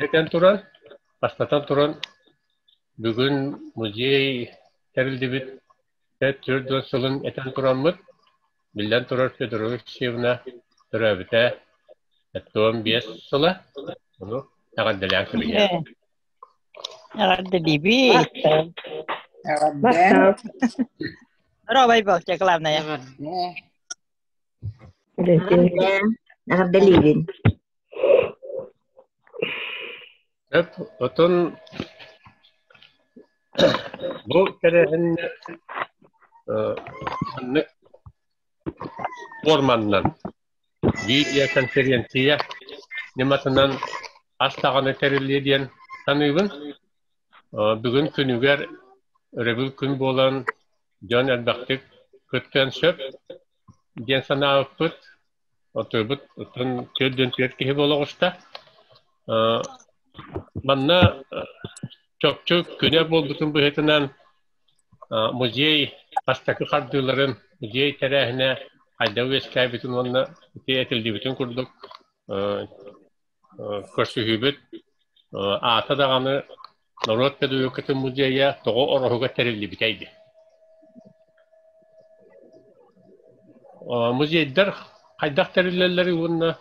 Этэн туран, бастатан туран, бүгүн музей тэриллибит 40 сылын этэн тураммыт, биллэн турар Федора Алексеевна төрөөбүтэ 75 сыла. Ону эҕэрдэлээн кэбиһиэхпит. Эҕэрдэлиибит. Эҕэрдэ. Здоровай буолча, главное. Эҕэрдэ. Эҕэрдэлиибин. Сөп, отон бу тэрээһиннэр маннык форманнан видеоконференция ньыматынан ас даҕаны тэриллиэ диэн саныыбын. Бүгүн күнүгэр өрөбүл күн буолан дьон элбэхтик кыттыан сөп диэн санаабыппыт. Отуйбут оттон 44 киһи буола оҕуста. Манна чопчу күнэ буолбутун быһыытынан музей бастакы хардыыларын, музей тэрээһинэ хайдах үөскээбитин уонна ити этиллибитин курдук көрсүһүүбүт аата даҕаны норуот педагогикатын музейа тоҕо ороһуга тэриллибитэй диэн. Музейдар хайдах тэриллэллэрий уонна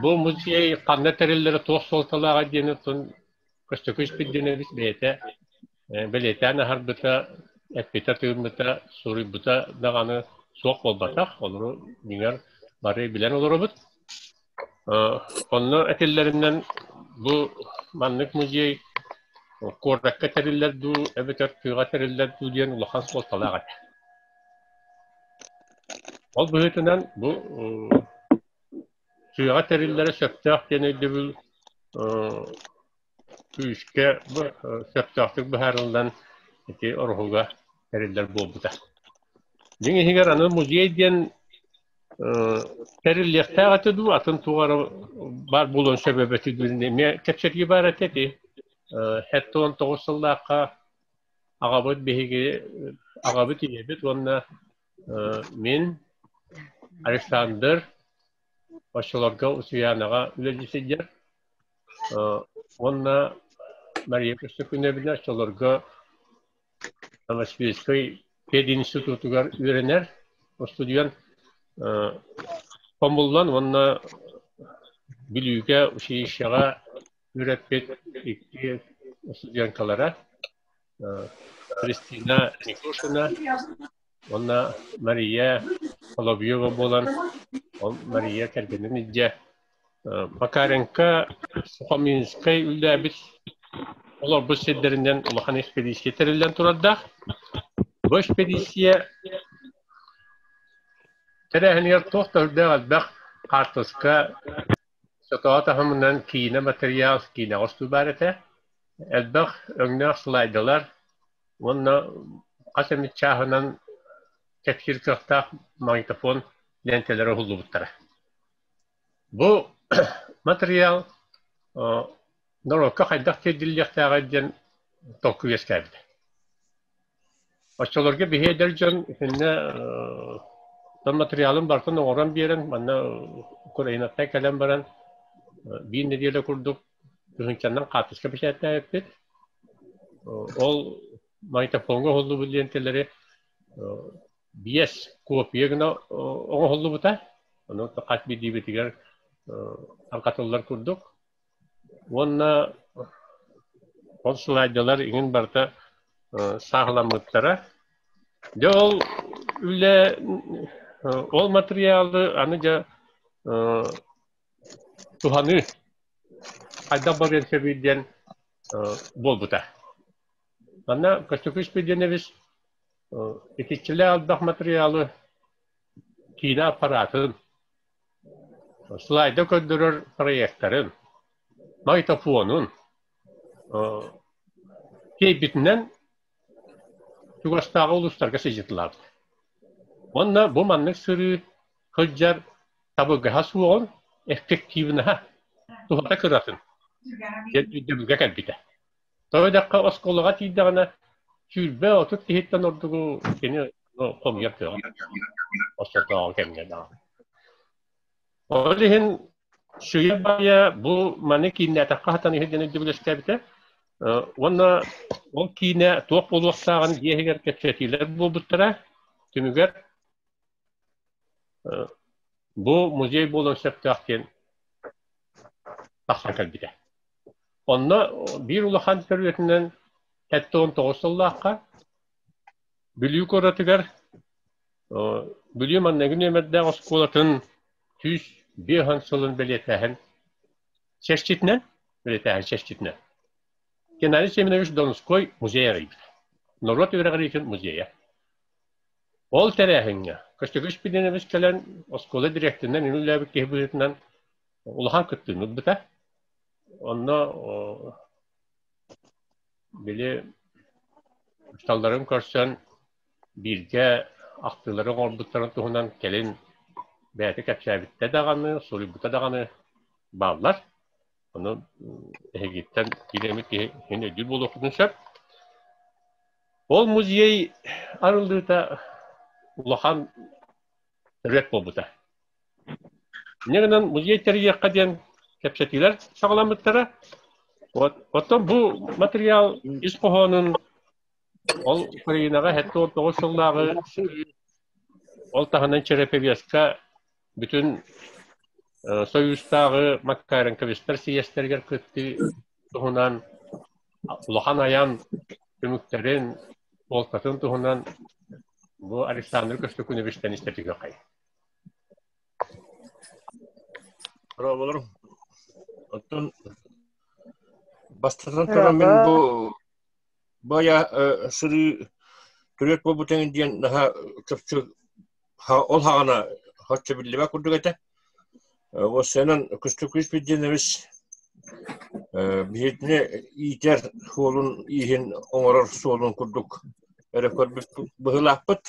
бу музей ханна тэриллэрэ туох суолталааҕа диэн оттон Көстөкүүс Пирдинович бэйэтэ бэлиэтээн аһарбыта, эппитэ-тыыммыта, суруйбута даҕаны суох буолбатах. Олору дьиҥэр бары билэн олоробут. Онно этиллэринэн бу маннык музей куоракка тэриллэр дуу, эбэтэр тыаҕа тэриллэр дуу диэн улахан суолталаах этэ. Ол быһыытынан бу тыаҕа тэриллэрэ сөптөөх диэн өйдөбүл күүскэ сөптөөхтүк быһаарыллан ити ороһуга тэриллэр буолбута. Дьиҥ иһигэр аны музей диэн тэриллиэхтээх этэ дуу, атын туох эрэ баар буолуон сөп эбэтэ дуу эмиэ кэпсэтии баар этэ ити. 79 сыллаахха аҕабыт биһиги аҕабыт ийэбит уонна мин Александр оччолорго Усуйаанаҕа үлэлии сылдьар уонна Мария Көстөкүүнэбинэ оччолорго Новосибирскай пединститутугар үөрэнэр устудьуон хомуллан уонна Бүлүүгэ училищеҕа үөрэппит икки устудьуонкалара Христина Никушина уонна Мария Соловьева буолан, ол Мария кэргэнин илдьэ Макаренко Сухомлинскай үлэлээбит олорбут сирдэринэн улахан экспедиция тэриллэн турардаах. Бу экспедиция тэрээһинигэр туох да үрдээх элбэх хаартыска Сотоҕо таһымынан киинэ матырыйаал киинэҕэ устуу баар этэ. Элбэх өҥнөөх слайдалар уонна хас эмит чааһынан кэпсиир кыахтаах магнитофон лиэнтэлэрэ уһуллубуттара. Бу матырыйаал норуокка хайдах тиэрдиллиэхтээҕэй диэн толкуй үөскээбитэ. Оччолорго биһи эдэр дьон итиннэ матырыйаалын барытын оҥорон биэрэн, манна Украинаттан кэлэн баран биир нэдиэлэ курдук тыһыынчаннан хаартыска бэчээттээбиппит. Ол магнитофоҥҥа уһуллубут лиэнтэлэри биэс копия гына оҥоһуллубута. Ону хас биирдиибитигэр тарҕатыллар курдук. Уонна ол слайдалар иҥин барыта сааһыламмыттара. Дьэ ол үлэ ол матырыйаалы аны дьэ туһаныы хайдах барыан сөбүй диэн буолбута. Манна Костюк Спиридонович итиччэлээх элбэх матырыйаалы киинэ аппараатын Слайда көрдөрөр проектарын, магнитофонун тиэйбитинэн чугастааҕы улуустарга сылдьыталаабыт. Уонна бу маннык сырыы сылдьар табыгаһа суоҕун, эффективноһа, туһата кыратын диэн өйдөбүлгэ кэлбитэ. Тоҕо диэххэ, оскуолаҕа тиийдэҕинэ 20-30 киһиттэн ордугу кини хомуйар кыаҕа оччотооҕу кэмҥэ даҕаны. Ол иһин Сыыйа баайа бу маны кииннээтэххэ сатан иһэ диэн өйдөбүл Уонна ол киинэ туох буолуохтааҕын дьиэ иһигэр кэпсэтиилэр буолбуттара. Түмүгэр бу музей буолуон сөптөөх диэн тахсан кэлбитэ. Онно биир улахан төрүөтүнэн 79 сыллаахха Бүлүү куоратыгар Бүлүү манныгы нүөмэрдээх оскуолатын 150 сылын бэлиэтээһин чэрчитинэн бэлиэтээһин чэрчитинэн Геннадий Семенович Донской музей арыйбыта. Норуот үөрэҕириитин музейа. Ол тэрээһиҥҥэ Көстөкүүс Пиденович кэлэн оскуола дириэктэринэн үлэлээбит киһи быһыытынан улахан кыттыыны ылбыта. Онно били учууталларын көрсөн бииргэ ахтыылары оҥорбуттарын туһунан кэлин бэйэтэ кэпсээбиттэ даҕаны, суруйбута даҕаны бааллар. Ону эһигиттэн биир эмит киһи иһин өйдүүр буолуохпутун сөп. Ол музей арыллыыта улахан төрүөт буолбута. Инньэ гынан музей тэрийиэххэ диэн кэпсэтиилэр саҕаламмыттара. Вот. Оттон бу материал ис хоһоонун ол Украинаҕа 79 сыллааҕы ол таһынан Череповецка бүтүн Союзтааҕы Макаренковичтар сийиэстэригэр кыттыы туһунан улахан айан түмүктэрин, суолтатын туһунан бу Александр Көстөкүнэбичтэн истэ түһүөххэй. Браво Оттон бастатан туран мин бу Бая сырыы төрүөт буолбутун диэн наһаа чопчу ол хаҕана хоччо биллибэт курдук этэ. Уоссайынан Кустук Испидинович биһитини иитэр суолун ииһин оҥорор суолун курдук эрэ көрбүт быһыылаахпыт.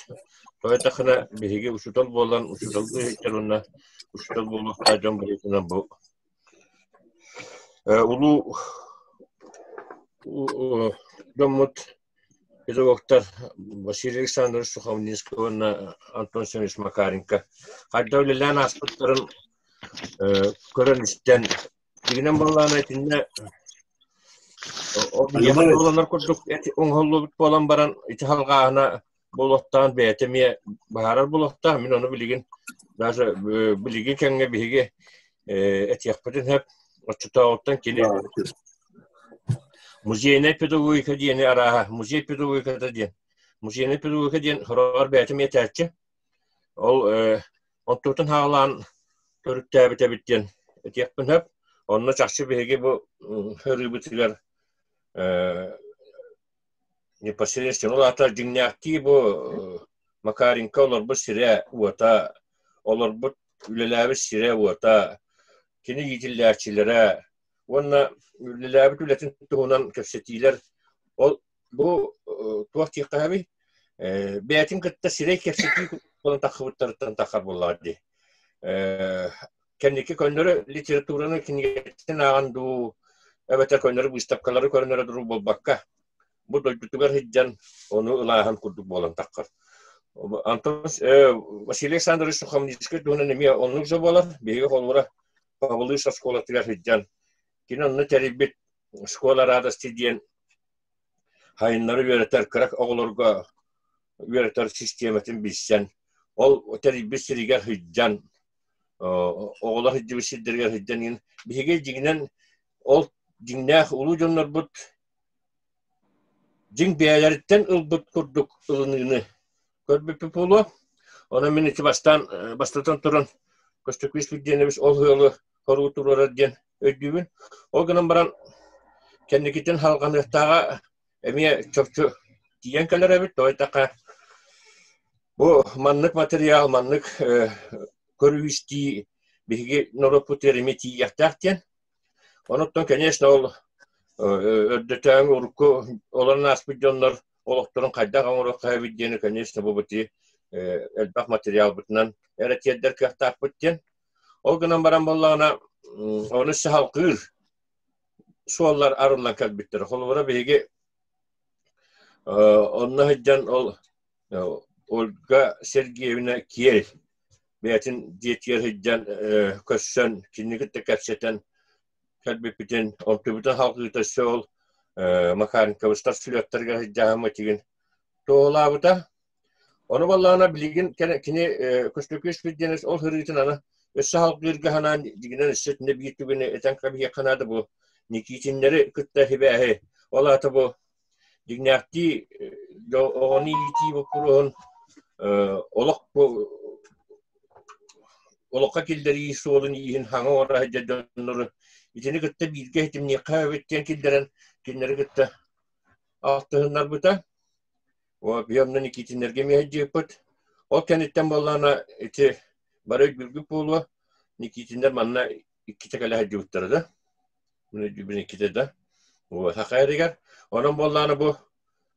Тоҕо эттэххинэ биһиги учуутал буолан учуутал иһиттэр уонна учуутал буолуохтаах дьон быһыытынан бу Улуу дьоммут педагогтар Василий Александрович Сухомлинский уонна Антон Семенович Макаренко хайдах үлэлээн ааспыттарын көрөн-истэн, дьиҥинэн буоллаҕына итиннэ буоланар курдук оҥоһуллубут буолан баран ити халҕааһына буолуохтааҕын бэйэтэ эмиэ быһаарар буолуохтаах. Мин ону билигин даже билигин кэмҥэ биһиги этиэхпитин сөп. Оччотооҕуттан кини музейнай педагогика диэни арааһа музей педагогиката диэн музейнай педагогика диэн хороҕор бэйэтэ эмиэ этээччи. Ол онтуутун хаалаан төрүттээбит эбит диэн этиэхпин сөп. Онно чахчы биһиги бу ырыыбытыгар Непосредственно ол аата дьиҥнээхтии бу Макаренко олорбут сирэ-уота, олорбут үлэлээбит сирэ-уота, кини иитиллээччилэрэ уонна үлэлээбит үлэтин туһунан кэпсэтиилэр ол бу туох диэххэ сөбүй бэйэтин кытта сирэй кэпсэтии буолан тахсыбыттарыттан тахсар буоллаҕа дии. Кэнники көннөрү литератураны кинигэтин ааҕан дуу, эбэтэр көннөрү быыстапкалары көрөн эрэ дуу буолбакка, бу дойдутугар сылдьан ону ылааһын курдук буолан таххар. Антон Василий Александрович Сухомлинскай туһунан эмиэ оннук же буолар. Биһиги холобура Павлыш оскуолатыгар сылдьан, кини онно тэрийбит «Школа радости» диэн хайыннары үөрэтэр кыра оҕолорго үөрэтэр систиэмэтин билсэн, ол тэрийбит сиригэр сылдьан, оҕолор сылдьыбыт сирдэригэр сылдьан иһин биһиги дьиҥинэн ол дьиҥнээх улуу дьоннорбут дьиҥ бэйэлэриттэн ылбыт курдук ылыныыны көрбүппүт буолуо. Онон мин ити бастаан бастатан туран Костюк Спирденович ол ыалы хоруу туруорар диэн өйдүүбүн. Ол гынан баран кэнникитин халҕаныахтааҕа эмиэ чопчу тиийэн кэлэр эбит. Тоҕо диэтэххэ бу маннык материал, маннык көрүү-истии биһиги норуоппутугар эмиэ тиийиэхтээх диэн. Онуттан, конечно, ол өрдөтөөҥ урукку олорон ааспыт дьоннор олохторун хайдах оҥоруохха эбит диэни, конечно, бу бити элбэх материалбытынан эрэ тиэрдэр кыахтаахпыт диэн. Ол гынан баран буоллаҕына, ону саһалкыыр суоллар арыллан кэлбиттэр. Холобура, биһиги онно сылдьан ол Ольга Сергеевна Киэль. бэйэтин дьиэтигэр сылдьан көрсөн, кинини кытта кэпсэтэн кэлбиппитин, онтубутун халҕыыта өссө ол Макаренковичтар сүлүөттэригэр сылдьаһаммыт игин туоһулаабыта. Ону баллаана билигин кини Көстөкүүс диэн ол сырыытын аны өссө халгыырга санаан дьигинэн өссө итиннэ биир түгэни этэн кэбиһиэххэ наада бу Никитиннэри кытта сибээһи ол аата бу дьиҥнээхтии оҕону иитии боппуруоһун олох олоххо киллэрии суолун ииһин хаҥа оҥоро сылдьар дьоннору итини кытта бииргэ ситимниэххэ эбит диэн киллэрэн кинилэри кытта алтыһыннарбыта. Биһи Никитиннэргэ эмиэ Ол кэнниттэн буоллаҕына ити бары өйдүүргүт буолуо, Никитиннэр манна иккитэ кэлэ сылдьыбыттара да. Мин өйдүүбүн иккитэ да. Саха эригэр. Онон буоллаҕына бу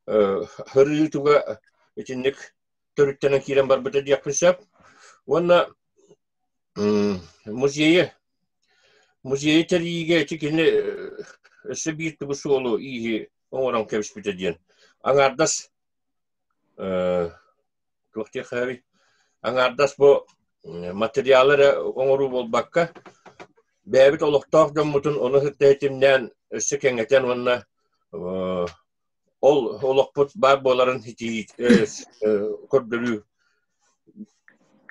хырыы туга итинник төрүттэнэн киирэн барбыта диэхпин сөп. Уонна музейы музейы тэрийиигэ ити кини өссө биир тугу суолу ииһи оҥорон кэбиспитэ диэн. Аҥаардас туох диэххэ аҥаардас бу материалы эрэ оҥоруу буолбакка, бэйэбит олохтоох дьоммутун ону кытта ситимнээн өссө кэҥэтэн уонна ол олохпут баар буоларын көрдөрүү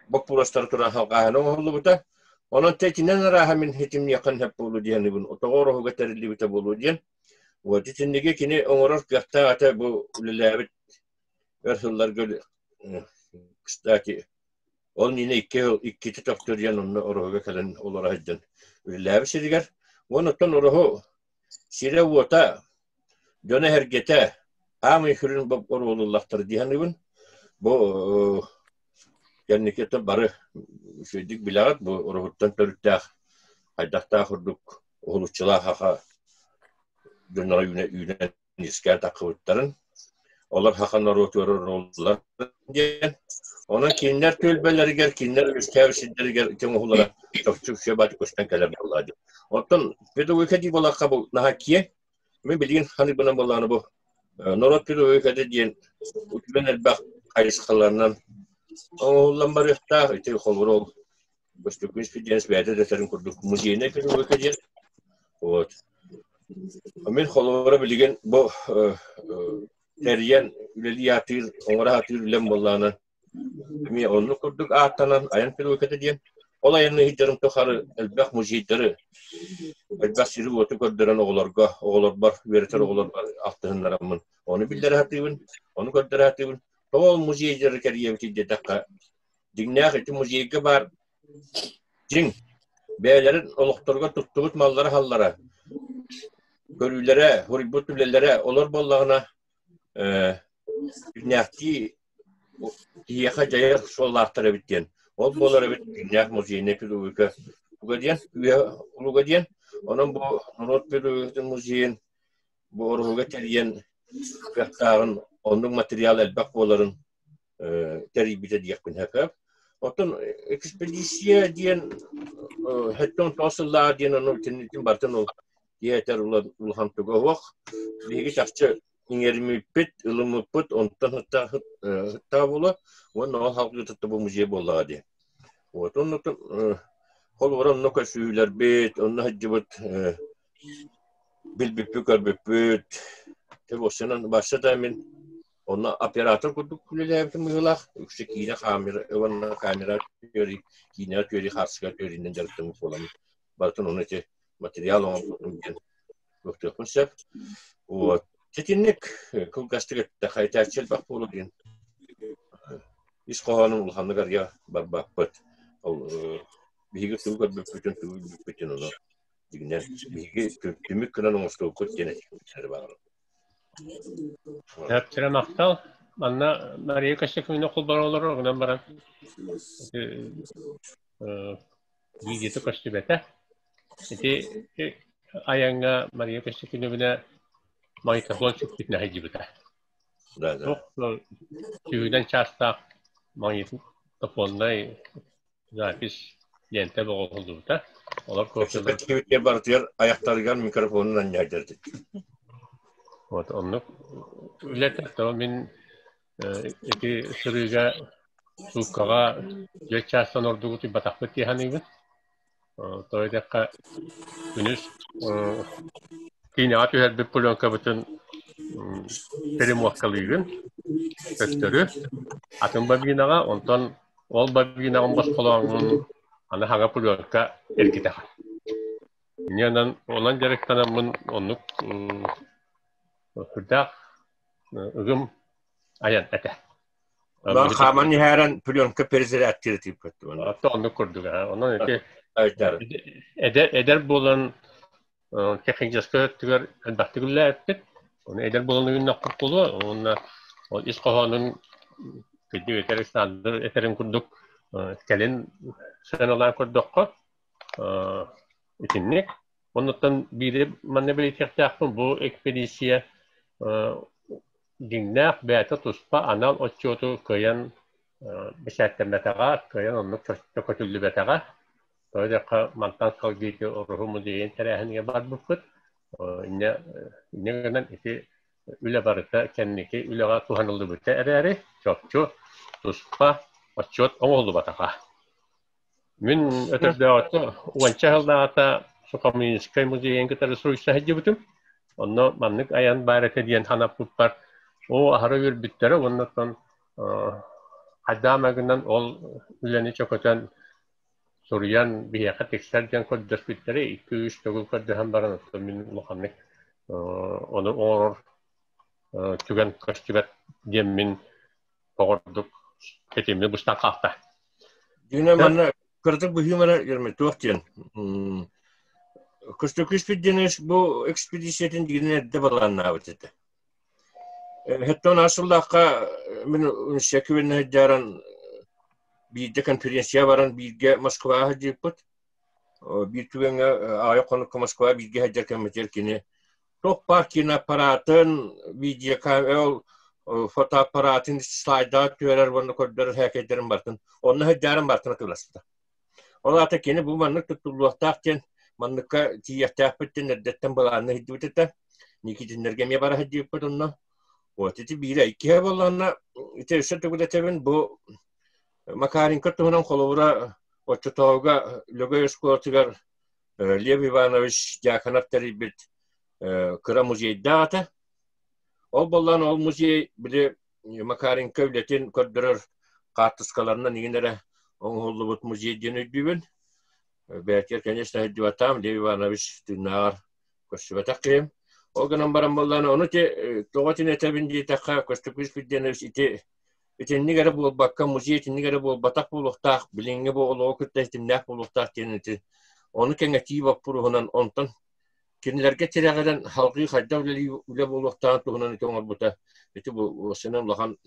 боппуруостары туран халҕааһына оҥоһуллубута. Онон итинэн арааһа мин ситимниэххин сөп буолуо диэн тоҕо ороһуга тэриллибитэ буолуо диэн. Вот итинниги кини оҥорор кыахтаах этэ бу үлэлээбит өр сылларга кстати ол Нина икки иккитэ төхтөрүйэн онно ороһуга кэлэн олоро сылдьан үлэлээбит сиригэр. Уонна оттон ороһу сирэ-уота, дьоно-сэргэтэ аамай сүрүн оруолуллахтара дии саныыбын. Бу кэнники бары үчүгэйдик билэҕит, бу ороһуттан төрүттээх хайдахтаах курдук уһулуччулаах аха дьонноро үүнэн искээн таххыбыттарын, олор саха норуотугар оруоллар диэн. Онон кинилэр түөлбэлэригэр, кинилэр үөскээбит сирдэригэр ити оҥоһуулара чопчу үчүгэй баҕайытык көстөн кэлэр буоллаҕа дии. Оттон педагогика дии буоллахха бу наһаа киэҥ. Мин билигин саныырбынан буоллаҕына бу норуот педагогиката диэн үтүмэн элбэх хайысхаларынан оҥоһуллан барыахтаах. Ити холобур ол Бастакы диэн бэйэтэ да этэрин курдук музейнай педагогика диэн. Вот. Мин холобура билигин бу тэрийэн үлэлии аатыыр, оҥоро аатыыр үлэм буоллаҕына эмиэ оннук курдук ааттанан айан педагогиката диэн. Ол айанны иһдэрим тухары элбэх музейдары, элбэх сири-уоту көрдөрөн оҕолорго, оҕолорбор, үөрэтэр оҕолорбор алтыһыннараммын ону биллэрэ сатыыбын, ону көрдөрө сатыыбын. Тоҕо ол музейдары кэрийэбитий диэтэххэ, Дьиҥнээх ити музейга баар дьиҥ бэйэлэрин олохторугар туттубут маллара-саллара, көрүүлэрэ, суруйбут үлэлэрэ олор буоллаҕына дьиҥнээхтии киһиэхэ дьайар суоллаахтар эбит диэн. Ол буолар эбит дьиҥнээх музейнай педагогика туга диэн, үйэ улуга диэн. Онон бу норуот педагогикатын музейын бу оруһуга тэрийэн кыахтааҕын, оннук материал элбэх буоларын тэрийбитэ диэхпин сөп. Оттон экспедиция диэн хэттон тоҕус сыллааҕы диэн ону итиннитин барытын ол диэтэр улахан туга суох. Биһиги чахчы иҥэриммиппит, ылыммыппыт, онтон ыттаа буолуо уонна ол халгыытытта бу музей буоллаҕа дии. Вот онно холобура онно көрсүһүүлэрбит, онно сылдьыбыт билбиппит, көрбүппүт. Уопсайынан барса да мин Онно оператор курдук үлэлээбитим быһыылаах. Үксэ киинэ камера уонна камера түөрүй, киинэҕэ түөрүй, хаартыска түөрүйүнэн дьарыктаммыт буоламмыт. Барытын ону ити материал оҥорбутум диэн туохтуохпун сөп. Вот. Итинник кылгастык эттэххэ, этээччи элбэх буолуо диэн ис хоһоонун улаханнык арыйа барбаппыт. Ол биһиги тугу көрбүппүтүн, тугу билбиппитин ону дьиҥинэн биһиги түмүк гынан оҥостуохпут диэн этиэхпитин баҕарабын. Эптэрэ махтал. Манна Мария Костяковна холборолоро гынан баран видеота көстүбэтэ. Ити айаҥҥа Мария Костяковна магнитофон сүкпүтүн сылдьыбыта. Да, да. Сүүһүнэн чаастаах магнитофоннай запись лиэнтэ оҥоһуллубута. Олор Кэпсэппит киһибит барытыгар айахтарыгар микрофонун анньаайдардыт. Вот оннук үлэтэ. То мин ити сырыыга Сууккаҕа 4 чаастан ордугу утуйбатахпыт дии саныыбын. Тоҕо диэххэ, күнүс киинэҕэ түһэрбит пленкабытын перемоткалыыгын төттөрү атын бобинаҕа, онтон ол бобинаҕын босхолооҥҥун аны хаҥа пленка эргитэҕин. Инньэ онон онон дьарыктанаммын оннук сүрдээх ыгым айан этэ. Онон хааман иһээрэн пленка перезарядтыыр тииппэт. Оттон оннук курдук. Онон ити эдэр, эдэр буолан техническэй өттүгэр элбэхтик үлэлээбиппит. Оны эдэр буолан үүннэхпит буолуо. Уонна ол ис хоһоонун кырдьык этэр Александр этэрин курдук кэлин сыаналаан көрдөххө итинник. Оннуттан биири манна бэлиэтиэхтээхпин бу экспедиция дьиҥнээх бэйэтэ туспа анал отчуоту кыайан бэчээттэммэтэҕэ, кыайан оннук чөкөтүллүбэтэҕэ. Тоҕо диэххэ, мантан салгыы ити Ороһу музейын тэрээһинигэр барбыппыт. Инньэ инньэ гынан ити үлэ барыта кэнники үлэҕэ туһаныллыбыта эрээри, чопчу туспа отчуот оҥоһуллубатаҕа. Мин өтөрдөөҕүтэ уонча сыллааҕыта Сухомлинскай музейын кытары суруйса сылдьыбытым. Онно маннык айан баар этэ диэн санаппыппар, оо, аһара үөрбүттэрэ уонна оттон хайдаама гынан ол үлэни чөкөтөн суруйан биһиэхэ тиксэр диэн көрдөспүттэрэ, икки-үс төгүл көрдөһөн баран оттон мин улаханнык ону оҥорор түгэн көстүбэт диэммин оҕордук этимми быстан хаалта. Дьиҥэ манна кыратык быһыым эрэ Ерме туох диэн Көстөкүүспүт диэн бу экспедициятын дигинэн эрдэ балааннаабыт этэ. Хэттон асыллаахха мин Шеквин сылдьаран биирдэ конференция баран бииргэ Москваҕа сылдьыппыт. Биир түгэҥҥэ аҕыйах хонукка Москва бииргэ сылдьар кэммитигэр кини Туох баар киноаппаратын, видеокамера, фотоаппаратын слайдаҕа түһэрэр уонна көрдөрөр һээкэйдэрин барытын онно сылдьарын барытын атыыласпыта. Ол аата кини бу маннык туттуллуохтаах диэн манныкка тиийиэхтээхпит диэн эрдэттэн былаанна сылдьыбыт этэ. Никитиннэргэ эмиэ бара сылдьыбыппыт онно. Вот ити биирэ. Иккиһэ буоллаҕына, ити өссө төгүл этэбин, бу Макаренко туһунан холобура оччотооҕуга Лөгөй оскуолатыгар Лев Иванович Дьяконов тэрийбит кыра музейдаах этэ. Ол буоллаан ол музей били Макаренко үлэтин көрдөрөр хаартыскаларынан иҥин эрэ оҥоһуллубут музей диэн өйдүүбүн. Бэйэтигэр, конечно, сылдьыбатаам, Лев Иванович тыыннааҕар көрсүбэтэх киһим. Ол гынан баран буоллаан, ону ити тоҕо итини этэбин диэтэххэ, Костюк Спирденович ити итинник эрэ буолбакка, музей итинник эрэ буолбатах буолуохтаах, билиҥҥи бу олоҕу кытта ситимнээх буолуохтаах диэн ити ону кэҥэтии боппуруоһунан онтон кинилэргэ тирэҕирэн салҕыы хайдах үлэлии үлэ буолуохтааҕын туһунан ити оҥорбута ити бу сынан улахан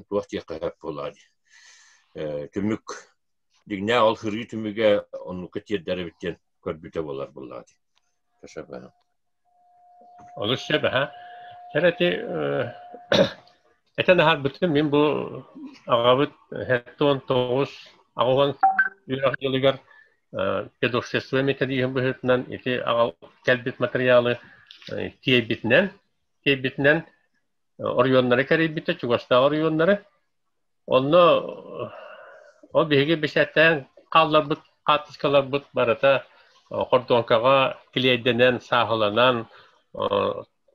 туох диэххэ сөп буоллаҕа дии. Түмүк дьиҥнээх ол сырыы түмүгэ оннукка тиэрдэр эбит диэн көрбүтэ буолар буоллаҕа дии. Олус сөп аһа. Чэр эти этэн аһарбытым мин бу аҕабыт 79 аҕуһан үөрэх дьылыгар педобщество методиһын быһыытынан ити аҕал кэлбит материалы тиэйбитинэн тиэйбитинэн оройуоннары кэрийбитэ, чугастааҕы оройуоннары. Онно ол биһиги бэчээттээн хаалларбыт хаартыскаларбыт барыта хордуоҥкаҕа килиэйдэнэн, сааһыланан,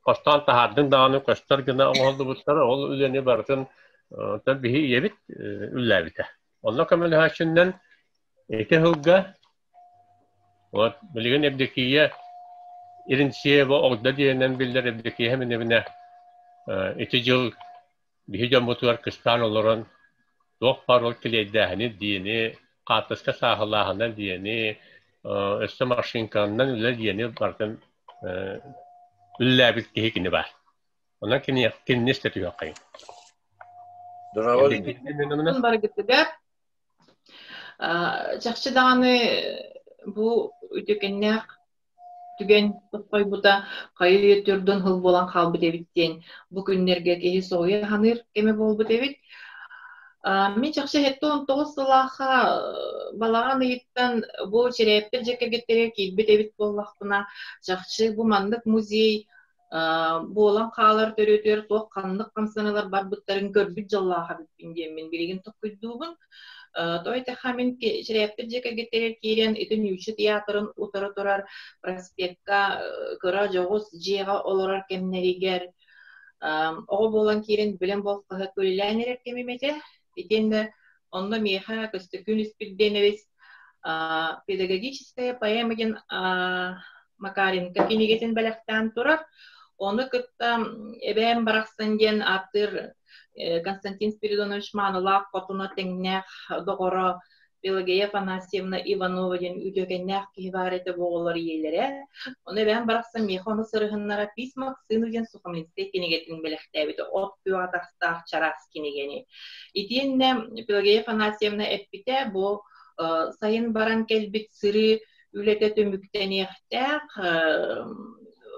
хостоон таһаардыҥ даҕаны көстөр гына оҥоһуллубуттара. Ол үлэни барытын оттон биһи ийэбит үллээбитэ. Онно көмөлөһөөччүннэн ити сылга вот билигин Евдокия Иринцеева Огдо диэнэн биллэр Евдокия Миневна ити дьыл биһи дьоммутугар кыстаан олорон туох баар ол килиэйдээһини диэни, хаартыска сааһылааһына диэни, өссө машинканан үлэ диэни барытын үлэлээбит киһи кини баар. Онон кини кинини истэ түһүөххэйиҥ. Барыгытыгар чахчы даҕаны бу үтүкэннээх түгэн тохтойбута хайыы төрдөн сыл буолан хаалбыт эбит диэн бу күннэргэ киһи соһуйа саныыр кэмэ буолбут эбит. Мин чахчы 79 сылаахха балаҕан ыйыттан бу Чэрээппит дьиэ кэргэттэригэр киирбит эбит буоллахпына, чахчы бу маннык музей Буолан хаалар төрүөтүгэр туох ханнык хамсаныылар барбыттарын көрбүт дьоллоох эбиппин диэммин билигин толкуйдуубун. Тоҕо эттэххэ мин Чирээптэр дьиэ кэргэттэригэр киирэн ити Ньүүчү театрын утары турар проспекка кыра дьоҕус дьиэҕэ олорор кэмнэригэр оҕо буолан киирэн билэн буолхаһыт үлэлээн эрэр кэмим этэ. Итиэннэ онно миэхэ Көстөкүүн Испирдиэнэбис «Педагогическая поэма» диэн Макаренко кинигэтин бэлэхтээн турар. Ону кытта эбээм барахсан диэн ааттыыр Константин Спиридонович Маанылаах хотуна тэҥнээх доҕоро Пелагея Афанасьевна Иванова диэн үтүөкэннээх киһи баар этэ бу оҕолор ийэлэрэ. Ону эбээм барахсан миэхэ ону сырыһыннара «Письма к сыну» диэн Сухомлинскай кинигэтин бэлэхтээбитэ от күөх атахтаах чараас кинигэни. Итиэннэ Пелагея Афанасьевна эппитэ бу сайын баран кэлбит сырыы үлэтэ түмүктэниэхтээх,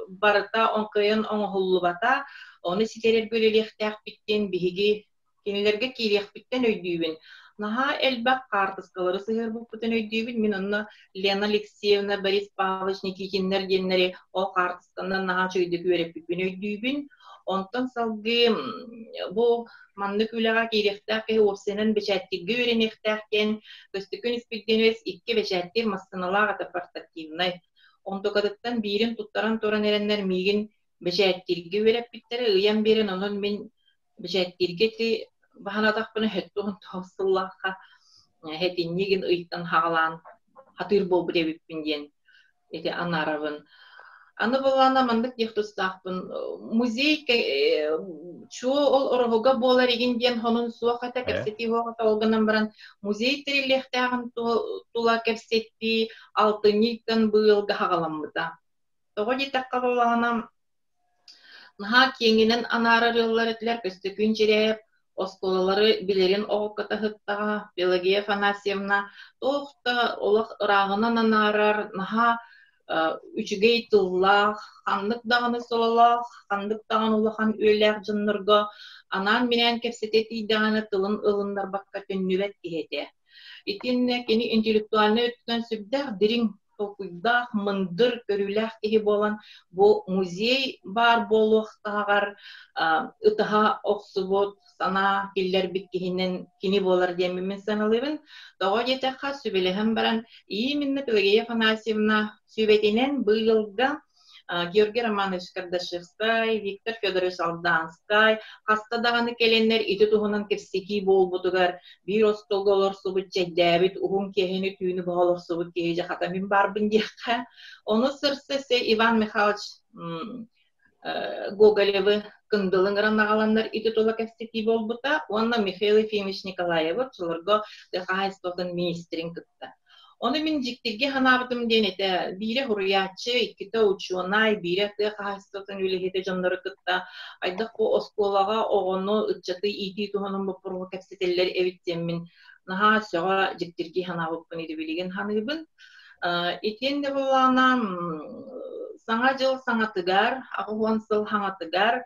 барыта кыайан оҥоһуллубата, ону ситэрэргэ үлэлиэхтээхпит диэн биһиги кинилэргэ киириэхпиттэн өйдүүбүн. Наһаа элбэх хаартыскалары сыһыарбыппытын өйдүүбүн. Мин онно Лена Алексеевна, Борис Павлович Никитиннэр диэннэри ол хаартысканан наһаа үчүгэйдик үөрэппиппин өйдүүбүн. Онтон салгыы бу маннык үлэҕэ киириэхтээх киһи уопсайынан бэчээттииргэ үөрэниэхтээх диэн Көстөкүүн Испирдиэнэбис икки бэчээттиир массыыналаах этэ портативнай. Онтукатыттан биирин туттаран туран эрэннэр миигин бэчээттииргэ үөрэппиттэрэ, ыйан биэрэн онон мин бэчээттииргэ ити баһанатахпына 79 сыллаахха сэтинньигин ыйтан хаҕалаан хатыыр буолбут эбиппин диэн ити анаарабын. Аны буоллаҕына маннык диэх тустаахпын музей чуо ол ороһуга буолар игин диэн хонун суох этэ кэпсэтии суох этэ ол гынан баран музей тэриллиэхтээҕин тула кэпсэтии алтынньыттан быйылга хаҕаламмыта. Тоҕо диэтэххэ буоллаҕына Наһаа киэҥинэн анаарар ыаллар этилэр Көстөкүүн Чирээйэп оскуолалары билэрин оҕокко таһыттаҕа, Пелагея Афанасьевна туох да олох ырааҕынан анаарар, наһаа үчүгэй тыллаах, ханнык даҕаны сололоох, ханнык даҕаны улахан үөлээх дьоннорго анаан-минээн кэпсэтэ тиийдэҕинэ тылын ылыннарбакка төннүбэт киһи этэ. Итиннэ кини интеллектуальнай өттүнэн сүрдээх дириҥ толкуйдаах, мындыр, көрүүлээх киһи буолан, бу музей баар буолуохтааҕар ытаһа охсубут, санаа киллэрбит киһинэн кини буолар диэммин мин сыаналыыбын. Тоҕо диэтэххэ, сүбэлэһэн баран, именно Пелагея Афанасьевна сүбэтинэн быйылга Георгий Романович Кардашевскай, Виктор Федорович Алданскай хаста даҕаны кэлэннэр ити туһунан кэпсэтии буолбутугар биир остуолга олорсубут, чэйдээбит, уһун киэһэни түүнү быһа олорсубут киһи дьэ хата мин баарбын диэххэ. Ону сырса Иван Михайлович Гоголевы Кындыл ыҥыран аҕаланнар ити тула кэпсэтии буолбута уонна Михаил Ефимович Николаевы оччолорго тыа хаһаайыстыбатын министрин кытта. Ону мин дьиктиргэ санаабытым диэн этэ, биирэ суруйааччы, иккитэ учуонай, биирэ тыа хаһаайыстыбатын үлэһитэ дьоннору кытта хайдах бу оскуолаҕа оҕону, ыччаты иитии туһунан боппуруоһу кэпсэтэллэр эбит диэммин наһаа сөҕө дьиктиргии санаабыппын ити билигин саныыбын. Итиэннэ буоллаҕына Саҥа дьыл саҥатыгар, 80 сыл хаҥатыгар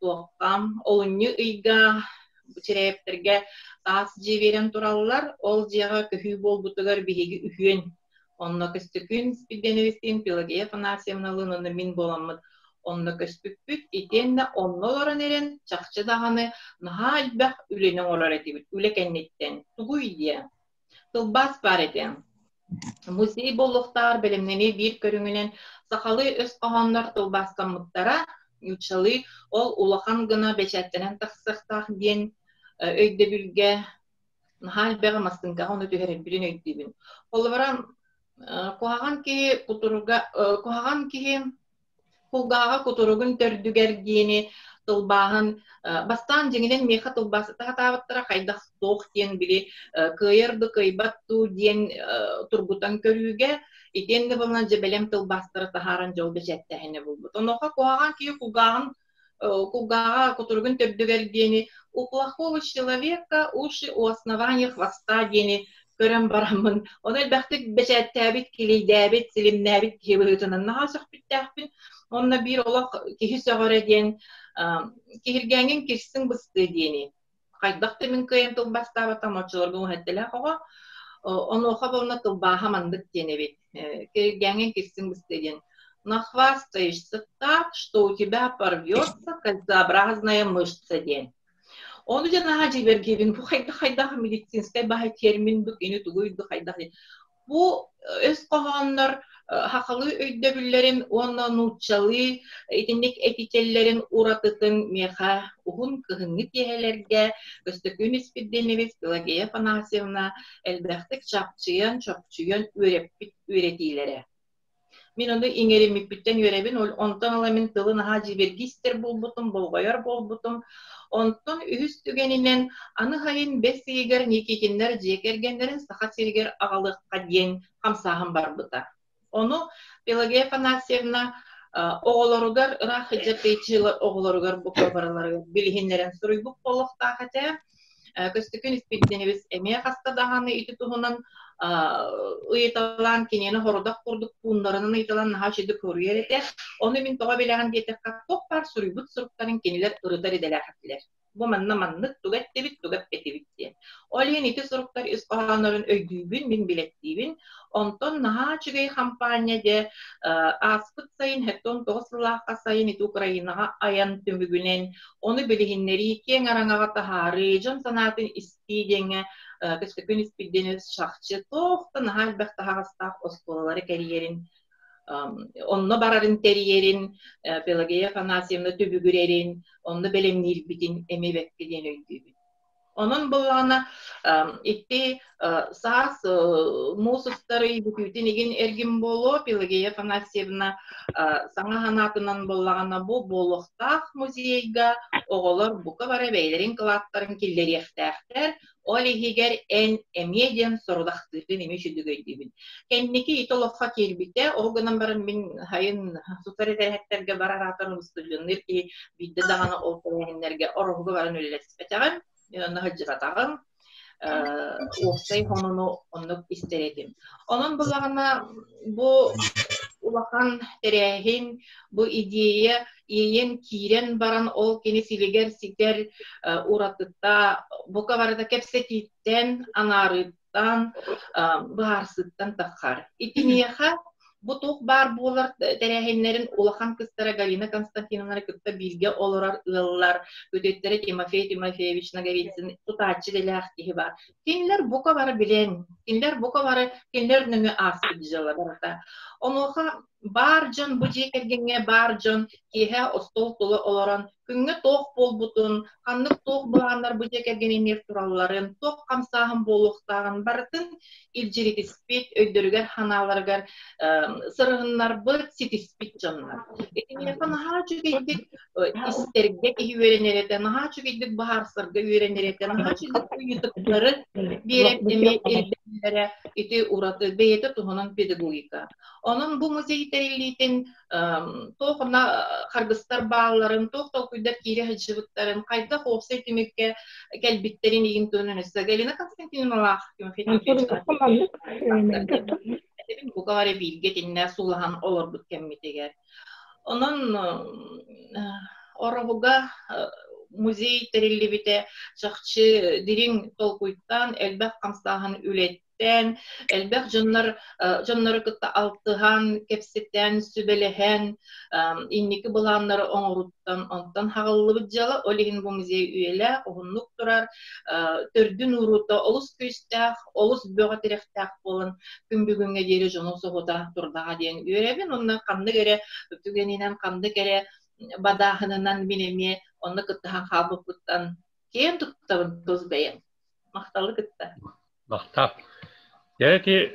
туохха олунньу ыйга Чирээптэргэ таас дьиэ биэрэн тураллар. Ол дьиэҕэ көһүү буолбутугар биһиги үһүөн онно Көстөкүүн Спирденовичтыын, Пелагея Афанасьевналыын уонна мин буоламмыт онно көспүппүт. Итиэннэ онно олорон эрэн чахчы даҕаны наһаа элбэх үлэни оҥорор этибит. Үлэ кэнниттэн. Тугуй диэ? Тылбаас баар этэ. Музей буолуохтааҕар бэлэмнэнии биир көрүҥүнэн сахалыы өс хоһооннор тылбаастаммыттара, нууччалыы ол улахан гына бэчээттэнэн тахсыахтаах диэн өйдөбүлгэ наһаа элбэҕи массыыҥкаҕа ону түһэрэрбитин өйдүүбүн. Холобура, куһаҕан киһи кутуруга куһаҕан киһи Кулгааҕа кутуругун төрдүгэр диэни тылбааһын бастаан дьиҥинэн миэхэ тылбаасыта сатаабыттара хайдах суох диэн били кыайар да кыайбат дуу диэн тургутан көрүүгэ итиэннэ буолан дьэ бэлэм тылбаастары таһааран дьол бэчээттээһинэ булбут. Онуоха куһаҕан киһи кулгааҕын кулгааҕа кутуругун төрдүгэр диэни у плохого человека уши у основания хвоста диэни көрөн бараммын, ону элбэхтик бэчээттээбит, килийдээбит, силимнээбит киһи быһыытынан наһаа сөхпүттээхпин. Онно биир олох киһи сөҕөрө диэн киһиргээҥҥин кирсиҥ быстыы диэни хайдах да мин кыайан тылбаастаабатам оччолорго уһэттэлээх оҕо онуоха буолна тылбааһа маннык диэн эбит киһиргээҥҥин кирсиҥ быстыы диэн. Нахвастаешься так, что у тебя порвется кольцеобразная мышца диэн. Ону дьэ наһаа дьиибэргиибин, бу хайдах-хайдах медицинскэй баһа термин бу кини тугуй бу хайдах Бу өс хоһооннор сахалыы өйдөбүллэрин уонна нууччалыы итинник этитэллэрин уратытын миэхэ уһун кыһыҥҥы киэһэлэргэ Көстөкүүн Испирдиэнэбис Пелагея Афанасьевна элбэхтик чахчыйан, чопчуйан үөрэппит үөрэтиилэрэ. Мин ону иҥэриммиппиттэн үөрэбин, онтон ыла мин тылы наһаа дьиибэргии истэр буолбутум, болҕойор буолбутум. Онтон үһүс түгэнинэн аны сайын бэс ыйыгар Никитиннэр дьиэ кэргэннэрин Саха сиригэр аҕалыахха диэн хамсааһын барбыта. Ону Пелагея Афанасьевна оҕолоругар, ыраах сылдьар тэйиччи оҕолоругар бука барыларыгар билиһиннэрэн суруйбут буолуохтаах этэ. Көстөкүүн Испирдиэнэбис эмиэ хаста даҕаны ити туһунан ыйыталаан кинини хорудах курдук пууннарынан ыйыталаан наһаа үчүгэй суруйар этэ. Ону мин тоҕо билэҕин диэтэххэ, туох баар суруйбут суруктарын кинилэр ырытар идэлээх этилэр. Бу манна маннык тугу эттибит, тугу эппэтибит диэн. Ол иһин ити суруктар ис хоһооннорун өйдүүбүн, мин билэттиибин. Онтон наһаа үчүгэй хампаанньа дьэ ааспыт сайын 79 сыллаахха сайын ити Украинаҕа айан түмүгүнэн Ону билиһиннэрии, киэҥ араҥаҕа таһаарыы, дьон санаатын истии диэҥҥэ Көстөкүүн Испирдиэнэбис чахчы туох да наһаа элбэх таһаҕастаах оскуолалары кэрийэрин, онно барарын тэрийэрин, Пелагея Афанасьевна түбүгүрэрин, онно бэлэмниирбитин эмиэ бэккэ диэн өйдүүбүн. Онон буоллаҕына ити саас муус устар ый бүтүүтүн игин эргин буолуо Пелагея Афанасьевна саҥа санаатынан буоллаҕына бу буолуохтаах музейга оҕолор бука бары бэйэлэрин кылааттарын киллэриэхтээхтэр, ол иһигэр эн эмиэ диэн сорудахтыыргын эмиэ үчүгэй өйдүүбүн. Кэнники ити олоххо киирбитэ, ол гынан баран мин сайын сутар этэрээттэргэ барар аатар устудьуоннуур киһи биирдэ даҕаны ол тэрээһиннэргэ ороһуга баран үлэлэспэтэҕим, мен онно сылдьыбатаҕым, уопсай хомуну оннук истэр этим. Онон буллаҕына бу улахан тэрээһин, бу идея иэйэн киирэн баран ол кини силигэр ситэр уратыта бука барыта кэпсэтииттэн, анаарыыттан, быһаарсыыттан таххар. Итиниэхэ бу туох баар буолар тэрээһиннэрин улахан кыстара Галина Константиновнаны кытта бииргэ олорор ыаллар, күтүөттэрэ Тимофей Тимофеевич Ноговицын тутааччы идэлээх киһи баар. Кинилэр бука бары билэн, кинилэр бука бары кинилэр нөҥүө ааспыт дьыала барыта. Онуоха баар дьон бу дьиэ кэргэҥҥэ баар дьон киэһэ остуол тула олорон күҥҥэ туох буолбутун, ханнык туох былааннар бу дьиэ кэргэн туралларын, туох хамсааһын буолуохтааҕын барытын илдьиритиспит, өйдөрүгэр-санааларыгар сырыһыннарбыт, ситиспит дьоннор. Итиниэхэ наһаа үчүгэйдик истэргэ киһи үөрэнэр этэ, наһаа үчүгэйдик быһаарсарга үөрэнэр этэ, наһаа үчүгэйдик ыйытыктары биэрэн эмиэ ирдэнэллэрэ ити ураты бэйэтэ туһунан педагогика. Онон бу музей тэриллиитин туох онно харгыстар баалларын, туох толкуйдар киирэ сылдьыбыттарын, хайдах уопсай түмүккэ кэлбиттэрин игин туһунан өссө Галина Константиновналаах Тимофей Тимофеевич бука бары бииргэ итиннэ суулаһан олорбут кэммитигэр. Онон Ороһуга музей тэриллибитэ чахчы дириҥ толкуйтан элбэх хамсааһын үлэт кэпсэтэн, элбэх дьоннор дьоннору кытта алтыһан, кэпсэтэн, сүбэлэһэн, инники былааннары оҥоруттан онтон хаҕыллыбыт дьыала. Ол иһин бу музей үйэлээх, уһуннук турар, төрдүн уурута олус күүстээх, олус бөҕө тирэхтээх буолан күн бүгүҥҥэ диэри дьону соһута турдаҕа диэн үөрэбин. Онно ханнык эрэ түгэнинэн, ханнык эрэ бадааһынынан мин эмиэ онно кыттыһан хаалбыппыттан киэн туттабын тус бэйэм. Махталы кытта. Махтал. Дьэ ити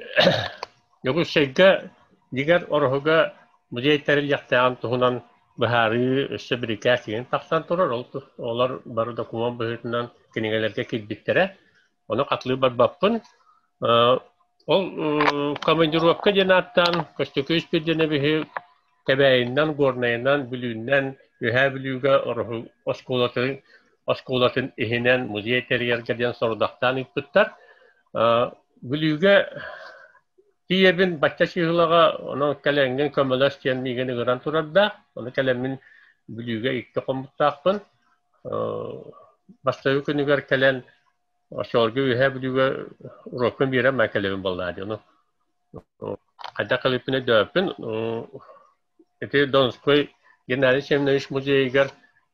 Дьокуускайга дьиҥэр Ороһуга музей тэриллиэхтээҕин туһунан быһаарыы өссө бирикээс иҥэн тахсан турар. Ол олор бары докумуон быһыытынан кинигэлэргэ киирбиттэрэ. Ону хатылыы барбаппын. Ол командировка диэн ааттаан Көстөкүүс Пирдиэнэбиһи Кэбээйинэн, Горнайынан, Бүлүүнэн, Үөһээ Бүлүүгэ Ороһу оскуолатын оскуолатын иһинэн музей тэрийэргэ диэн сорудахтаан ыыппыттар. Бүлүүгэ тиийэбин бачча чыыһылаҕа, онон кэлэҥҥин көмөлөс диэн миигин ыҥыран турардаах. Ону кэлэммин Бүлүүгэ икки хоммуттаахпын. Бастакы күнүгэр кэлэн оччолорго Үөһээ Бүлүүгэ уруокпун биэрэн маа кэлэбин буоллаа дии. Ону хайдах кэлбиппин өйдөөбөппүн. Ити Донской Геннадий Семенович музейыгар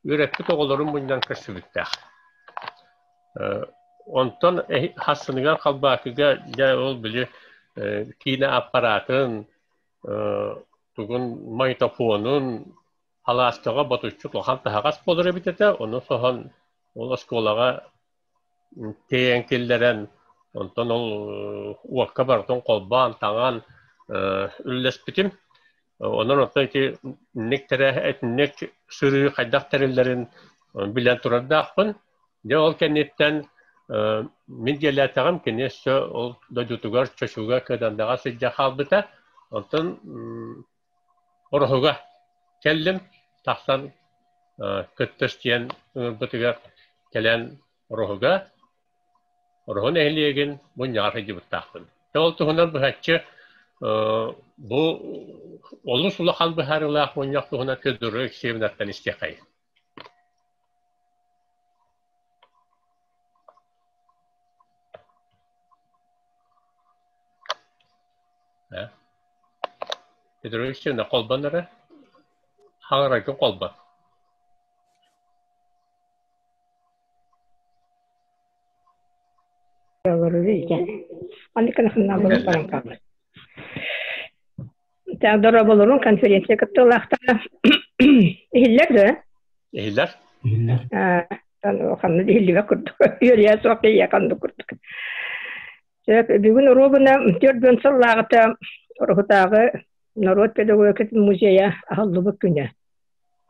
үөрэппит оҕолорун мунньан көрсүбүттээх. Онтон хассыныгар Халбаакыга дьэ ол били киинэ аппаратын, тугун магнитофонун халааскаҕа ботуччу улахан таһаҕас буолар эбит этэ, ону соһон ол оскуолаҕа тиэйэн киллэрэн, онтон ол уокка барытын холбоон, таҥан үллэспитим. Онон оттон ити инник итинник сырыы хайдах тэриллэрин билэн турардаахпын. Дьэ ол кэнниттэн мин дьиэлээтэҕим, кини өссө ол дойдутугар Чочуга Кыадандаҕа сылдьа хаалбыта. Онтон Ороһуга кэллим, тахсан кыттыс диэн ыҥырбытыгар кэлэн Ороһуга, Ороһу нэһилиэгин мунньаҕар сылдьыбыттаахпын. Ол туһунан быһаччы бу олус улахан быһаарыылаах мунньах туһунан Федора Алексеевнаттан истиэххэйин. Петрович холбон эрэ хаҥараргын холбон. Дорооболорун конференция кыттыылаахтара иһиллэр да? Иһиллэр. Иһиллэр. Ханна иһиллибэт курдук. Үөрүйэ суох киһи ханна курдук. Бүгүн оруобуна 40 сыллааҕыта Ороһутааҕы норуот педагогикатын музейа аһыллыбыт күнэ.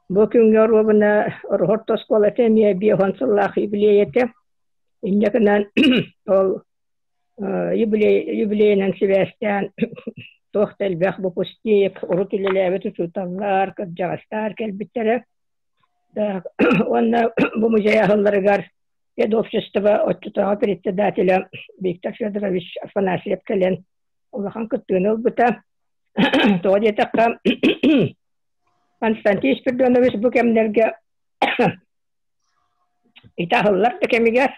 Бу күҥҥэ оруобуна Ороһу орто оскуолата эмиэ 50 сыллаах юбилей этэ. Инньэ гынан ол юбилейынан сибээстээн туох да элбэх выпускник, урут үлэлээбит учууталлар, кырдьаҕастар кэлбиттэрэ. Уонна бу музей аһылларыгар Педобщество оччотооҕу председателэ Виктор Федорович Афанасьев кэлэн улахан кыттыыны ылбыта. Тоҕо диэтэххэ, Константин Спиридонович бу кэмнэргэ ити аһыллар да кэмигэр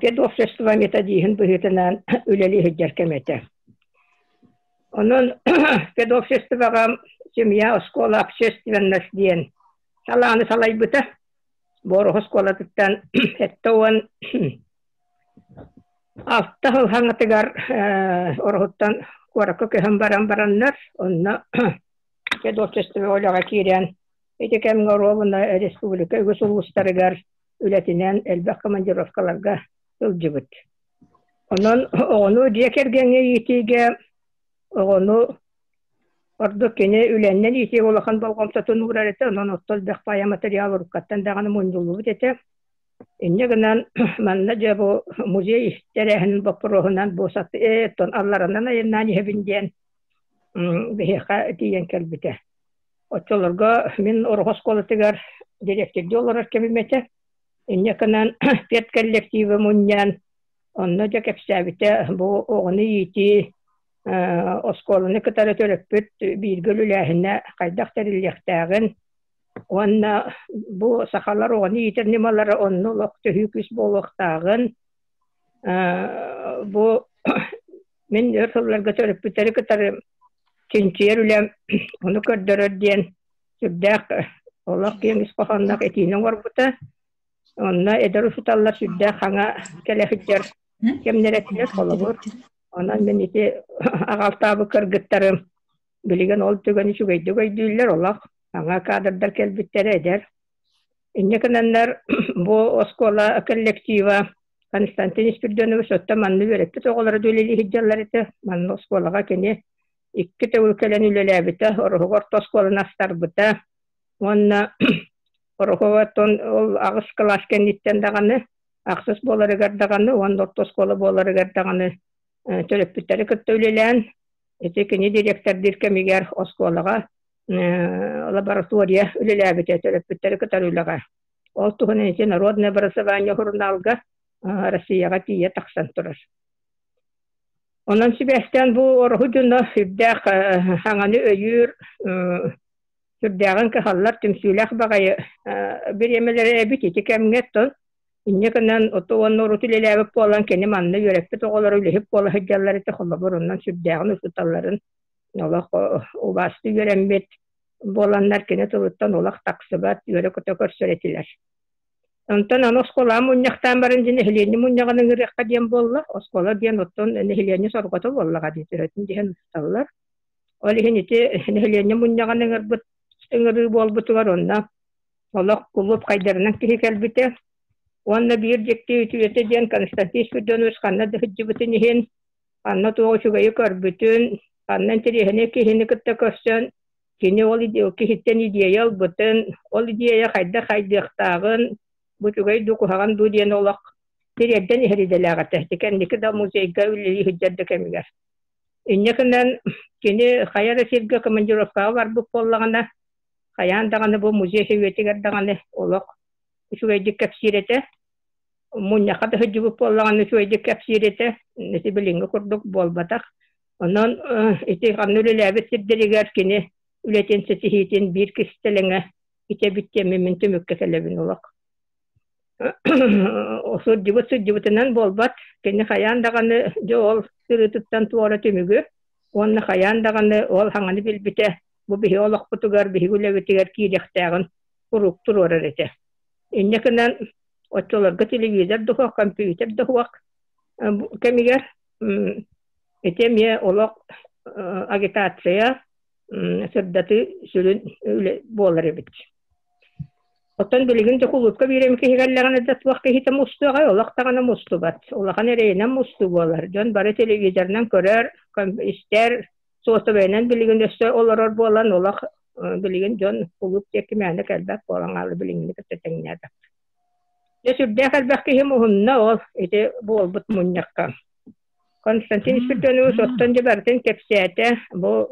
педобщество методиһын быһыытынан үлэлии сылдьар кэм этэ. Онон педобществоҕа семья, оскуола, общественность диэн салааны салайбыта. Борух оскуолатыттан 76 сыл хаҥатыгар Ороһуттан куоракка көһөн баран бараннар, онно педобщество үлэҕэ киирэн, ити кэмҥэ оруобуна республика үгүс улуустарыгар үлэтинэн элбэх командировкаларга сылдьыбыт. Онон оҕону дьиэ кэргэҥҥэ иитиигэ оҕону Ордук кини үлэннэн иитиигэ улахан болҕомтотун уурар этэ, онон отто элбэх паайа материал уруккаттан даҕаны мунньуллубут этэ. Инньэ гынан манна дьэ бу музей тэрээһинин боппуруоһунан бу сатыы алларанан айаннаан иһэбин диэн биһиэхэ тиийэн кэлбитэ. Оччолорго мин Ороһу оскуолатыгар дириэктирдии олорор кэмим этэ. Инньэ гынан педколлективы мунньан онно дьэ кэпсээбитэ бу оҕону иитии оскуоланы кытары төрөппүт бииргэ үлэлээһинэ хайдах тэриллиэхтээҕин уонна бу сахалар оҕону иитэр ньымалара онно олох төһүү күүс буолуохтааҕын бу мин өр сылларга төрөппүттэри кытары чинчийэр үлэм ону көрдөрөр диэн сүрдээх олох киэҥ ис хоһоонноох этиини оҥорбута. Онно эдэр учууталлар сүрдээх хаҥа кэлэ сылдьар кэмнэрэ этилэр холобур. Онон мин ити аҕалтаабыт кыргыттарым билигин ол түгэн үчүгэйдик өйдүүллэр, олох саҥа кадрдар кэлбиттэрэ эдэр. Инньэ гынаннар бу оскуола коллектива Константин Испирденович оттон манна үөрэппит оҕолоро да үлэлии сылдьаллар этэ. Манна оскуолаҕа кини икки төгүл кэлэн үлэлээбитэ, Ороһуга орто оскуоланы астарбыта уонна Ороһуга оттон ол аҕыс кылаас кэнниттэн даҕаны ахсыс буоларыгар даҕаны уонна орто оскуола буоларыгар даҕаны төрөппүттэри кытта үлэлээн ити кини директордыыр кэмигэр оскуолаҕа лаборатория үлэлээбитэ төрөппүттэри кытары үлэҕэ. Ол туһунан ити Народное образование сурунаалга Россияҕа тиийэ тахсан турар. Онон сибээстээн бу Ороһу дьоно сүрдээх саҥаны өйүүр сүрдээҕин кыһаллар түмсүүлээх баҕайы бириэмэлэрэ эбит ити кэмҥэ оттон инньэ гынан ото уонна урут үлэлээбит буолан кини манна үөрэппит оҕолоро үлэһит буола сылдьаллар этэ холобур онон сүрдээҕин учууталларын Олох убаастыы үөрэммит буоланнар кини тылыттан олох тахсыбат, үөрэ-көтө көрсөр этилэр. Онтон аны оскуолаҕа мунньахтаан баран дьэ нэһилиэнньэ мунньаҕын ыҥырыахха диэн буолла. Оскуола диэн оттон нэһилиэнньэ сорҕото буоллаҕа дии төһөтүн диэн усталлар. Ол иһин ити нэһилиэнньэ мунньаҕын ыҥырбыт ыҥырыы буолбутугар онно олох кулууп хайдарынан киһи кэлбитэ. Уонна биир дьикти үтүөтэ диэн Константин Спиридонович ханна да сылдьыбытын иһин, ханна туох үчүгэйи көрбүтүн, ханна интэриэһинэй киһини кытта көрсөн, кини ол киһиттэн идиэйэ ылбытын, ол идиэйэ хайдах хайдыахтааҕын, бу үчүгэй дуу, куһаҕан дуу диэн олох тириэрдэн иһэр идэлээх этэ. Ити кэнники да музейга үлэлии сылдьар да кэмигэр. Инньэ гынан кини хайа да сиргэ командировкаҕа барбыт буоллаҕына, хайаан даҕаны бу музей сэбиэтигэр даҕаны олох үчүгэйдик кэпсиир этэ. Мунньахха да сылдьыбыт буоллаҕына үчүгэйдик кэпсиир этэ. Ити билиҥҥи курдук буолбатах. Онон ити ханна үлэлээбит сирдэригэр кини үлэтин ситиһиитин биир кистэлэҥэ ити эбит диэммин мин түмүккэ кэлэбин олох. Сылдьыбыт сылдьыбытынан буолбат, кини хайаан даҕаны дьэ ол сырыытыттан туора түмүгү уонна хайаан даҕаны ол хаҥаны билбитэ бу биһи олохпутугар, биһиги үлэбитигэр киириэхтээҕин куруук туруорар этэ. Инньэ гынан оччолорго телевизор да суох, компьютер да суох кэмигэр ити эмиэ олох агитация, сырдатыы сүрүн үлэ буолар эбит. Оттон билигин да кулуупка биир киһи кэллэҕинэ да туох киһитэ мустуоҕай, олох даҕаны мустубат. Улахан эрэйинэн мустуу буолар. Дьон бары телевизорынан көрөр, истэр, суотабайынан билигин өссө олорор буолан олох билигин дьон кулууп диэки мээнэ кэлбэт буолан хаалла билиҥҥини кытта тэҥнээбэт. Дьэ сүрдээх элбэх киһи муһунна ол ити буолбут мунньахха. Константин Спиридонович оттон дьэ барытын кэпсээтэ. Бу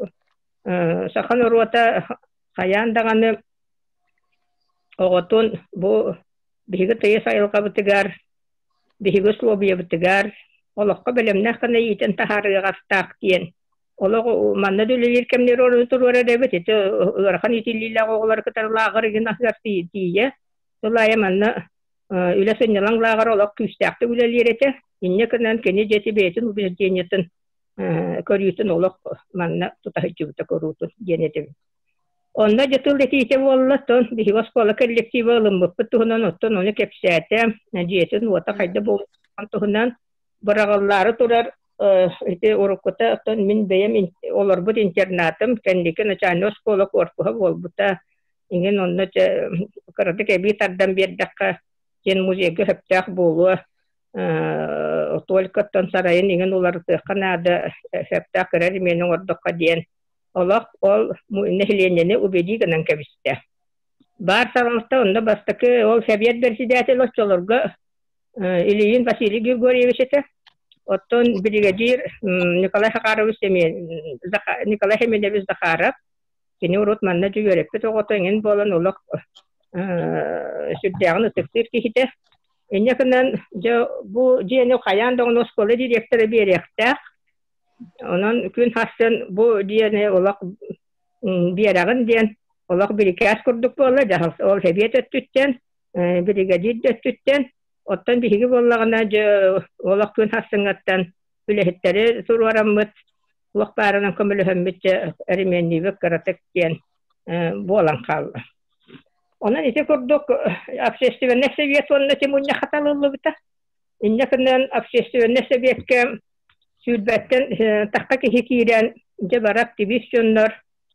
саха норуота хайаан даҕаны оҕотун бу биһиги тыйыс айылҕабытыгар, биһиги условиябытыгар олоххо бэлэмнээх гына иитэн таһаарыаҕастаах диэн олох манна да үлэлиир кэмнэр орун туруорар эбит ити ыарахан иитиллиилээх оҕолору кытары лааҕыр игин аһыгар тиийэ сыл аайы манна үлэ сынньалаҥ лааҕыра олох күүстээхтик үлэлиир этэ инньэ гынан кини дьиэти бэйэтин убеждениетын көрүүтүн олох манна тута сылдьыбыта куруутун диэн этибин Онно дьэ тыл этиитэ буолла, оттон биһиги оскуола коллектива ылыммыппыт туһунан оттон ону кэпсээтэ, дьиэтин уота хайда буолбутун туһунан быраҕыллаары турар ити уруккута оттон мин бэйэм олорбут интернатым кэнники начальнай оскуола корпуһа буолбута иҥин онно дьэ кыратык эбии тардан биэрдэххэ диэн музейга сөптөөх буолуо только оттон сарайын иҥин уларытыахха наада сөптөөх кыра ремиэн оҥордоххо диэн Олох ол нэһилиэнньэни убедии гынан кэбистэ. Баар салалта онно бастакы ол сэбиэт бэрэсидээтэл оччолорго Ильин Василий Григорьевич этэ. Оттон биригэдьиир Николай Захарович Николай Семенович Захаров кини урут манна дьэ үөрэппит оҕото эҥин буолан олох сүрдээҕин ытыктыыр киһитэ. Инньэ гынан дьэ бу дьиэни хайаан даҕаны оскуола директора биэриэхтээх. Онон күн хассын бу диэни олох биэрэҕин диэн олох бирикээс курдук буолла дьаһал ол сэбиэт өттүттэн биригэдьиир да өттүттэн оттон биһиги буоллаҕына дьэ олох күн хассыҥҥаттан үлэһиттэри туруораммыт туох баарынан көмөлөһөммүт дьэ эримиэнниибит кыратык диэн буолан хаалла. Онон ити курдук общественнай совет уонна ити мунньахха талыллыбыта. Инньэ гынан общественнай сэбиэккэ сүүрбэттэн тахха киһи киирэн, дьэ бары активист дьоннор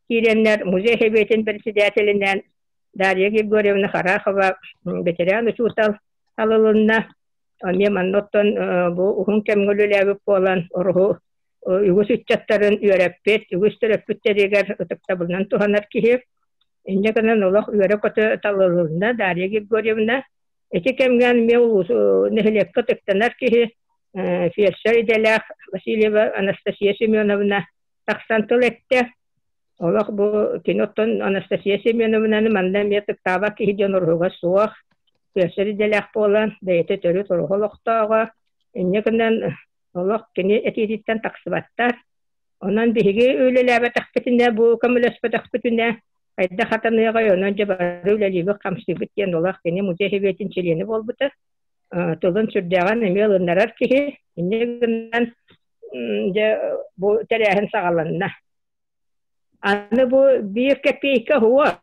киирэннэр музей сэбиэтин председателинэн Дарья Григорьевна Харахова бэтэрээн учуутал талылынна. Эмиэ манна оттон бу уһун кэмҥэ үлэлээбит буолан Ороһу үгүс ыччаттарын үөрэппит, үгүс төрөппүттэригэр ытыктабылынан туһанар киһи. Инньэ гынан олох үөрэ-көтө талылынна Дарья Григорьевна. Ити кэмҥэ эмиэ улуус нэһилиэккэ ытыктанар киһи фельдшер идэлээх Васильева Анастасия Семеновна тахсан тыл эттэ. Олох бу кини оттон Анастасия Семеновнаны манна эмиэ ытыктаабат киһи диэн уруһуга суох. Фельдшер идэлээх буолан бэйэтэ төрүт уруһу олохтооҕо. Инньэ гынан олох кини этиититтэн тахсыбаттар. Онон биһиги үлэлээбэтэхпитинэ, бу көмөлөспөтөхпүтүнэ хайдах хатаныаҕай, онон дьэ бары үлэлиибит-хамсыыбыт диэн олох кини музей сэбиэтин чилиэнэ буолбута. Тылын сүрдээҕин эмиэ ылыннарар киһи. Инньэ гынан дьэ бу тэрээһин саҕаланна. Аны бу биир кэпиэйкэ уһуох.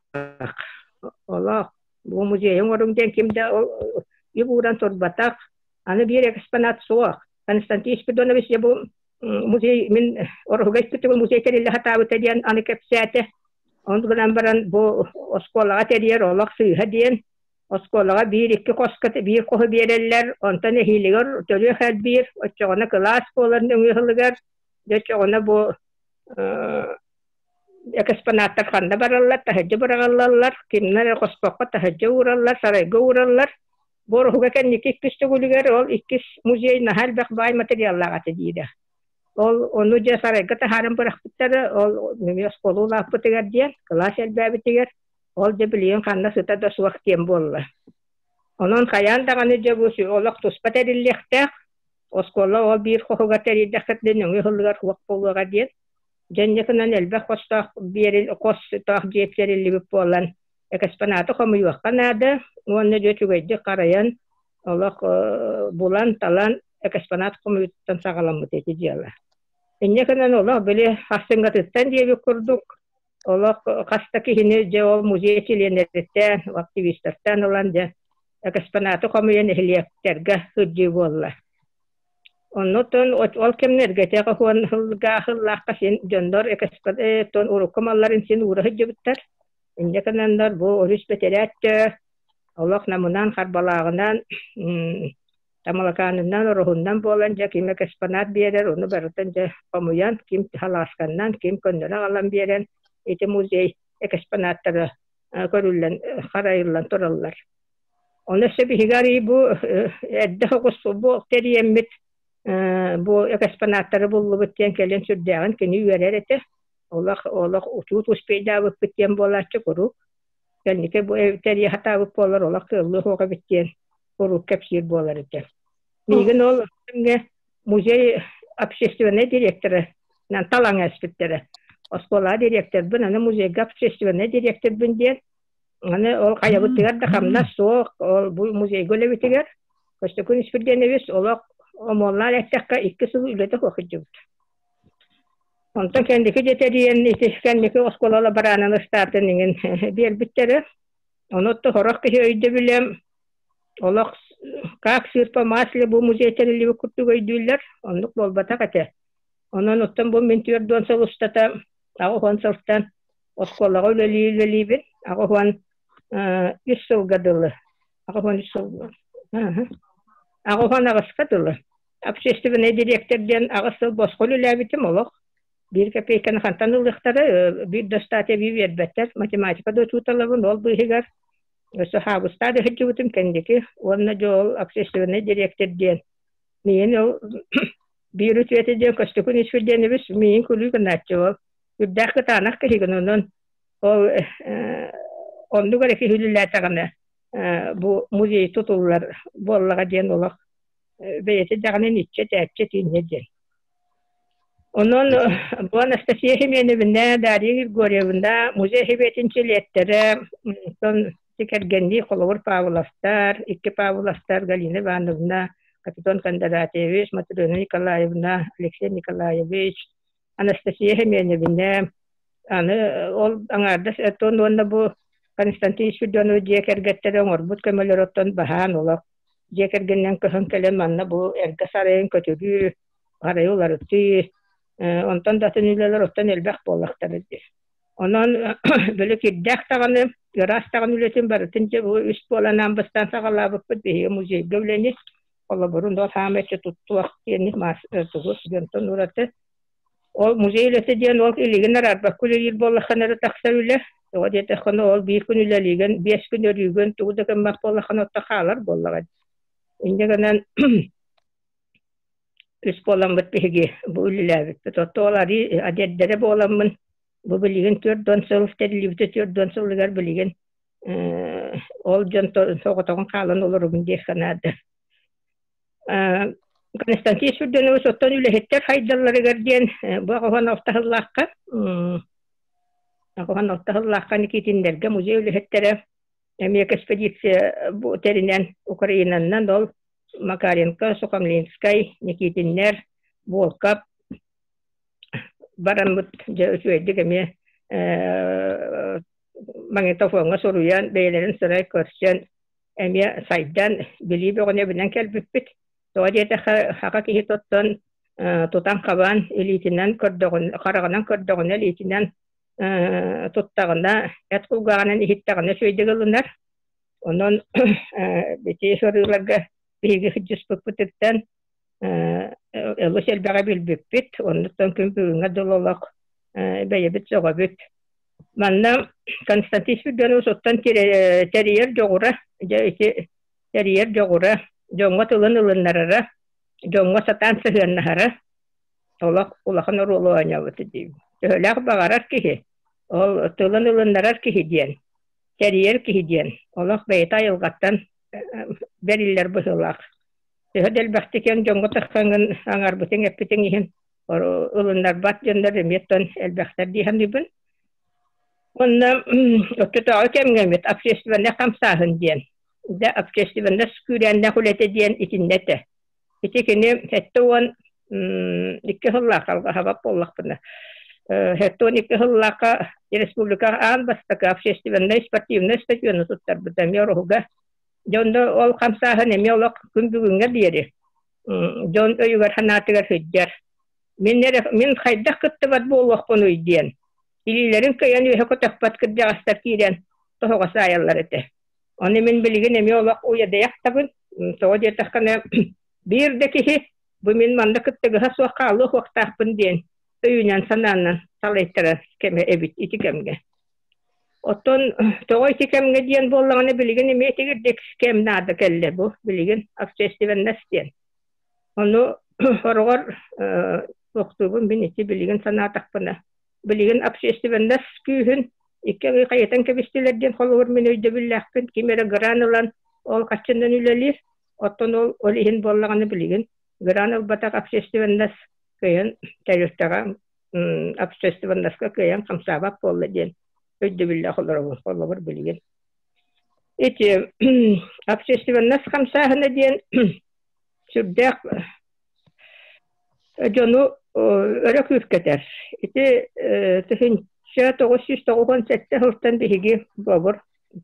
Олох бу музейын оҥоруҥ диэн ким да ол үп ууран турбатах. Аны биир экспонат суох. Константин Спиридонович дьэ бу музей мин Ороһуга испитигин музей тэриллэ сатаабыта диэн аны кэпсээтэ. Ол гынан баран бу оскуолаҕа тэрийэр олох сыыһа диэн оскуолаҕа биир-икки хоско биир хоһу биэрэллэр, онтон эһиилигэр төрүөх элбиир, оччоҕуна кылаас буолар нөҥүө сылыгар, дьэ оччоҕуна бу экспонаттар ханна бараллар, таһырдьа быраҕыллаллар, кимнэр эрэ хоспоххо таһырдьа уураллар, сарайга уураллар. Бу Ороһуга кэнники иккис төгүлүгэр ол иккис музей наһаа элбэх баай материаллаах этэ диирэ. Ол ону дьэ сарайга таһааран бырахпыттара, ол нөҥүө оскуола улааппытыгар диэн, кылаас элбээбитигэр, ол дьэ билигин ханна сыта да суох диэн буолла. Онон хайаан даҕаны дьэ бу олох туспа тэриллиэхтээх, оскуола ол биир хоһугар тэрийдэххитинэ нөҥүө сылыгар суох буолуоҕа диэн дьэ элбэх хостоох биэрил хостоох дьиэ тэриллибит буолан экспонаты хомуйуохха наада уонна дьэ үчүгэйдик харайан олох булан-талан экспонат хомуйууттан саҕаламмыт ити дьыала. Инньэ гынан олох били хассыҥҥатыттан диэбит курдук олох хас да киһини дьэ ол музей чилиэннэриттэн, активистартан ылан дьэ экспонаты хомуйан нэһилиэктэргэ сылдьыы буолла. Оннуттан ол кэмнэргэ тэҕэ сылга сыллаахха син дьоннор экспонаттан урукку малларын син уура сылдьыбыттар. Инньэ гынаннар бу өрүс бэтэрээттэ олох намынан харбалааҕынан Тамалакаанынан, Ороһуннан буолан дьэ ким экспонат биэрэр, ону барытын дьэ хомуйан, ким халаасканнан, ким көннөрө аҕалан биэрэн ити музей экспонаттара көрүллэн, харайыллан тураллар. Ону өссө биһиги арыый бу эрдэ соҕус бу тэрийэммит бу экспонаттары буллубут диэн кэлин сүрдээҕин кини үөрэр этэ. Олох олох учуут успейдаабыппыт диэн буолааччы куруук. Кэнники бу тэрийэ сатаабыт буолар олох кыаллыа суох эбит диэн куруук кэпсиир буолар этэ. Миигин ол кэмҥэ музей общественнай директора талаҥа эспиттэрэ. Оскуола директорбын, аны музейга общественнай директорбын диэн Аны ол хайабытыгар да хамнас суох, ол бу музейга үлэбитигэр Көстөкүүн Испирдиэнэбис олох омуоннаан эттэххэ икки сыл үлэтэ суох сылдьыбыт. Онтон кэнники дьэ тэрийэн ити кэнники оскуола бараанын ыстаатын иҥин биэрбиттэрэ. Ону сорох киһи өйдөбүлэ олох как сыр по масле бу музей тэриллибит курдук өйдүүллэр. Оннук буолбатах этэ. Онон оттон бу мин 40 сыл устата 80 сылтан оскуолаҕа үлэлии-үлэлиибин 83 сылга дылы 83 сыл 88-ка дылы общественный директор диэн аҕыс сыл босхо үлэлээбитим олох биир копейканы хантан ылыахтара биир да статья биэрбэттэр математика да учууталабын ол быыһыгар өссө хаабыстаа да сылдьыбытым кэнники уонна дьэ ол общественный директор диэн миин ол биир үтүөтэ диэн Көстөкүүн Испирдиэнэбис миин күлүү гынааччы ол үрдээх кытаанах киһигин онон ол оннук эрэ киһи үлэлээтэҕинэ бу музей тутуллар буоллаҕа диэн олох бэйэтэ даҕаны иччэ этээччи этиинньэ диэн. Онон бу Анастасия Семеновна, Дарья Григорьевна музей сэбиэтин чилиэттэрэ, онтон кэргэннии холобур Павловтар, икки Павловтар, Галина Ивановна, Капитон Кондратьевич, Матрена Николаевна, Алексей Николаевич, Анастасия Семеновна, аны ол аҥаардас оттон уонна бу Константин Спиридонович дьиэ кэргэттэрэ оҥорбут көмөлөрө оттон баһаан олох дьиэ кэргэнинэн көһөн кэлэн манна бу эргэ сарайын көтүрүү, арайы уларытыы, онтон да атын үлэлэр оттон элбэх буоллахтара дии. Онон били кирдээх даҕаны, ыраас даҕаны үлэтин барытын дьэ бу үс буолан аан бастаан саҕалаабыппыт биһиги музейга үлэни холобурун ол хаамай туттуох диэни маас тугу дьонтон ураты ол музей үлэтэ диэн ол илигин араарбакка үлэлиир буоллаххына эрэ тахсар үлэ тоҕо диэтэххинэ ол биир күн үлэлиигин биэс күн өрүүгүн тугу да гыммат буоллаххына отто хаалар буоллаҕа инньэ гынан үс буоламмыт биһиги бу үлэлээбиппит отто ол арыы адэрдэрэ буоламмын бу билигин 40 сыл тэриллибитэ 40 сылыгар билигин ол дьон соҕотоҕун хаалан олоробун диэххэ наада. Константин Сүрденович оттон үлэһиттэр хайдалларыгар диэн бу 86 сыллаахха 86 сыллаахха Никитиннэргэ музей үлэһиттэрэ эмиэ экспедиция бу тэринэн Украинаннан ол Макаренко, Сухомлинскай, Никитиннэр, Волков бараммыт дьэ үчүгэйдик эмиэ. Магнитофоҥҥа суруйан, бэйэлэрин сырай көрсөн, эмиэ сайдан, билии бөҕөнү эбинэн кэлбиппит. Тоҕо диэтэххэ, саха киһи туттан, тутан-хабан, илиитинэн көрдөҕүнэ, хараҕынан көрдөҕүнэ, илиитинэн туттаҕына, эт кулгааҕынан иһиттэҕинэ үчүгэйдик ылынар. Онон ити сырыыларга биһиги сылдьыспыппытыттан олус элбэҕи билбиппит, оннуттан күн бүгүҥҥэ дылы олох бэйэбит сөҕөбүт. Манна Константин Спиридонович оттон тэрийэр дьоҕура, дьэ ити тэрийэр дьоҕура, дьоҥҥо тылын ылыннарара, дьоҥҥо сатаан сыһыаннаһара олох улахан оруолу оонньообута диибин. Төһөлөөх баҕарар киһи, ол тылын ылыннарар киһи диэн, тэрийэр киһи диэн олох бэйэтэ айылҕаттан бэриллэр быһыылаах. Төһө да элбэхтик эн дьоҥҥо тахсаҥҥын аҥарбытыҥ, эппитиҥ иһин ылыннарбат дьоннор эмиэ элбэхтэр дии саныыбын. Уонна оччотооҕу кэмҥэ эмит общественнай хамсааһын диэн, дьэ общественность күүрээннээх үлэтэ диэн итиннэ этэ. Ити кини 72 сыллаах алҕаһабат буоллахпына, 72 сыллаахха республика аан бастакы общественнай спортивнай стадиону туттарбыта эмиэ Ороһуга. Дьэ онно ол хамсааһын эмиэ олох күн бүгүҥҥэ диэри дьон өйүгэр-санаатыгар сылдьар. Мин эрэ мин хайдах кыттыбат буолуохпунуй диэн илиилэрин кыайан үөһэ көтөхпөт кырдьаҕастар киирэн тоһоҕо саайаллар этэ. Ону мин билигин эмиэ олох уйадыйахтабын. Тоҕо диэтэххинэ биир да киһи бу мин манна кыттыгыһа суох хаалыа суохтаахпын диэн өйүнэн санаанан салайтарар кэмэ эбит ити кэмҥэ. Оттон тоҕо ити кэмҥэ диэн буоллаҕына билигин эмиэ итигирдик кэм наада кэллэ бу билигин общественность диэн. Ону хороҕор туохтуубун мин ити билигин санаатахпына билигин общественность күүһүн икки ый хайытан кэбистилэр диэн холобур мин өйдөбүллээхпин ким эрэ гран ылан ол хаччынан үлэлиир оттон ол ол иһин буоллаҕына билигин гран ылбатах общественность кыайан тэрилтэҕэ общественноска кыайан хамсаабат буолла диэн өйдөбүллээх олоробун холобур билигин ити общественность хамсааһына диэн сүрдээх дьону өрө күүркэтэр. Ити 1997 сылтан биһиги Бобур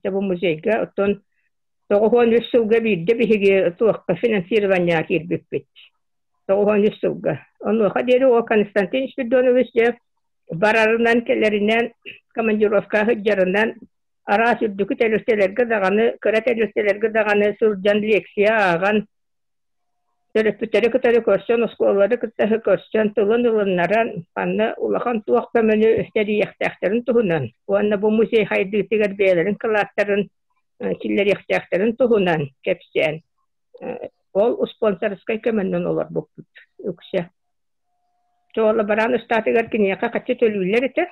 бу музейга оттон 93 сылга биирдэ биһиги туохха финансированияҕа киирбиппит. 93 сылга. Онуоха диэри ол Константин Спиридонович дьэ барарынан кэлэринэн командировка сылдьарынан араас үрдүкү тэрилтэлэргэ даҕаны, кыра тэрилтэлэргэ даҕаны сылдьан лекция ааҕан, төрөппүттэри кытары көрсөн, оскуолалары кытта көрсөн, тылын ылыннаран, манна улахан туох көмөнү тэрийиэхтээхтэрин туһунан уонна бу музей хайдыытыгар бэйэлэрин кылааттарын киллэриэхтээхтэрин туһунан кэпсээн, ол спонсорскай көмөннөн олорбуппут үксэ. Чуола бараан ыстаатыгар киниэхэ хаччы төлүүллэр этэ.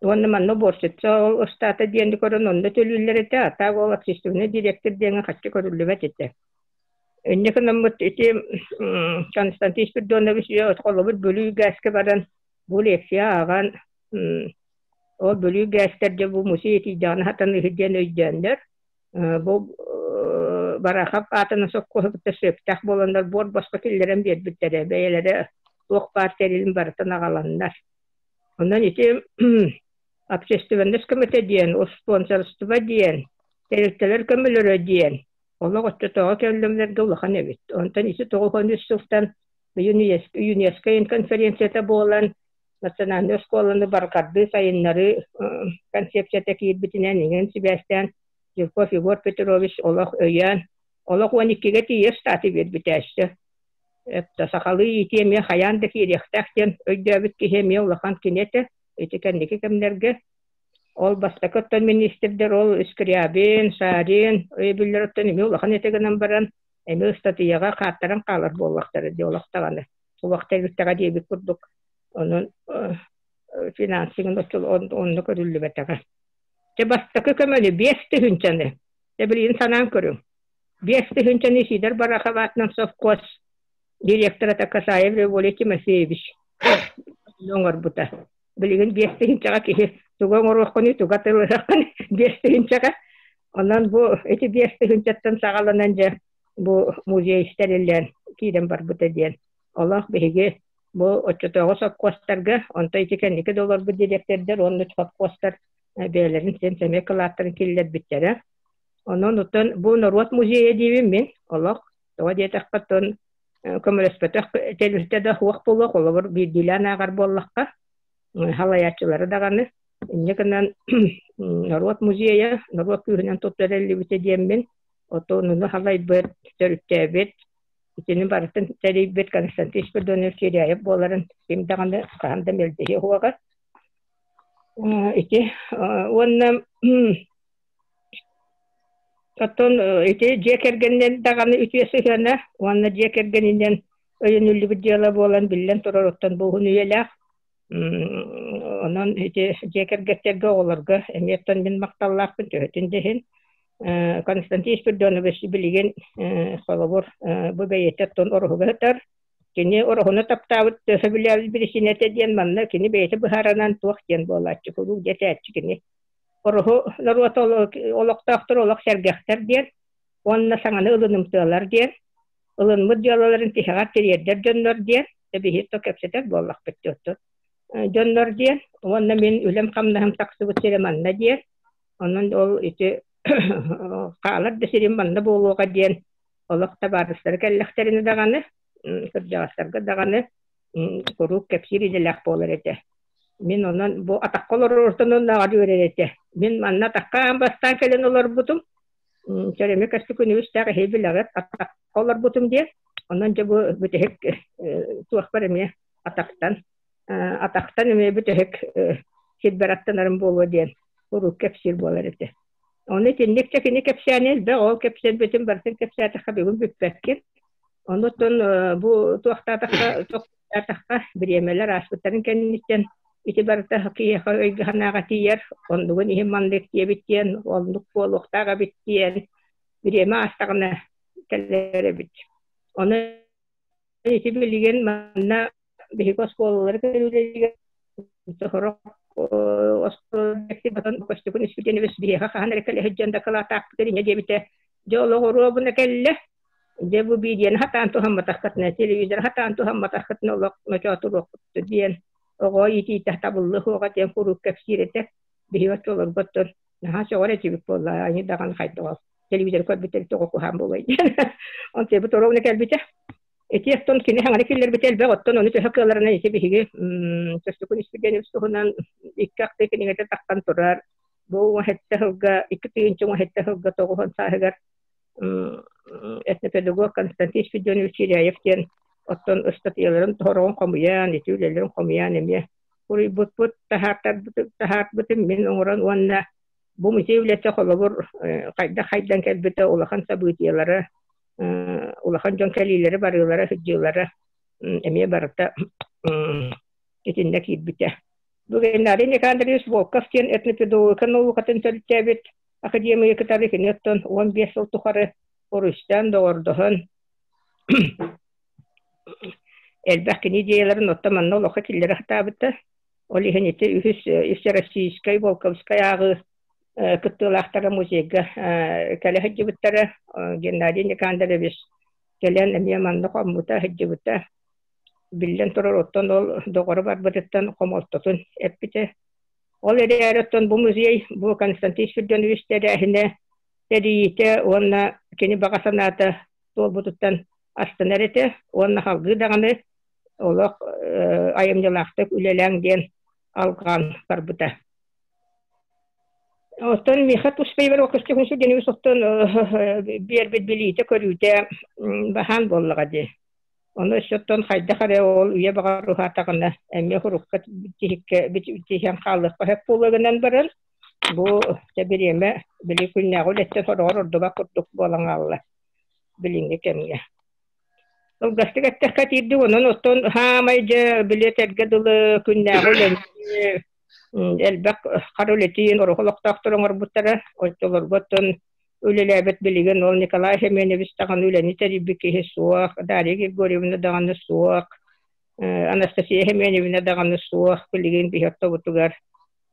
Уонна манна уборщица ол ыстаата диэни көрөн онно төлүүллэр этэ, а так ол общественный директор диэҥҥэ хаччы көрүллүбэт этэ. Инньэ гынаммыт ити Константин Спиридонович холобур Бүлүү ГЭС-кэ баран бу лекция ааҕан ол Бүлүү ГЭС-тэр дьэ бу музей итийдэҕинэ сатаныыһы диэн өйдөөннөр бу Барахов аатынан сопхуоһу кытта сөптөөх буоланнар буор босхо киллэрэн биэрбиттэрэ бэйэлэрэ туох баар тэрилин барытын аҕаланнар. Онон ити общественность көмөтө диэн, спонсорство диэн, тэрилтэлэр көмөлөрө диэн олох оччотооҕу кэллэмнэргэ улахан эбит. Онтон ити 93 сылтан ЮНЕСКО конференцията буолан национальнай оскуоланы барҕардыы сайыннарыы концепцията киирбитинэн иҥэн сибээстээн Жирков Егор Петрович олох өйөөн, олох 12-гэ тиийэ штаты биэрбитээччи. Эптэ сахалыы иитии эмиэ хайаан да киириэхтээх диэн өйдөөбүт киһи эмиэ улахан кини этэ. Ити кэнники кэмнэргэ ол бастакы оттон министрдэр ол Скрябин, Шарин өйөбүллэр оттон эмиэ улахан этэ гынан баран эмиэ ыстатыйаҕа хааттаран хаалар буоллахтара дии олох даҕаны. Олох тэрилтэҕэ диэбит курдук онон финансигын онно көрүллүбэтэҕэ. Дьэ бастакы көмөнү 5000-ны дьэ билигин санаан көрүҥ. 5000-ны Сидор Барахов аатынан совхоз директора Такасаев Револий Тимофеевич оҥорбута. Билигин 5000-ҕа киһи тугу оҥоруоххунуй, тугу атыылаһыаххын 5000-ҕа. Онон бу ити 5000-ттан саҕаланан дьэ бу музей тэриллэн киирэн барбыта диэн олох биһиги Бу оччотооҕу сопхуостарга, онто ити кэнники да олорбут дириэктэрдэр уонна сопхуостар бэйэлэрин син сэмэй кылааттарын киллэрбиттэрэ. Онон оттон бу норуот музейа диибин мин олох. Тоҕо диэтэххэ, оттон көмөлөспөтөх тэрилтэ да суох буолуох, холобур, биирдиилээн ааҕар буоллахха, халайааччылары даҕаны. Инньэ гынан норуот музейа норуот күүһүнэн туттарыллыбыта диэммин, отонуну халайбыт, төрүттээбит, итини барытын тэрийбит Константин Спиридонович Чиряев буоларын ким даҕаны хаһан да мэлдьэһиэ суоҕа. Ити уонна Оттон ити дьиэ кэргэнинэн даҕаны үтүө сыһыана уонна дьиэ кэргэнинэн өйөнүллүбүт дьыала буолан биллэн турар оттон бу уһун үйэлээх. Онон ити дьиэ кэргэттэргэ оҕолорго эмиэ оттон мин махталлаахпын төһөтүн да иһин. Константин Спиридонович билигин холобур бу бэйэтэ оттон ороһуга сытар. Кини ороһуну таптаабыт сөбүлээбит биричиинэтэ диэн манна кини бэйэтэ быһаарынан туох диэн буолааччы куруук диэтээччи кини. Ороһу норуота олохтоохтор олох сэргэхтэр диэн уонна саҥаны ылынымтыалар диэн, ылыммыт дьыалаларын тиһэҕэр тириэрдэр дьоннор диэн, биһиги то кэпсэтэр буоллахпыт дьоннор дьоннор диэн уонна мин үлэм-хамнаһым тахсыбыт сирэ манна диэн, онон ол ити хаалар да сирим манна буолуоҕа диэн олох табаарыстара кэллэхтэринэ даҕаны, кырдьаҕастарга даҕаны куруук кэпсиир идэлээх буолар этэ. Мин онон бу атахха олорортон оннооҕор үөрэр этэ. Мин манна атахха аан бастаан кэлэн олорбутум. Чөрөмө көстү күнүстээх эһи билэҕит атахха олорбутум диэн. Онон дьэ бу бүтэһик туохпар эмиэ атахтан атахтан эмиэ бүтэһик сирбэр аттанарым буолуо диэн куруук кэпсиир буолар этэ. Ону итинник да кини кэпсээни элбэх, ол кэпсэлбитин барытын кэпсээтэххэ бүгүн бүппэккин. Онуттан бу туохтаатахха туохтаатахха бириэмэлэр ааспыттарын кэнниттэн ити барыта киһиэхэ өйгө-санааҕа тиийэр, оннугун иһин маннык диэбит диэн, оннук буолуохтаах эбит диэн бириэмэ аастаҕына кэлэр эбит. Ону ити билигин манна биһиги оскуолалары көрүүлэригэр сорох оскуола көстүкүн испитин биһиэхэ хаһан эрэ кэлэ сылдьан дакылаатаахпыт инньэ диэбитэ. Дьэ олох оруобуна кэллэ. Дьэ бу биидийэни хатаан туһамматаххытына, телевизор хатаан туһамматаххытына олох ночоотуруохпут диэн оҕо иитиитэ табыллыа суоҕа диэн куруук кэпсиир этэ. Биһиги оччолорго оттон наһаа сөҕөр этибит буолла, ани даҕаны хайдах телевизор көрбүттэр тоҕо куһаан буолуой диэн. Онтон бу торуобуна кэлбитэ. Ити оттон кини хаҥаны киллэрбитэ элбэх, оттон ону төһө кыаларынан ити биһиги Төстүкүн Испирдиэнэбис туһунан икки ахтыы кинигэтэ тахсан турар. Бу уон сылга, 2017 сылга 90 сааһыгар этнопедагог Константин Спиридонович Чиряев диэн оттон ыстатыйаларын тороҕун хомуйан, ити үлэлэрин хомуйан эмиэ суруйбуппут, таһаарбытым мин оҥорон уонна бу музей үлэтэ холобур хайдах хайдан кэлбитэ улахан событиелары улахан дьон кэлиилэрэ барыылара сылдьыылара эмиэ барыта итиннэ киирбитэ. Бу Геннадий Никандрович Волков диэн этнопедагогика наукатын төрүттээбит академия кытары кини оттон 15 сыл тухары уруйстаан доҕордоһон элбэх кини идеяларын оттон манна олоххо киллэрэ сатаабыта. Ол иһин ити үһүс Всероссийскай Волковскай ааҕыы кыттыылаахтара музейга кэлэ сылдьыбыттара. Геннадий Никандрович кэлэн эмиэ манна хоммута сылдьыбыта. Биллэн турар, оттон ол доҕоро барбытыттан хомолтотун эппитэ. Ол эрээри оттон бу музей, бу Константин Спиридонович тэрээһинэ, тэрийиитэ уонна кини баҕа санаата туолбутуттан астынар этэ уонна салгыы даҕаны олох айымньылаахтык үлэлээҥ диэн алҕаан барбыта. Оттон миэхэ тус бэйэбэр Көстөкүүн Сергеевич оттон биэрбит билиитэ-көрүүтэ баһаан буоллаҕа дии. Ону өссө оттон хайдах эрэ ол үйэ баҕар уһаатаҕына эмиэ урукка тиһиккэ тиһэн хаалыахха сөп буолуо гынан баран бу дьэ бириэмэ били күннээҕи үлэттэн сороҕор ордубат курдук буолан хаалла билиҥҥи кэмҥэ. Кылгастык эттэххэ тиийдик онон оттон хаамай дьэ били этэргэ дылы күннээҕи үлэни элбэх хара үлэтин ороһу олохтоохтор оҥорбуттара. Оччолорго оттон үлэлээбит билигин ол Николай Семенович даҕаны үлэни тэрийбит киһи суох, Дарья Григорьевна даҕаны суох, Анастасия Семеновна даҕаны суох билигин биһи ортобутугар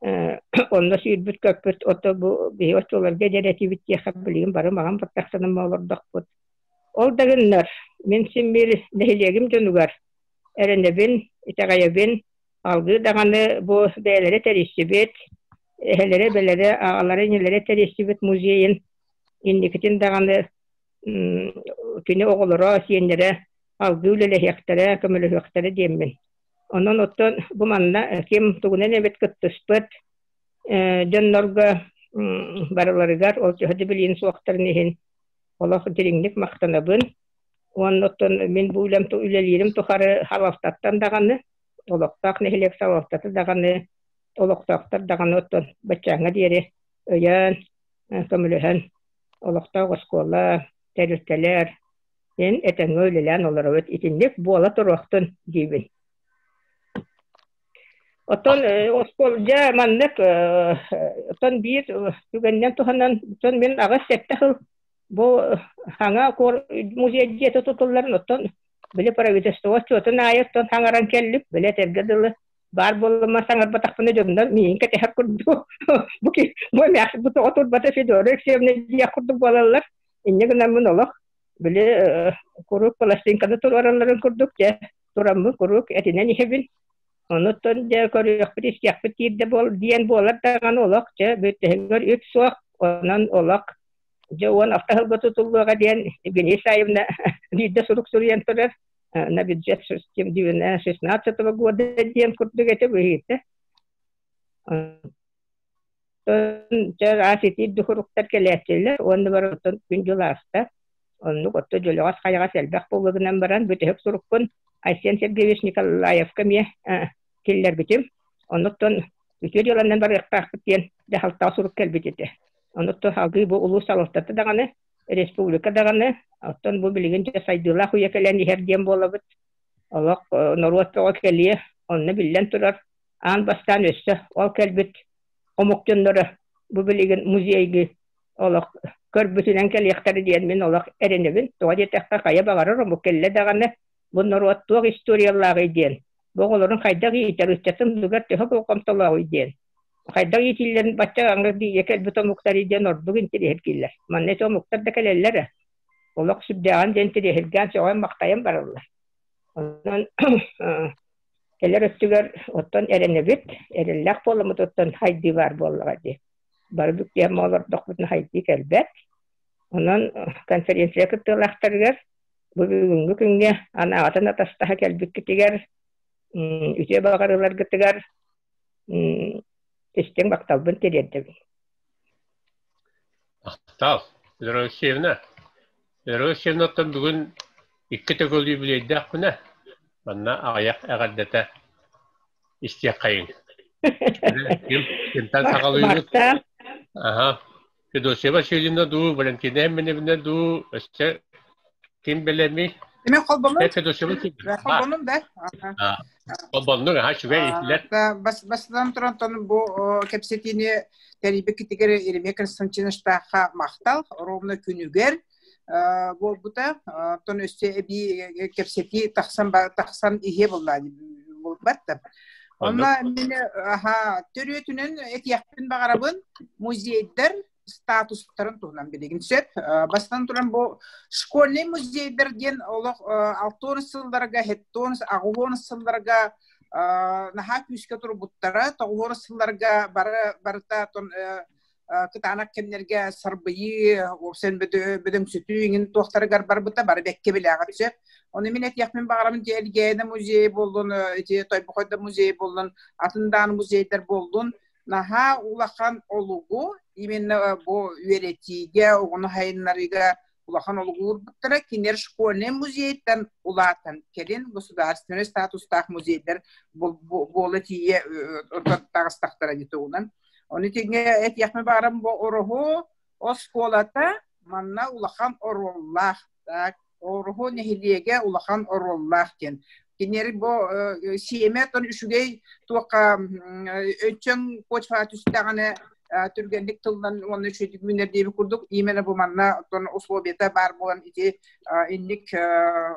онно сүүрбүт-көппүт ото бу биһи оччолорго эдэр этибит диэххэ билигин бары маҕан баттахтанан олордохпут. Ол да гыннар, мин син биир нэһилиэгим дьонугар. эрэнэбин, итэҕэйэбин. Алгыы даҕаны бу бэйэлэрэ тэрийсибит, эһэлэрэ, эбэлэрэ, аҕалара, ийэлэрэ тэрийсибит музейын инникитин даҕаны кини оҕолоро, сиэннэрэ алгыы үлэлэһиэхтэрэ, көмөлөһүөхтэрэ диэммин. Онон оттон бу манна ким тугунан эбит кыттыспыт дьоннорго барыларыгар ол төһө да билиин суохтарын иһин олох дириҥник махтанабын. Уонна оттон мин бу үлэм үлэлиирим тухары салалтаттан даҕаны, олохтоох нэһилиэк салалтата даҕаны, олохтоохтор даҕаны оттон баччааҥҥа диэри өйөөн, көмөлөһөн олохтоох оскуола, тэрилтэлэр эн этэҥҥэ үлэлээн олоробут. Итинник буола туруохтун диибин. Оттон оскуола дьэ маннык оттон биир түгэнинэн туһанан оттон мин 8-7 сыл бу хаҥа музей дьиэтэ тутулларын оттон били правительство отчуотун аайы оттон хаҥаран кэллим били этэргэ дылы баар буоллума саҥарбатахпына дьоннор миигин кэтэһэр курдук бу бу эмээхсин бу тоҕо турбата Федора Алексеевна диэх курдук буолаллар инньэ гынаммын олох били куруук пластинканы туруоралларын курдук дьэ тураммын куруук этинэн иһэбин онуттан дьэ көрүөхпүт истиэхпит диирдэ буол диэн буолар даҕаны олох дьэ бүтэһигэр үп суох онон олох дьэ 16 сылга тутуллуоҕа диэн Евгения Исаевна биирдэ сурук суруйан турар на бюджет 16 года диэн курдук этэ быһыыта. Дьэ аас итиир духуруктар кэлээччилэр уонна баран оттон күн-дьыл ааста. Оннук отто дьөлөҕөс хайаҕас элбэх буолла гынан баран бүтэһик сурукпун Айсен Сергеевич Николаевка эмиэ киллэрбитим. Оннуктан үтүө дьыаланан барыахтаахпыт диэн дьаһалтаҕа сурук кэлбит этэ. Оннуктан салгыы бу улуус салалтата даҕаны республика даҕаны, оттон бу билигин дьэ сайдыылаах үйэ кэлэн иһэр диэн буолабыт. Олох норуот тоҕо кэлиэ, онно биллэн турар, аан бастаан өссө ол кэлбит омук дьонноро бу билигин музейгы олох көрбүтүнэн кэлиэхтэрэ диэн мин олох эрэнэбин. Тоҕо диэтэххэ, хайа баҕарар омук кэллэ даҕаны бу норуот туох историялааҕый диэн, бу оҕолорун хайдах иитэр, ыччатын тугар төһө болҕомтолооҕуй диэн хайдах иитиллэн бачча аҥар бииргэ кэлбит омуктар диэн ордук интириэһиргииллэр. Манна ити омуктар да кэлэллэр ээ. Олох сүрдээҕин диэн интириэһиргээн сөҕөн-махтайан бараллар. Онон кэлэр өттүгэр оттон эрэнэбит, эрэллээх буоламмыт оттон хайдыы баар буоллаҕа дии. Бары бүктүһэн олордохпутуна хайдыы кэлбэт. Онон конференция кыттыылаахтарыгар бу бүгүҥҥү күҥҥэ анаҕатын атастаһа кэлбиккитигэр үтүө баҕарыыларгытыгар истиҥ махталбын тириэрдэбин. Махтал, Вера Алексеевна. Вера Алексеевнаттан бүгүн икки төгүл юбилейдаах күнэ. Манна аҕыйах эҕэрдэтэ истиэххэйиҥ. Ким кимтэн саҕалыыбыт? Аха. Федосия Васильевна дуу, Валентина Эминевна дуу, өссө ким бэлэмий? Эми холбонун. Федосия Васильевна. Холбонун да. Холбоннук, аха, үчүгэй иһиллэр. Бастатан туран бу кэпсэтиини тэрийбиккитигэр Еремей Константиновичтаахха махтал, ровно күнүгэр буолбута. Оттон өссө эбии кэпсэтии тахсан тахсан иһиэ буолла буолбат да. Онно мин аха төрүөтүнэн этиэхпин баҕарабын музейдар статустарын туһунан билигин сөп. Бастан туран бу школьный музейдар диэн олох 60 сылларга, 70 80 сылларга наһаа күүскэ турбуттара. 90 сылларга бары барыта кытаанах кэмнэргэ сарбыйыы, уопсайын бөдөҥсүтүү иҥин туохтарыгар барбыта бары бэккэ билээҕит сөп. Ону мин этиэхпин баҕарабын ити Элгээйи музей буоллун, ити Тойбохой да музей буоллун, атын дааны музейдар буоллун, наһаа улахан олугу именно бу үөрэтиигэ, оҕону сайыннарыыга улахан олугу уурбуттара. Кинилэр школьный музейтан улаатан кэлин государственный статустаах музейдар буола тиийэ таҕыстахтара дии тугунан. Ону итингэ этиэхпин баҕарам бу Ороһу оскуолата манна улахан оруоллаах. Так, Ороһу нэһилиэгэ улахан оруоллаах диэн. Кинилэр бу сиэмэ тон үчүгэй туохха өччөҥ почва түстэҕинэ түргэнник тыллан уонна үчүгэйдик үүнэр диэбит курдук именно бу манна тон условията баар буолан ити инник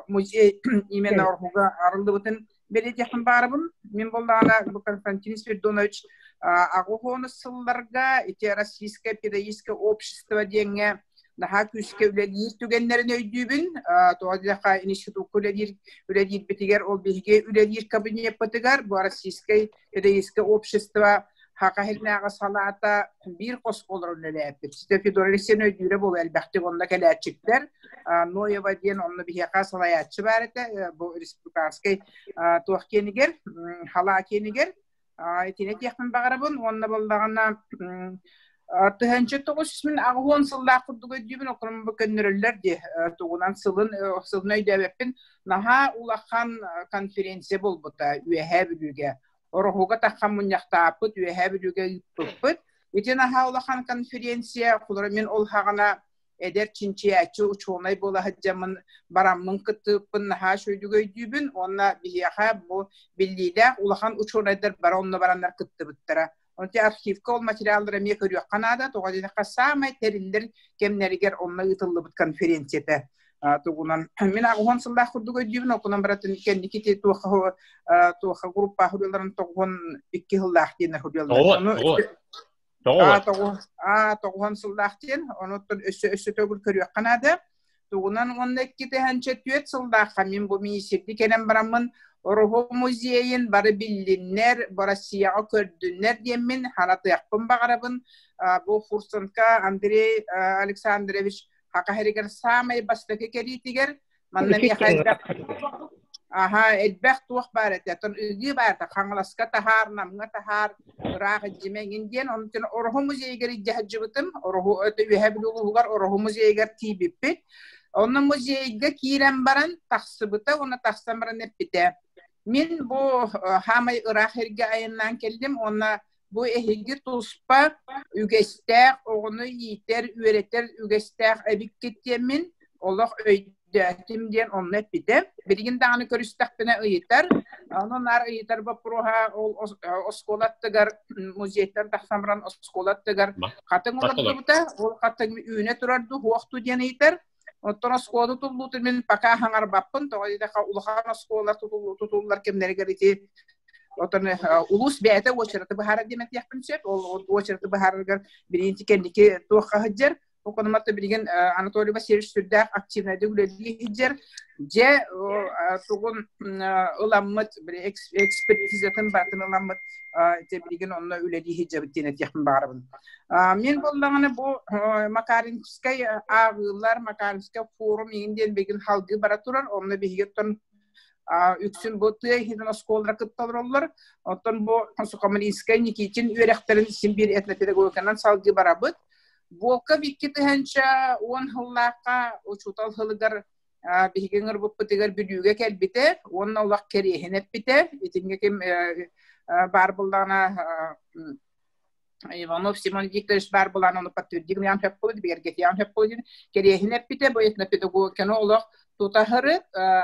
музей именно Ороһуга арыллыбытын бэлиэтиэхпин баарабын. Мин буоллаҕына бу Константин Спиридонович аҕыс уон сылларга ити Российское педагогическое общество диэҥҥэ Наһаа күүскэ үлэлиир түгэннэрин өйдүүбүн. Тоҕо диэххэ институкка үлэлиир үлэлиирбитигэр ол биһиги үлэлиир кабинеппытыгар бу Российскай педагогическое общество Хаха иһинээҕи салаата биир хос олорон үлэлээппит. Ситэ Федор Алексеевна өйдүүрэ буолуо элбэхтик онно кэлээччиктэр. Ноева диэн онно биһиэхэ салайааччы баар этэ бу республиканскай туох киэнигэр, халаа киэнигэр. Итини этиэхпин баҕарабын уонна буоллаҕына 1980 сыллаах курдук өйдүүбүн, окурум бу көннөрөллөр дии тугунан сылын сылын өйдөөбөппүн. Наһаа улахан конференция буолбута Үөһээ Бүлүүгэ. Ороһуга таххан мунньахтааппыт, Үөһээ Бүлүүгэ ыыппыппыт. Ити наһаа улахан конференция, холобура мин ол хаҕана эдэр чинчийээччи учуонай буола сылдьаммын бараммын кыттыыппын наһаа үчүгэйдик өйдүүбүн уонна биһиэхэ бу биллиилээх улахан учуонайдар бары онно бараннар кыттыбыттара. Онтон архивка ол материаллары эмиэ көрүөххэ наада, тоҕо диэтэххэ саамай тэриллэр кэмнэригэр онно ыытыллыбыт конференцията тугунан мин аҕыһон сыллаах курдук өйдүүбүн, окунан баратын кэнники ти туоха туоха группа хуруларын 92 сыллаах диэннэр хуруллар. Тоҕуһан сыллаах диэн, онуттан өссө өссө төгүл көрүөххэ наада. Тугунан уонна 2 тыһыынча 4 сыллаахха мин бу министрди кэлэн бараммын Ороһу музейын бары биллиннэр, Россияҕа көрдүннэр диэммин ханатыахпын баҕарабын. Бу Фурсенко Андрей Александрович Хака сиригэр саамай бастакы кэлиитигэр манна миэхэ элбэх аха элбэх туох баар этэ оттон ыгыы баар этэ Хаҥаласка таһаар Намҥа таһаар ыраах илдьимэ эҥин диэн онтон Ороһу музейыгар илдьэ сылдьыбытым Ороһу Үөһээ Бүлүү улууһугар Ороһу музейыгар тиийбиппит онно музейга киирэн баран тахсыбыта уонна тахсан баран эппитэ мин бу хаамай ыраах сиргэ айаннаан кэллим уонна бу эһиги туспа үгэстээх оҕону иитэр, үөрэтэр үгэстээх эбиккит диэммин олох өйдөөтүм диэн онно эппитэ. Билигин даҕаны көрүстэхпинэ ыйытар. Онон наар ыйытар боппуруоһа ол оскуола аттыгар музейтан тахсан баран оскуола аттыгар хатыҥ олордубута. Ол хатыҥ үүнэ турар дуу, суох дуу диэн ыйытар. Оттон оскуола тутуллуутун мин пока хаҥарбаппын, тоҕо диэтэххэ улахан оскуола тутуллар кэмнэригэр ити Отон улуус бэйэтэ уочараты быһаарар диэн этиэхпин сөп. Ол уочараты быһаарарыгар билигин кэнники туохха сылдьар. Окономатта билигин Анатолий Васильевич сүрдээх активнайдык үлэлии сылдьар. Дьэ тугун ыламмыт экспертизатын батын ыламмыт билигин онно үлэлии сылдьабыт диэн этиэхпин баҕарабын. Мин буоллаҕына бу Макаринскай ааҕыылар, Макаринскай форум иһин диэн билигин халгыы бара турар. Онно биһиги оттон үксүн бу тыа иһинэн оскуолалара кытта олороллор. Оттон бу Сухомлинскай Никитин үөрэхтэрин син биир этнопедагогиканан салгыы барабыт. Волков 2010 сыллаахха учуутал сылыгар биһиги ыҥырбыппытыгар Бүлүүгэ кэлбитэ уонна олох кэриэһин эппитэ. Итингэ ким баар буллаҕына Иванов Симон Викторович баар буолан ону подтвердигныан сөп буолуо, бигэргэтиэн сөп буолуо диэн кэриэһин эппитэ. Бу этнопедагогиканы олох тутаһыры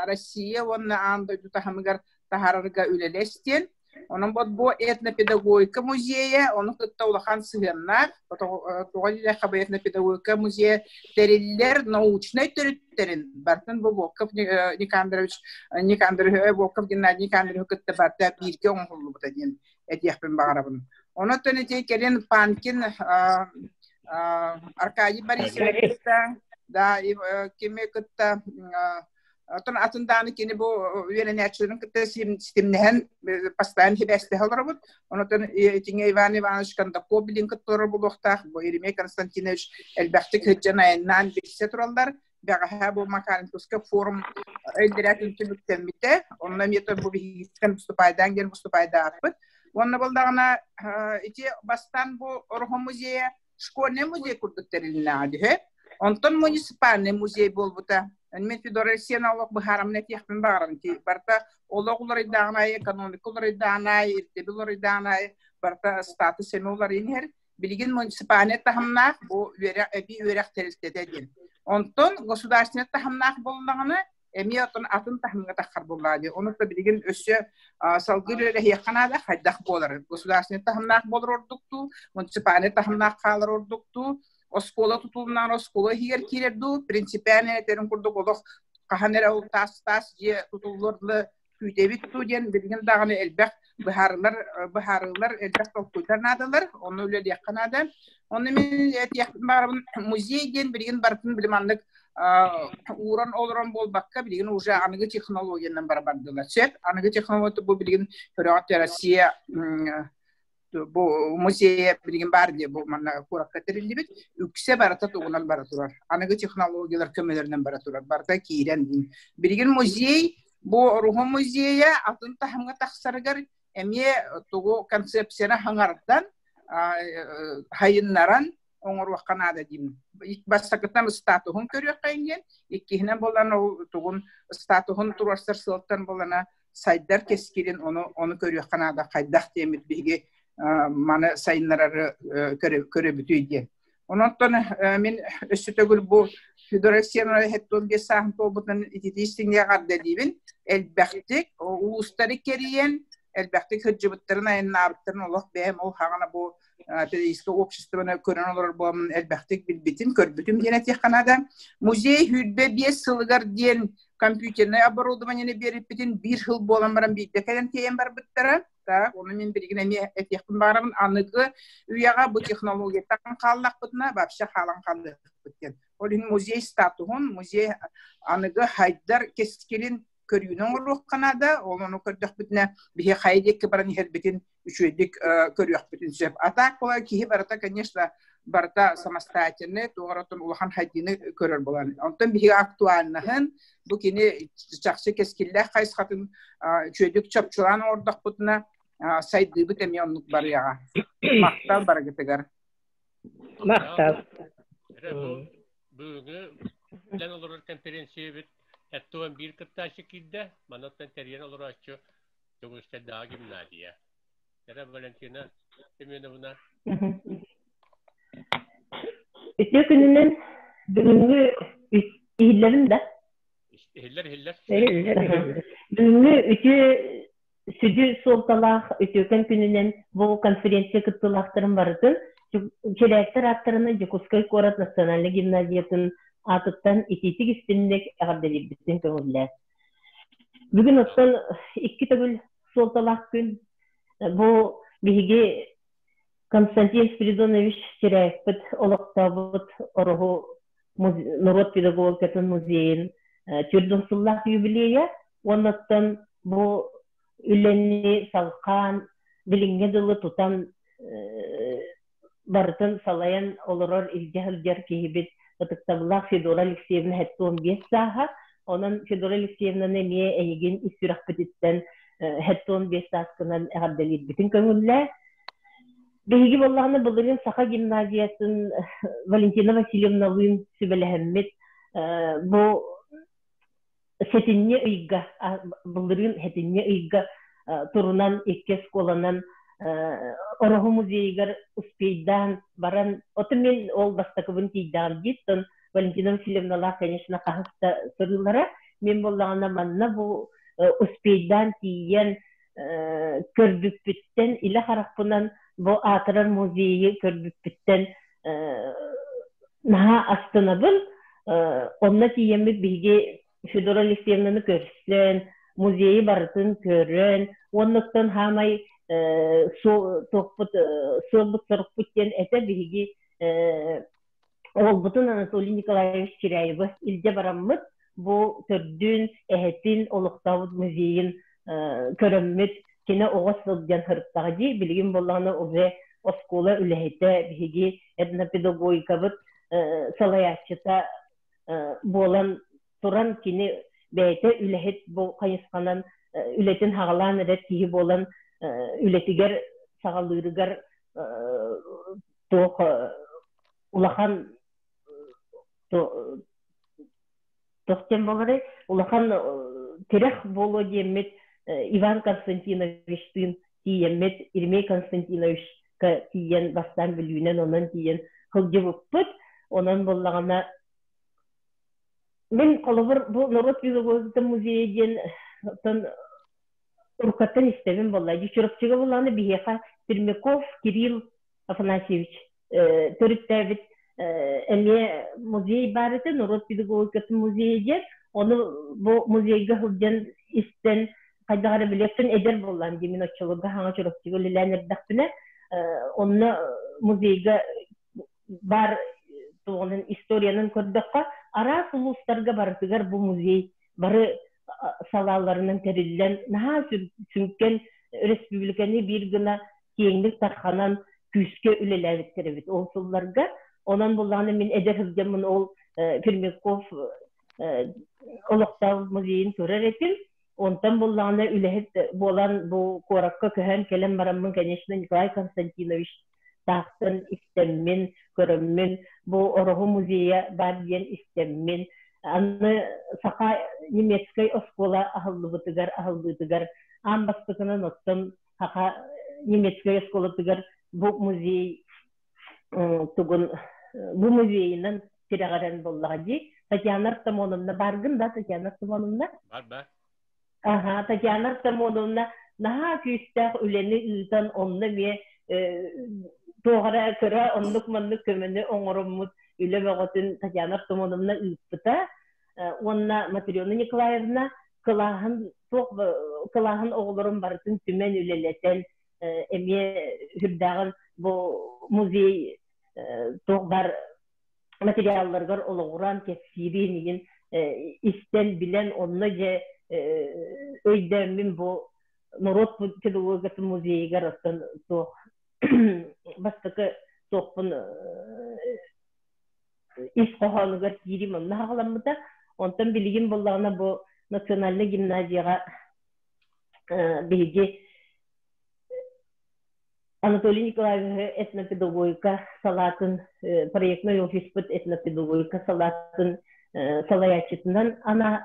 Россия уонна аан дойду таһымыгар таһаарарга үлэлэс диэн. Онон вот бу этнопедагогика музейа ону кытта улахан сыһыаннаах. Тоҕо диэтэххэ бу этнопедагогика музейа тэриллэр научнай төрүттэрин барытын бу Волков Никандрович Никандрович Волков Геннадий Никандрович кытта барыта бииргэ оҥоһуллубута диэн этиэхпин баҕарабын. Онон ити кэлин Панкин Аркадий Борисович кытта, да, кими кытта Оттон атын дааны кини бу үөрэнээччилэрин кытта ситимнэһэн постоянно сибээстэһэ олоробут. Онотон итиҥэ Иван Иванович Кондаков билин кытта олорор буолуохтаах. Бу Еремей Константинович элбэхтик сылдьан айаннаан билсэ тураллар. Бэҕэһээ бу Макаренковскай форум өйдөрөөтүн түмүктэммитэ. Онно эмиэ бу биһигиттэн выступайдаан диэн выступайдааппыт. Уонна буоллаҕына ити бастаан бу Ороһу музейа школьный музей курдук тэрилиннэҕэ дьүһэ. Онтон муниципальный музей буолбута. Мен Федор Алексеевна олох быһаарамын этиэхпин баҕарам. Барыта олох уларыйдаҕын аайы, экономика уларыйдаҕын аайы, ирдэбил уларыйдаҕын аайы барыта статус эмэ уларыйан иһэр. Билигин муниципальный таһымнаах бу үөрэх эбии үөрэх тэрилтэтэ диэн. Онтон государственный таһымнаах буоллаҕына эмиэ оттон атын таһымҥа таххар буоллаҕа дии. Ону да билигин өссө салгыы үлэлэһиэххэ наада хайдах буолар. Государственный таһымнаах буолар ордук дуу, муниципальный таһымнаах хаалар ордук дуу, оскуола тутулунан оскуола иһигэр киирэр дуу, принципиально этэрин курдук олох хаһан эрэ ол таас-таас дьиэ тутуллуор дылы күүтэбит дуу диэн билигин даҕаны элбэх. Быһаарылар быһаарылар элбэх толкуйдар наадалар, ону үлэлиэххэ наада. Онно мин этиэхпин баҕарабын, музей диэн билигин барытын били маннык ууран олорон буолбакка, билигин уже аныгы технологиянан бара бардылар. Сөп, аныгы технология бу билигин көрөҕүт Россия бу музейа билигин баар дии бу манна куоракка тэриллибит үксэ барыта тугунан бара турар аныгы технологиялар көмөлөрүнэн бара турар барыта киирэн билигин музей бу Оруһу музейа атын таһымҥа тахсарыгар эмиэ тугу концепцияны хаҥардан хайыннаран оҥоруохха наада диим. Бастакытынан статуһун көрүөххэ диэн, иккиһинэн буолан ол тугун статуһун туруорсар сыалтан буолана сайдар кэскилин ону ону көрүөххэ наада хайдах диэммит биһиги маны сайыннарары көрөбүтүй диэн. Онон мин өссө төгүл бу Федор Алексеевна 75 сааһын туолбутунан ититии истиҥҥэ эҕэрдэлиибин. Элбэхтик улуустары кэрийэн, элбэхтик сылдьыбыттарын, айаннаабыттарын олох бэйэм ол хаҕана бу педагогическое обществоны көрөн олорор буоламмын элбэхтик билбитим, көрбүтүм диэн этиэххэ наада. Музей 25 сылыгар диэн компьютерное оборудованиены биэриппитин биир сыл буолан баран биирдэ кэлэн тиэйэн барбыттара. Так, ону мин билигин эмиэ этиэхпин баҕарабын. Аныгы үйэҕэ бу технологияттан хааллахпытына вообще хаалан хаалыахпыт диэн. Ол иһин музей статуһун, музей аныгы хайдар кэскилин көрүүнү оҥоруохха наада. Ол ону көрдөхпүтүнэ биһи хайа диэки баран иһэрбитин үчүгэйдик көрүөхпүтүн сөп. А так була киһи барыта, конечно, барыта самостоятельный, туох улахан хайдыыны көрөр буолан. Онтон биһиги актуальнаһын, бу кини чахчы кэскиллээх хайысхатын үчүгэйдик чопчулаан оҥордохпутуна сайдыыбыт эмиэ оннук барыаҕа. Махтал барыгытыгар. Махтал. Бүгүҥҥү билэн олорор конференциябыт эттуон биир кыттааччы киирдэ. Манаттан тэрийэн олорооччу Дьокуускайдааҕы гимназия. Эра Валентина Семеновна. Үтүө күнүнэн бүгүҥҥү иһиллэрин да? Иһиллэр, иһиллэр. Бүгүҥҥү үтүө сүдү суолталаах үтүөкэн күнүнэн бу конференция кыттыылаахтарын барытын Чирээктэр ааттарынан Дьокуускай куорат национальнай гимназиятын аатыттан итиитик истинник эҕэрдэлиирбитин көҥүллээ. Бүгүн оттон икки төгүл суолталаах күн. Бу биһиги Константин Спиридонович Чирээкпит олохтообут Ороһу норуот педагогикатын музейын төрдүн сыллаах юбилейа уонна оттон бу үлэни салҕаан билиҥҥэ дылы тутан барытын салайан олорор илдьэ сылдьар киһибит ытыктабыллаах Федора Алексеевна 75 сааһа. Онон Федора Алексеевнаны эмиэ эйигин ис сүрэхпититтэн 75 сааскынан эҕэрдэлиирбитин көҥүллээ. Биһиги буоллаҕына былырыын Саха гимназиятын Валентина Васильевналыын сүбэлэһэммит бу сэтинньи ыйга былырыын сэтинньи ыйга турунан икки оскуоланан Ороһу музейыгар успейдаан баран оту мин ол бастакыбын тиийдэҕим диир Валентина Васильевналаах конечно хаһыс да сырыылара мин буоллаҕына манна бу успейдаан тиийэн көрбүппүттэн илэ харахпынан бу аатырар музейы көрбүппүттэн наһаа астынабын. Онно тиийэммит биһиги Федора Алексеевнаны көрсөн, музейы барытын көрөн, уоннуттан хаамай туохпут суолбут сорукпут диэн этэ биһиги уолбутун Анатолий Николаевич Чиряевы илдьэ бараммыт бу төрдүн, эһэтин олохтообут музейын көрөммүт кини оҕо сылдьан сырыттаҕа дии билигин буоллаҕына уже оскуола үлэһитэ биһиги этнопедагогикабыт салайааччыта буолан туран кини бэйэтэ үлэһит бу хайысханан үлэтин хаҕалаан эрэр киһи буолан үлэтигэр саҕалыырыгар туох улахан туох диэн буоларый улахан тирэх буолуо диэммит Иван Константиновичтыын тиийэммит Еремей Константиновичка тиийэн бастаан Бүлүүнэн онон тиийэн сылдьыбыппыт онон буоллаҕына мин холобур бу норуот педагогикатын музейа диэн оттон уруккаттан истэбин буолла Чурапчыга буоллаҕына биһиэхэ Пермяков Кирилл Афанасьевич төрүттээбит эмиэ музей баар этэ, норуот педагогикатын музейа диэн. Ону бу музейга сылдьан истэн, Хайдах эрэ билиэхпин эдэр буоллаҕым дии, мин оччолорго хаҥа Чурапчыга үлэлээн эрдэхпинэ, онно музейга баар туоҕунан историянан көрдөххө, араас улуустарга барытыгар бу музей бары салааларынан тэриллэн, наһаа сүҥкэн республиканы биир гына киэҥник тарханан күүскэ үлэлээбиттэр эбит ол сылларга. Онон буллаҕына мин эдэр сылдьаммын ол Пермяков олохтоох музейын көрөр этим. Онтон буллаҕына үлэһит буолан бу куоракка көһөн кэлэн бараммын, конечно, Николай Константинович таахтан истэммин, көрөммүн, бу Ороһу музейа бар диэн истэммин, аны саха немецкэй оскуола аһыллыбытыгар, аһыллыытыгар аан бастакынан оттон саха немецкэй оскуолатыгар бу музей тугун бу музейынан тирэҕирэн буоллаҕа дии. Татьяна Артамоновна бааргын да, Татьяна Артамоновна? Бар, бар. Аха, Татьяна Артамоновна наһаа күүстээх үлэни ыытан, онно эмиэ туох эрэ кыра оннук-маннык көмөнү оҥороммут үлэ бөҕөтүн Татьяна Артамоновна ыыппыта. Уонна Матрена Николаевна кылааһын туох кылааһын оҕолорун барытын түмэн үлэлэтэн эмиэ сүрдээҕин бу музей туох бар материалларыгар олоҕуран кэпсиирин иһин истэн билэн онно дьэ өйдөөммүн бу норуот педагогикатын музейыгар оттон туох бастакы туохпун ис хоһоонугар киириим онно хаҕаламмыта. Онтон билигин буоллаҕына бу национальнай гимназияҕа биһиги Анатолий Николаевиһы этнопедагогика салаатын проектной офиспыт этнопедагогика салаатын салайааччытынан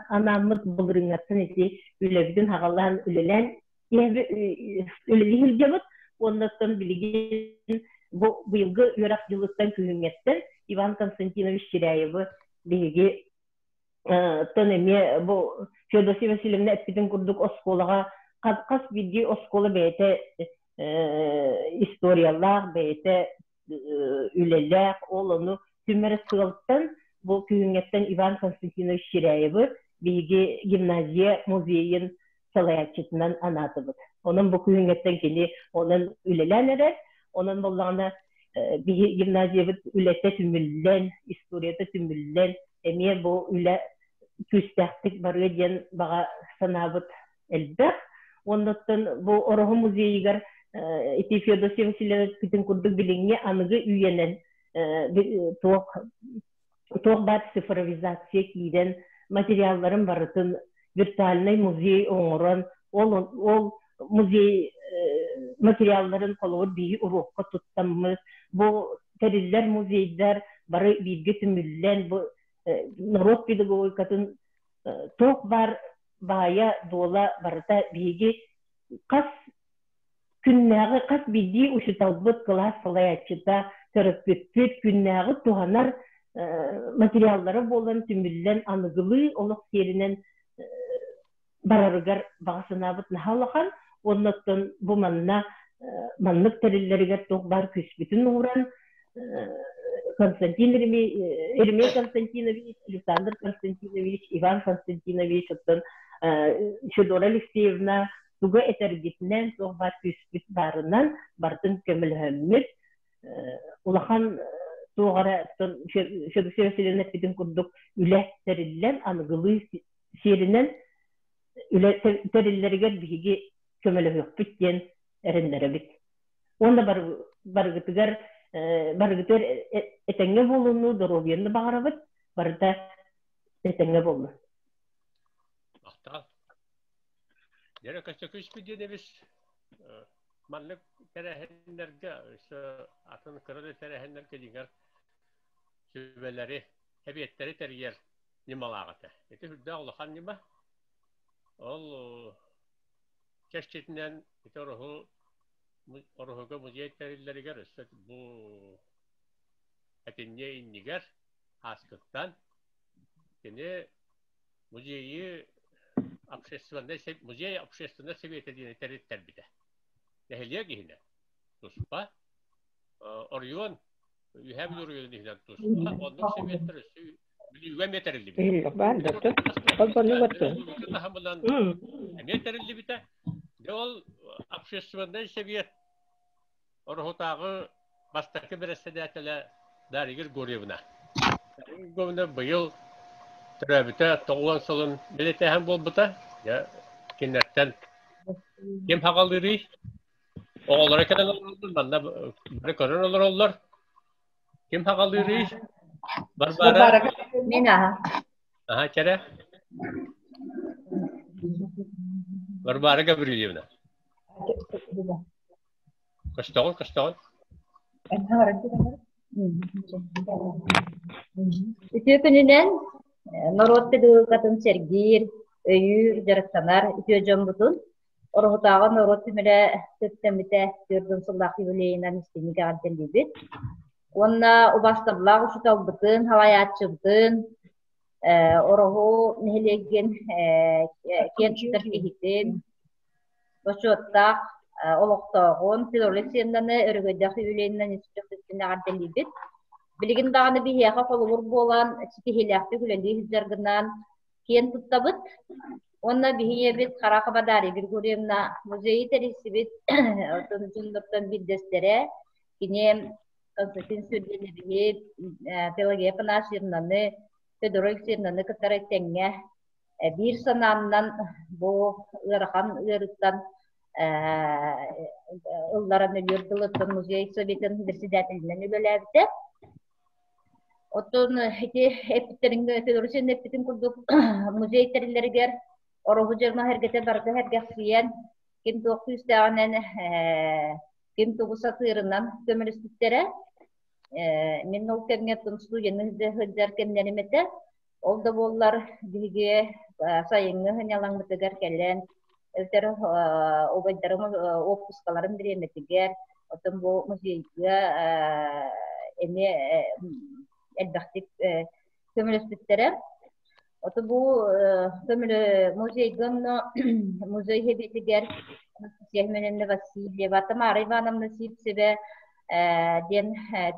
анааммыт былырыыҥҥаттан ити үлэбитин хаҕалаан үлэлээн үлэлии сылдьабыт. Уоннаттан билигин бу быйылгы үөрэх дьылыттан күһүҥҥэттэн Иван Константинович Чиряевы биһиги тон эмиэ бу Феодосия Васильевна эппитин курдук оскуолаҕа хас биирдии оскуола бэйэтэ историялаах, бэйэтэ үлэлээх, ол ону түмэр сыалтан бу күһүҥҥэттэн Иван Константинович Чиряевы биһиги гимназия музейын салайааччытынан анаатыбыт. Онон бу күһүҥҥэттэн кини онон үлэлээн эрэр. Онон буоллаҕына биһи гимназиябыт үлэтэ түмүллэн, историята түмүллэн, эмиэ бу үлэ күүстээхтик барыа диэн баҕа санаабыт элбэх. Оннуттан бу Ороһу музейыгар ити Феодосия Васильевна курдук билиҥҥи аныгы үйэнэн туох туох баар цифровизация киирэн материалларын барытын виртуальнай музей оҥорон ол ол музей материалларын холобур биһи уруокка туттаммыт бу тэриллэр музейдар бары бииргэ түмүллэн бу норуот педагогикатын туох баар баайа дуола барыта биһиги хас күннээҕи хас биирдии учууталбыт, кылаас салайааччыта, төрөппүппүт күннээҕи туһанар материаллара буолан түмүллэн аныгылыы олох сиэринэн барарыгар баҕа санаабыт наһаа улахан. Уонна оттон бу манна маннык тэриллэригэр туох баар күүспүтүн ууран Константин Еремей Константинович, Александр Константинович, Иван Константинович, оттон Федора Алексеевна тугу этэргитинэн, туох баар күүспүт баарынан барытын көмөлөһөммүт улахан туох эрэ Федосия Васильевна эппитин курдук үлэ тэриллэн аныгылыы сиэринэн үлэ тэриллэригэр биһиги көмөлөһүөхпүт диэн эрэннэрэбит. Уонна барыгытыгар барыгытыгар этэҥҥэ буолууну, доруобуйаны баҕарабыт, барыта этэҥҥэ буоллун. Махтал. Дьэрэ көстөкүүспүт диэнэбис маннык тэрээһиннэргэ өссө атын кыра да тэрээһиннэргэ дьиҥэр сүбэлэри, эбиэттэри тэрийэр ньымалаах этэ. Ити үрдээх улахан ньыма. Ол чэрчитинэн ити ороһу ороһуга музей тэриллэригэр өссө бу этинньэ иннигэр ааскыттан кини музейы общественный музей общественной совета диэни тэриттэрбитэ. Нэһилиэк иһинэн туспа оройуон Үһээ Бүлүү оройуонун иһинэн туспа оннук советтар өссө. Бүлүүгэ эмиэ тэриллибитэ. Иһиллэх баар да Холбонну баттын. Таһымынан эмиэ тэриллибитэ. Дьэ ол общественнай сэбиэт Ороһутааҕы бастакы бэрэссэдээтэлэ Дарья Григорьевна. Дарья Григорьевна быйыл төрөөбүтэ 90 сылын бэлиэтээһин буолбута. Дьэ, кинилэртэн ким хаҕалыырый? Оҕолоро кэлэн олороллор, манна бары көрөн олороллор. Ким хаҕалыырый? Варвара. Мин аха. Аха, кэрэ. Варвара Гаврильевна. Көстөҕүн, көстөҕүн. Үтүө күнүнэн норуот педагогикатын сэргиир, өйүүр, дьарыктанар үтүө дьоммутун Ороһутааҕы норуот түмэлэ төрүттэммитэ 40 сыллаах юбилейынан истиҥник эҕэрдэлиибит. Уонна убаастабыллаах учууталбытын, салайааччыбытын, Ороһу нэһилиэгин киэн туттар киһитин, бочуоттаах олохтооҕун Федор Алексеевнаны өрөгөйдөөх юбилейынан ис эҕэрдэлиибит. Билигин даҕаны биһиэхэ холобур буолан ситиһиилээхтик үлэлии сылдьаргынан киэн туттабыт. Уонна биһиэбит Харахова Дарья Григорьевна музейы тэрийсибит дьоннортон биирдэстэрэ. Кини Константин Сергеевиһи, Пелагея Афанасьевнаны, Федора Алексеевнаны кытары тэҥҥэ биир санааннан бу ыарахан ыарыттан ылларан өлүөр дылыттан музей советын председателинэн үлэлээбитэ. Оттон ити эппиттэрин Федорусин эппитин курдук музей тэриллэригэр ороһу дьоно сэргэтэ барыта сэргэхсийэн ким туох күүстээҕинэн ким тугу сатыырынан көмөлөспүттэрэ. Мин ол кэмҥэ студенты сылдьар кэмнэрим этэ. Ол да буоллар биһиги сайыҥҥы сынньалаҥмытыгар кэлэн эбэтэр убайдарым уоппускаларын бириэмэтигэр оттон бу музейга эмиэ элбэхтик көмөлөспүттэрэ. Ото бу көмөлө музейга онно музей хэбиэтигэр Анастасия Семеновна Васильева, Тамара Ивановна Сивцева диэн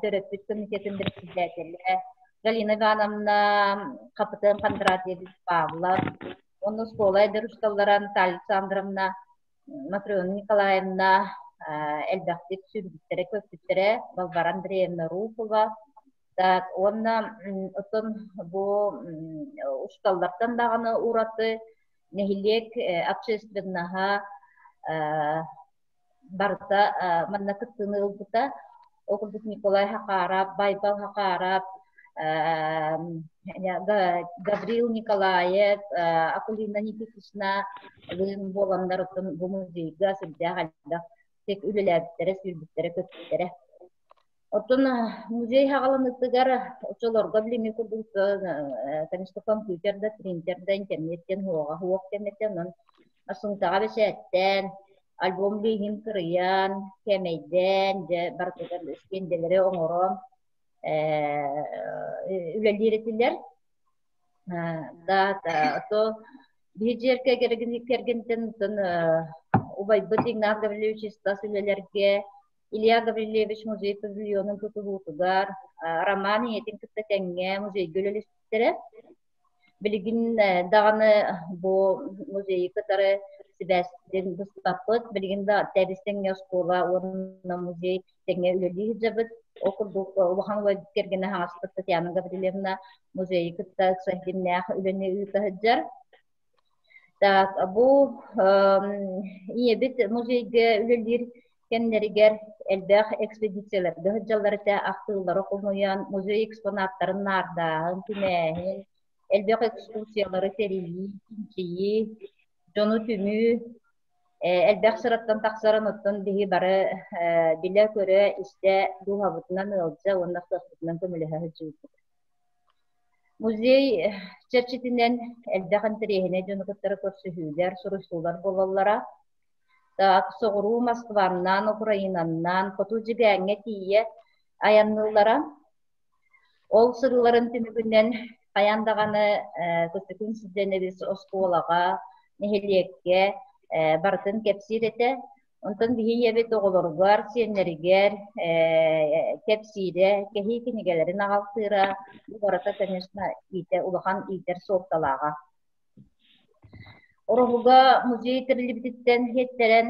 төрөппүт комитетын председателэ Галина Ивановна Хапытыан Кондратьевич Павлов, уонна оскуола эдэр учууталлара Наталья Александровна, Матрена Николаевна элбэхтик сүүрбүттэрэ-көппүттэрэ, Балбара Андреевна Руфова, так, уонна оттон бу учууталлартан даҕаны ураты нэһилиэк общественноһа барыта манна кыттыыны ылбыта. Ол курдук Николай Хакаров, Байбал Хакаров, Гаврил Николаев, Акулина Никитична лыын буоланнар оттон бу музейга сүрдээх элбэх үлэлээбиттэрэ, сүүрбүттэрэ, көппүттэрэ. Оттон музей хаҕаланыытыгар оччолорго билиҥҥи курдук конечно компьютер да, принтер да, интернет диэн суоҕа суох кэмэтэ онон сумкаҕа бэчээттээн, альбом лииһин кырыйан, кээмэйдээн, дьэ барытыгар стендэлэри оҥорон үлэлиир этилэр. Да, то биһи дьиэркэ кэргэнтэн убайбыт Игнат Гаврильевич Стас үлэлэргэ Илья Гаврильевич музей павильонун тутуһуутугар Роман ийэтин кытта тэҥҥэ музейга үлэлэспиттэрэ. Билигин даҕаны бу музейы кытары сибээстин быспаппыт. Билигин да тэбис тэҥҥэ оскуола уонна музей тэҥҥэ үлэлии сылдьабыт. Ол курдук улахан убайбыт кэргэнэ хаҥаспыт Татьяна Гаврильевна музейы кытта ыкса ситимнээх үлэни ыыта сылдьар. Так, бу ийэбит музейга үлэлиир кэмнэригэр элбэх экспедицияларга сылдьаллар этэ, ахтыылары хомуйан, музей экспонаттарын наардааһын, түмээһин, элбэх экскурсиялары тэрийии, чинчийии, дьону түмүү элбэх сыраттан тахсарын оттон биһи бары билэ-көрө, истэ дууһабытынан ыалдьа уонна кыахпытынан көмөлөһө сылдьыбыппыт. Музей чэрчитинэн элбэх интэриэһинэй дьону кытары көрсүһүүлэр, суруйсуулар буолаллара. Так, соҕуруу Москваннан, Украинаннан, хоту Дьигээҥҥэ тиийэ айанныыллара. Ол сырыыларын түмүгүнэн хайаан даҕаны Көстөкүүн Сидэнэбис оскуолаҕа, нэһилиэккэ барытын кэпсиир этэ. Онтон биһи ийэбит оҕолоругар, сиэннэригэр кэпсиирэ, кэһии кинигэлэрин аҕалтыыра, бу барыта, конечно, иитэ, улахан иитэр суолталааҕа. Ороһуга музей тэриллибититтэн иһиттэрэн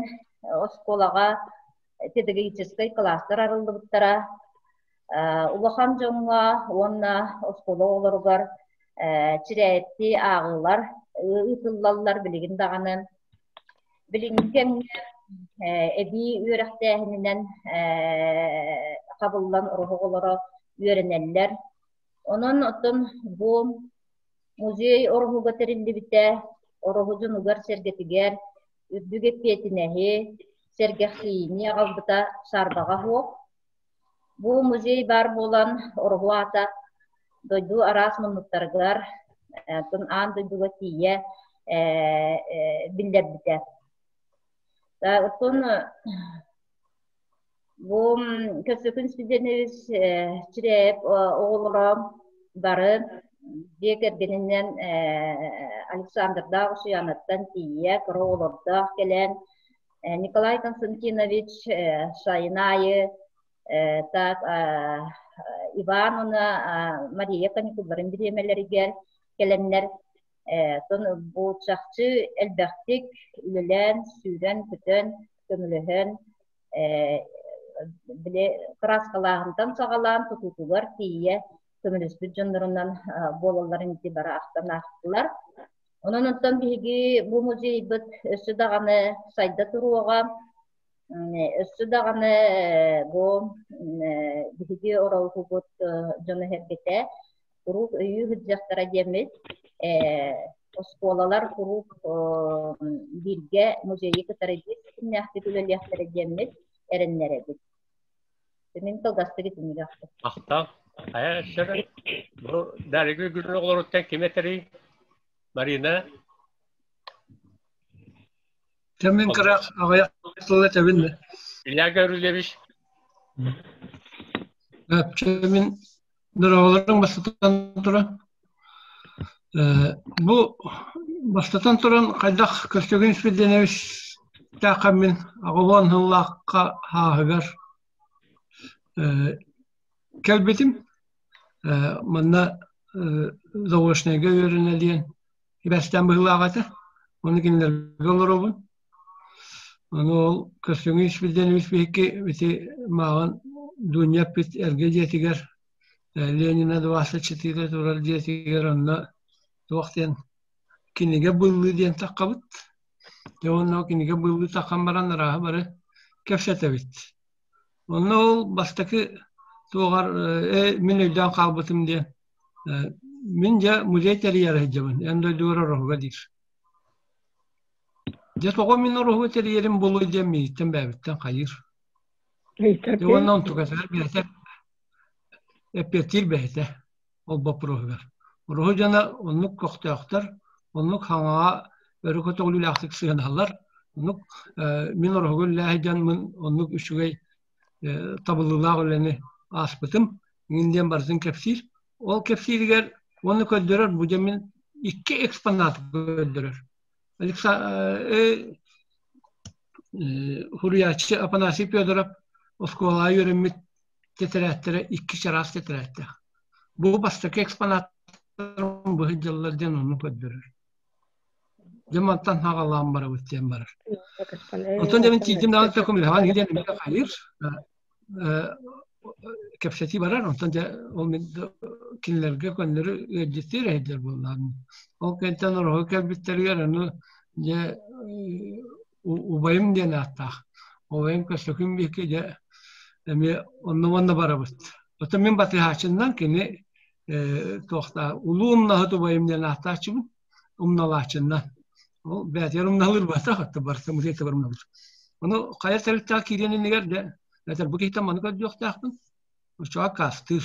оскуолаҕа педагогическай кылаастар арыллыбыттара. Улахан дьоҥҥо уонна оскуола оҕолоругар чирээйэптии ааҕыылар ыытыллаллар билигин даҕаны. Билиҥҥи кэмҥэ эбии үөрэхтээһининэн хабыллан ороһу оҕолоро үөрэнэллэр. Онон оттон бу музей ороһуга тэриллибитэ ороһу дьонугар-сэргэтигэр үрдүк эппиэтинэһи, сэргэхсийиини аҕалбыта саарбаҕа суох. Бу музей баар буолан Ороһу аата дойду араас муннуктарыгар, оттон аан дойдуга тиийэ биллэрбитэ. Оттон бу Көстөкүүн Спиридонович Чирээйэп оҕолоро бары дьиэ кэргэнинэн Александрдаах Усуйаанаттан тиийэ кыра оҕолордоох кэлэн Николай Константинович сайын аайы так Иван уонна Мария каникулларын бириэмэлэригэр кэлэннэр бу чахчы элбэхтик үлэлээн, сүүрэн-көтөн, көмөлөһөн били кырааскалааһынтан саҕалаан тутуутугар тиийэ көмөлөспүт дьоннорунан буолалларын ити бары ахтан аахтылар. Онон оттон биһиги бу музейбыт өссө даҕаны сайда туруоҕа, өссө даҕаны бу биһиги оролуһубут дьоно-сэргэтэ куруук өйүү сылдьыахтара диэммит оскуолалар куруук бииргэ музейы кытары биир ситимнээхтик үлэлиэхтэрэ диэммит эрэннэрэбит. Мин кылгастык итинник ахтым. Ахтал. Хайа өссө бу Даригы күн оҕолоруттан ким этэрий? Марина? Кэмин кыра аҕыйах тыл этэбин. Илья Гаврильевич. Мин дороголорун бастатан туран бу бастатан туран хайдах Көстөгүн Спирденович мин аҕылуон сыллаахха хааһыгар кэлбитим. Манна заочнайга үөрэнэ диэн ибэстээн быһыылаах этэ. Ону кинилэргэ олоробун. Ону ол Көстөҥү Испирдиэнович биһикки ити мааҕын Дуня эппит эргэ дьиэтигэр Ленина 24 турар дьиэтигэр онно туох диэн кинигэ быыллыы диэн таххабыт. Дьэ уонна ол кинигэ быыллыы таххан баран арааһы бары кэпсэтэбит. Онно ол бастакы туоҕар э, мин өйдөөн хаалбытым диэн мин дьэ музей тэрийэр сылдьабын эн дойдугар ороһуга диир. Дьэ тоҕо мин ороһу тэрийэрим буолуой диэн миигиттэн бэйэбиттэн хайыыр. Дьэ уонна онтукатыгар бэйэтэ эппиэттиир бэйэтэ ол боппуруоһугар. Ороһу дьоно оннук көхтөөхтөр, оннук хаҥаҕа өрө көтөҕүлүүлээхтик сыһыанаһаллар. Оннук мин ороһуга үлэлээһи дьонмун оннук үчүгэй табыллыылаах үлэни ааспытым. Мин диэн барытын кэпсиир. Ол кэпсииригэр уонна көрдөрөр бу дьэ мин икки экспонат көрдөрөр. Хуруйааччы Афанасий Федоров оскуолаҕа үөрэммит тэтэрээттэрэ икки чараас тэтэрээттээх. Бу бастакы экспонаттарым быһыдьаллар диэн ону көрдөрөр. Дьэ мантан хаҕалаан барабыт диэн барар. Онтон дьэ мин тиийдим даҕаны көмөлөһөн диэн эмиэ хайыыр. Кэпсэтии барар, онтон дьэ ол мин кинилэргэ көннөрү ыалдьыттыыр эһэдэр буоллаҕым. Ол кэнтэн ороһу кэлбиттэригэр аны дьэ убайым диэн ааттаах. Убайым Көстөкүүн биһикки дьэ эмиэ онно уонна барабыт. Оттон мин батыһааччыннан кини туохтаа улуу умнаһыт убайым диэн ааттааччыбын умналааччыннан. Ол бэйэтигэр умналыыр буолбатах, оттон барыта музейтыгар умналыыр. Ону хайа тэрилтэҕэ киириэн иннигэр дьэ этэр бу киһиттэн маны көрдүөхтээхпин, оччоҕо аккаастыыр.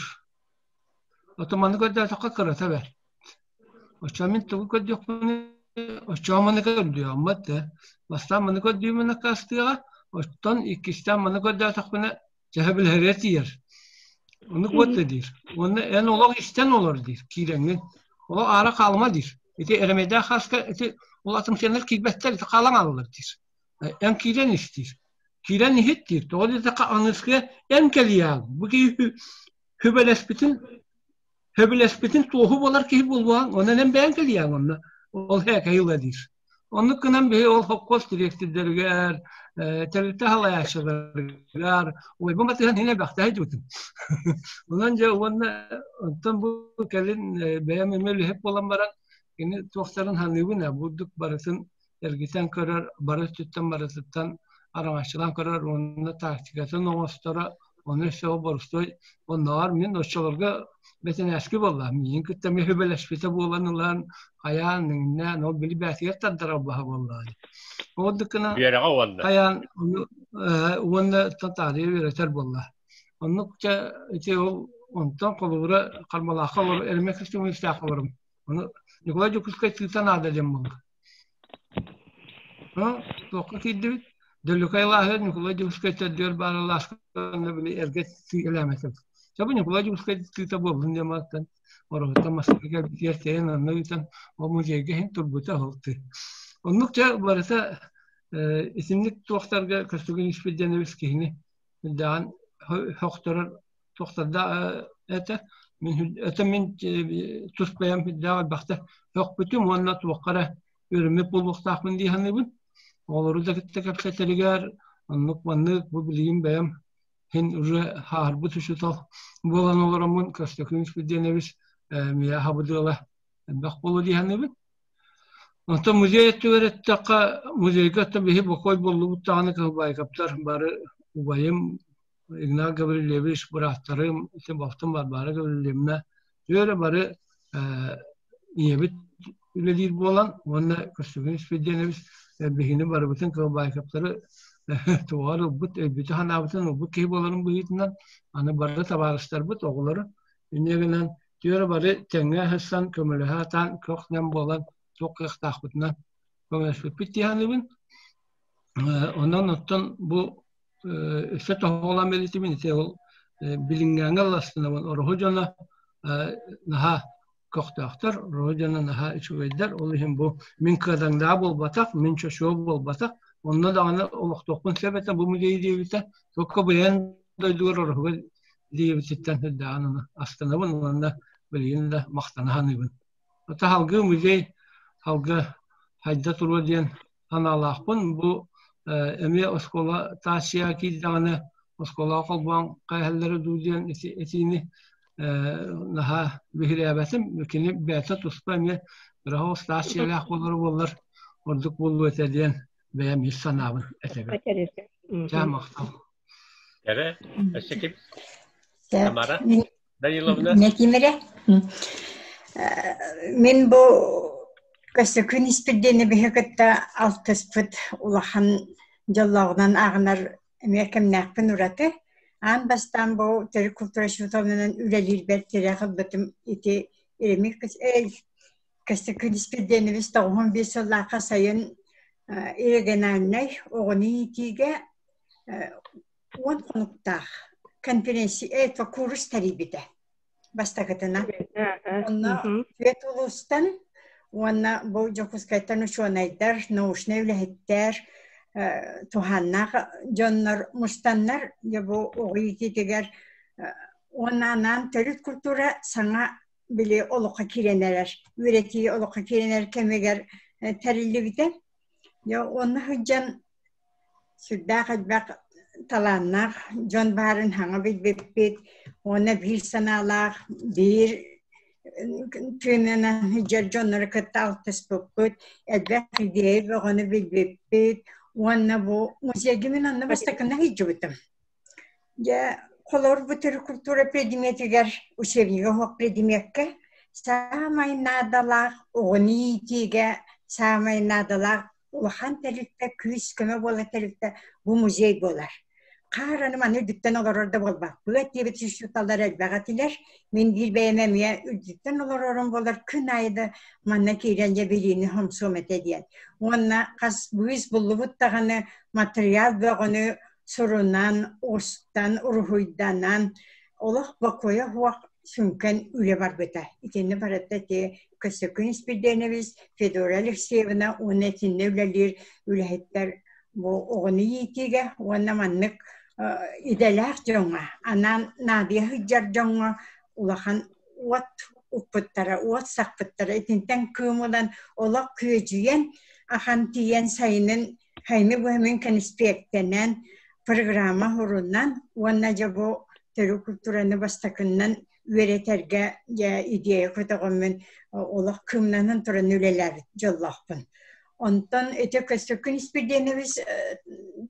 Оттон маны көрдөөтөххө кырата бэрт. Оччоҕо мин тугу көрдүөхпүнүй? Оччоҕо маны көрдүөҕүм да. Бастаан маны көрдүүмүн аккаастыаҕа, оттон иккистээн маны көрдөөтөхпүнэ чаһы билэһэргэ тиийэр. Оннук буолта диир. Уонна эн олох истэн олор диир, киирэҥҥин. Олох аара хаалыма диир. Ити эрэмэйдээх хааска ити ол атымсыаннар киирбэттэр, ити хаалан хаалаллар диир. Эн киирэн ис диир. Киирэн иһит диир. Тоҕо диэтэххэ аныскыга эн кэлиэҕиҥ. Бу киһи хүбэлэспитин хөбүлэспитин туоһу буолар киһи буолуоҕаҥ, онон эн бэйэҥ кэлиэҕиҥ онно. Ол һээкэйи ыла диир. Оннук гынан биһи ол хопкуос дириэктирдэригэр, тэрилтэ салайааччыларыгар уойбун батыһан иһин элбэхтэһэ дьыбытым. Онон дьэ уонна онтон бу кэлин бэйэм эмиэ үлэһит буолан баран кини туохтарын саныыбын ээ бурдук барытын эргитэн көрөр, бары өттүттэн барытыттан араҥаччылаан көрөр уонна тактикатын оҥосторо, ону өссө боростуой оннооҕор мин оччолорго бэтинээски буолла миигин кытта эмиэ сүбэлэспитэ буолан ылан хайаан иҥнээн ол били бээтигэр тардар албаһа буоллаҕа ол гына Үөрэҕэ уонна хайаан уонна татаарыйа үөрэтэр буолла оннук чэ ити ол онтон холобура Харбалаахха олор Эрмек Костюмовичтаах олорум ону Николай Дьокуускай тыыта наада диэн буолла Туохха киирдибит? Дөлүкэй алааһыгар Ньукулай Дьокуускай төрдүгэр баар алааска били эргэ тыылаамэтим. Чэ бу Ньукулай Дьокуускай тыыта буоллун диэн баран Ороһуттан Москваҕа кэлбитигэр тэйэн онно ыытан ол музейга иһин турбута ол тыы. Оннук чэ барыта итинник туохтарга көстүгүн испит диэн эбис киһини даҕан хохторор туохтарда этэ мин это мин тус бэйэм үрдээх элбэхтэ хөхпүтүм уонна туохха эрэ үөрэммит буолуохтаахпын дии саныыбын оҕолору да кытта кэпсэтэригэр оннук маннык бу билигин бэйэм хин уже хаарбыт учуутал буолан олороммун Көстөкүүн Спирдиэнэбис миэхэ хабыдыала элбэх буолуо дии саныыбын Онтон музей өттүгэр эттэххэ, музейга оттон биһи бокуой буоллубут даҕаны Кыһылбаайкаптар бары убайым Игнат Гаврильевич, бырааттарым, ити балтым Варвара Гаврильевна үөрэ бары ийэбит үлэлиир буолан уонна Көстөкүүн Спирдиэнэбис биһигини барыбытын Кыһылбаайкаптары туоҕар ылбыт, өйбүтү-санаабытын ылбыт киһи буоларын быһыытынан аны бары табаарыстарбыт, оҕолору инньэ гынан түөрэ бары тэҥҥэ аһарсан, көмөлөһө сатаан, көх-нэм буолан туох кыахтаахпытынан көмөлөспүппүт дии саныыбын. Онон оттон бу өссө тоһоҕолоон бэлиэтибин ити ол билиҥҥээҥҥэ ылластынабын ороһу дьоно наһаа көхтөөхтөр, ороһу дьоно наһаа үчүгэйдэр. Ол иһин бу мин кыадаҥдаа буолбатах, мин чочуо буолбатах. Онно даҕаны олохтуохпун сөп этэ бу музей диэбитэ. Только бэйэн дойдугар ороһуга диэбититтэн сүрдээҕин аны астынабын уонна билигин да махтана саныыбын. Ата салгыы музей салгыы хайда туруо диэн санаалаахпын. Бу эмиэ оскуола Тасия киирдэҕинэ оскуолаҕа холбоон хайаһаллара дуу диэн этиини наһаа биһирээбэтим. Кини бэйэтэ туспа эмиэ быраҕа Стасиялаах буолара буоллар ордук буолуо этэ диэн бэйэм ис санаабын этэбин. Чаа махтал. Эрэ, өссө ким? Тамара Даниловна. Кимэрэ? Мин бу Көстөкүүн Испирдиэни биһи кытта алтыспыт улахан дьоллооҕунан ааҕынар эмиэ кэмнээхпин ураты. Аан бастаан бу төрүт культура учууталынан үлэлиирбэр тирэх ылбытым ити Еремей Көстөкүүн Испирдиэнэбис 95 сыллаахха сайын региональнай оҕону иитиигэ 10 хонуктаах конференция это курс тэрийбитэ бастакытына. Онно түөрт улуустан уонна бу Дьокуускайтан учуонайдар, научнай үлэһиттэр, туһааннаах дьоннор мустаннар дьэ бу оҕо иитиитигэр уонна анаан төрүт культура саҥа били олоххо киирэн эрэр, үөрэтии олоххо киирэн эрэр кэмигэр тэриллибитэ. Дьэ онно сылдьан сүрдээх элбэх талааннаах дьон баарын саҥа билбиппит уонна биир санаалаах, биир тыынынан сылдьар дьоннору кытта алтыспыппыт, элбэх идея бөҕөнү билбиппит уонна бу музейга мин онно бастакынан сылдьыбытым. Дьэ, холобур, бу төрүт культура предметигэр, учебнига суох предмеккэ саамай наадалаах оҕону иитиигэ саамай наадалаах улахан тэрилтэ, күүс-көмө буолар тэрилтэ бу музей буолар. Хаар аны маны үрдүттэн олорор да буолбаппыт диэбит учууталлар элбэх этилэр. Мин биир бэйэм эмиэ үрдүттэн олорорум буолар күн аайы да манна киирэн дьэ билиини хомсуом этэ диэн. Уонна хас быыс буллубут даҕаны матырыйаал бөҕөнү сурунан, устан, уруһуйданан олох бокуойа суох сүҥкэн үлэ барбыта. Итиннэ барыта ити Көстөкүүн Спирденович, Федора Алексеевна уонна итиннэ үлэлиир үлэһиттэр. Бу оҕону иитиигэ уонна маннык идэлээх дьоҥҥо, анаан наадыйа сылдьар дьоҥҥо улахан уот укпуттара, уот сахпыттара. Итинтэн кыым ылан олох күөдьүйэн, ахан тиийэн сайынын сайыны быһа мин кэниспиэктэнэн, программа сурунан уонна дьэ бу төрүт культураны бастакыннан үөрэтэргэ дьэ идея көтөҕөммүн олох кыымнанан туран үлэлээбит дьоллоохпун. Онтон ити Көстөкүн Испирдиэнэбис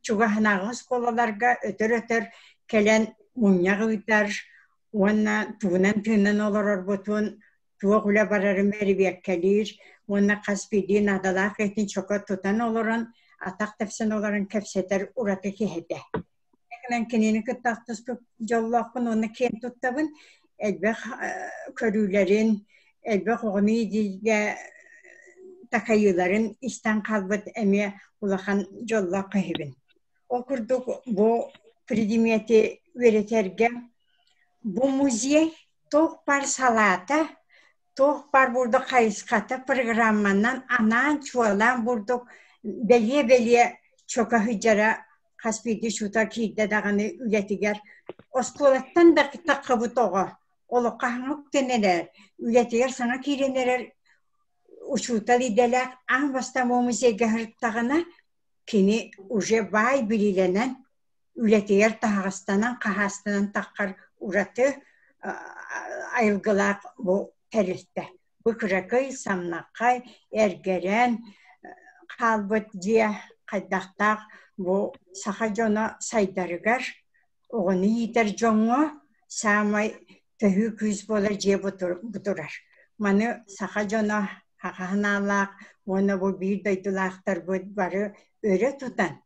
чугаһынааҕы оскуолаларга өтөр-өтөр кэлэн мунньах ыытар уонна тугунан тыынан олорорбутун, туох үлэ барарын бэрибиэккэлиир уонна хас биирдии наадалаах киһитин чоко тутан олорон, атах тэпсэн олорон кэпсэтэр ураты киһи этэ. Гынан кинини кытта алтыспыт дьоллоохпун уонна киэн туттабын. Элбэх көрүүлэрин, элбэх оҕону иитиигэ такайыыларын истэн хаалбыт эмиэ улахан дьоллоох киһибин. Ол курдук бу предмети үөрэтэргэ бу музей туох баар салаата, туох баар бурдук хайысхата программанан анаан чуолаан бурдук бэлиэ-бэлиэ чоко сылдьара хас биирдии учуутал киирдэ даҕаны үлэтигэр оскуолаттан да таххыбыт оҕо олоххо хаҥа үктэнэн эрэр, үлэтигэр саҥа киирэн эрэр учуутал идэлээх аан бастаан бу музейга сырыттаҕына кини уже баай билиилэнэн үлэтигэр таһаҕастанан хаһаастанан таххар ураты айылгылаах бу тэрилтэ. Бу кыракый, самнаххай, эргэрэн хаалбыт дьиэ хайдахтаах бу саха дьоно сайдарыгар, оҕону иитэр дьоҥҥо саамай төһүү күүс буолар дьиэ бу турар. Маны саха дьоно хаха санаалаах уонна бу биир дойдулаахтарбыт бары өрө тутан